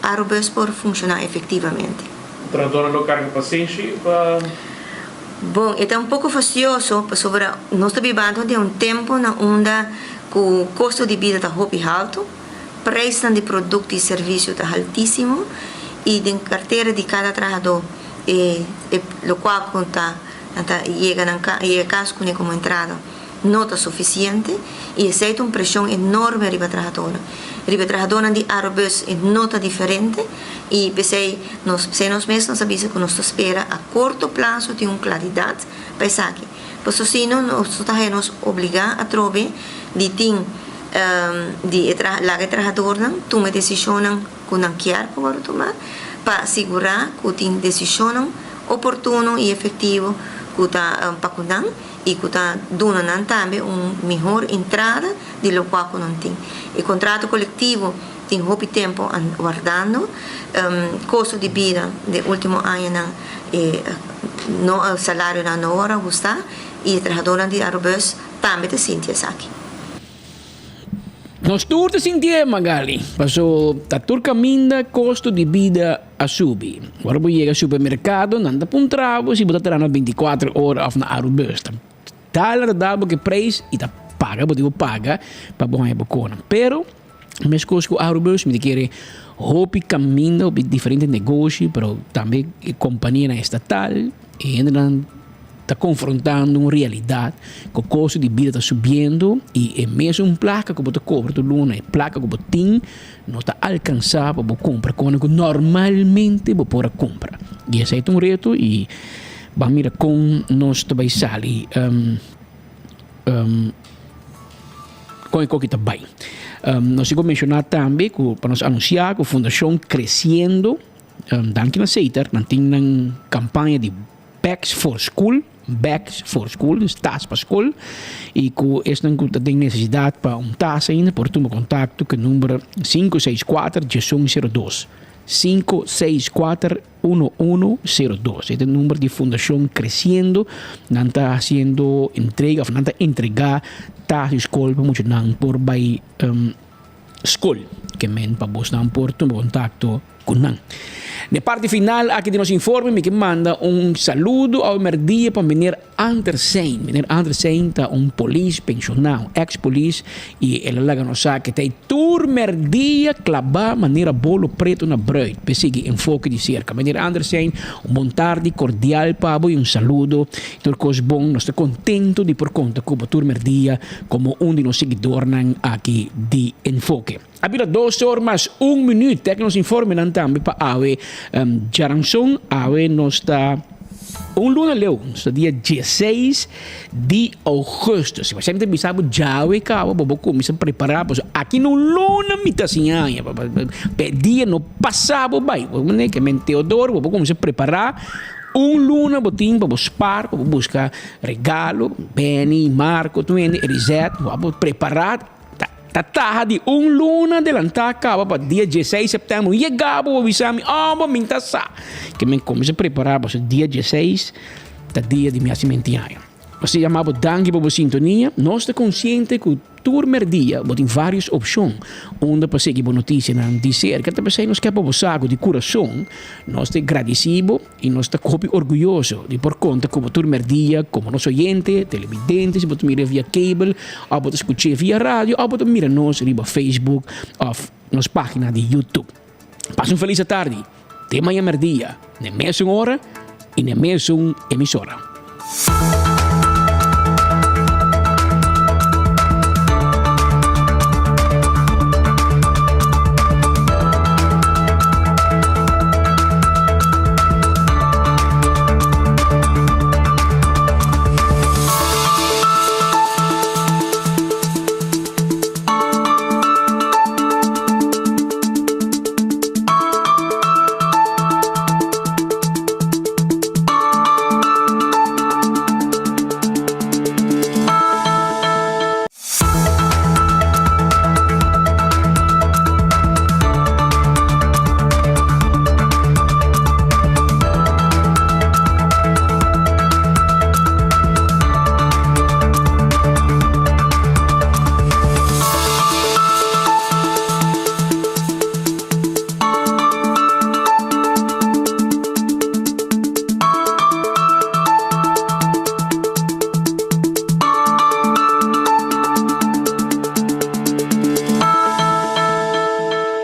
Arubus por funshoná efektivamente. Trahadónan lo karga pasenshi pa. Bon, e ta un poko fastioso pasobra nos ta bibando den un tempu na unda ku kosto di bida ta hopi haltu, preisnan di produkto i servisio ta haltísimo i den kartera di kada trahadó e lokual ku ta nan ta yega nan yega kas kuné komo entrada no ta sufisiente i esei ta un preshon enorme riba trahadónan. Riba e trahadónan di Arubus e no ta diferente i p'esei nos p'esei nos mes nos a bisa ku nos ta spera a korto plaso tin un klaridat pa esaki. Pasobra si no nos ta haña nos obligá atrobe di tin di e laga e trahadornan tuma e desishonnan ku nan kier pa wòrdu tumá pa sigurá ku tin desishonnan oportuno i efektivo ku ta pa ku nan. i ku ta duna nan tambe un mihor entrada di lokual ku nan tin. E kontrato kolektivo tin hopi tempu wardando. Kosto di bida den último añanan e no salarionan no wòrdu ahustá i e trahadónan di Arubus tambe ta sinti esaki. Nos tur ta sintié, Magali, paso ta tur kaminda kosto di bida a subi. Ora bo yega supermerkado nan ta puntra bo si bo ta traha na 24 ora òf na Arubus. Ta tal nan ta da bo ke preis i ta paga bo tin ku paga pa bo haña bo konan. Pero meskos ku Arubus mi ta kere hopi kaminda, hopi diferente negoshi pero tambe e kompanianan estatal. E hendenan ta konfrontando un realidat ku kosto di bida ta subiendo i e mesun plaka ku bo ta kobra tur luna, e plaka ku bo tin no ta alkansá pa bo kumpra kosnan ku normalmente bo por a kumpra. I esei ta un reto i ban mira kon nos ta bai sali kon e koki ta bai. Nos tin ku menshoná tambe ku pa nos anunsiá ku Fundashon Kresiendo. Danki na Seter, nan tin nan kampaña di Bags for School, Bags for School, dus tas pa skol, i ku esnan ku ta den nesesidat pa un tas ainda por tuma kontakto ku e number 564 1102, 564 1102. E ta e number di Fundashon Kresiendo, nan ta hasiendo entrega òf nan ta entregá tas di skol pa muchanan por bai skol, ke men pa bosnan por tuma kontakto ku nan. Na e parti final aki di nos informe mi ke manda un saludo awe merdia pa meneer Andersen. Meneer Andersen ta un polis penshoná, un ex polis i el a laga nos sa ke ta e tur merdia klabá manera bolo preto na bruid p'e sigui Enfoke di serka. Meneer Andersen, un bon tardi kordial pa bo i un saludo. Tur kos bon, nos ta kontento di por konta ku bo tur merdia komo un di nos siguidornan aki di Enfoke. A bira dos or mas un minuut. Tek nos informenan tambe pa awe djaranson. Awe nos ta un luna leu. Nos ta dia dieseis di augustus. Si bo semper ta bisa bo djawe kaba bo bo kuminsa prepara pasobra aki na un luna mi ta siña aña. Pa e dia no pasa bo bai. Bo mane ke men Teodoro bo por kuminsa prepara un luna bo tin pa bo spar pa bo buska regalo. Benny, Marco, tur hende, Elisette bo a por prepara. Ta taha di un luna delantá kaba pa dia dieseis sèptèmber. Un yegá bo bo bisa mi, oh bo min ta sa. Ke men kuminsá prepará pasobra dia dieseis ta dia di mi hasimenti aña. Nos ta yama bo danki pa bo sintonia. Nos ta konsiente ku tur mèrdia bo tin vários opshon unda pa sigui bo notisianan di serka. Ta p'esei nos ke pa bo sa ku di kurason nos ta gradisí bo. I nos ta hopi orguyoso di por konta ku bo tur merdia komo nos oyente, televidente, si bo ta mira via cable òf bo ta skuch'é via radio òf bo ta mira nos riba Facebook òf nos página di YouTube. Pasa un felis atardi. Te maña merdia, n'e mesun ora i n'e mesun emisora.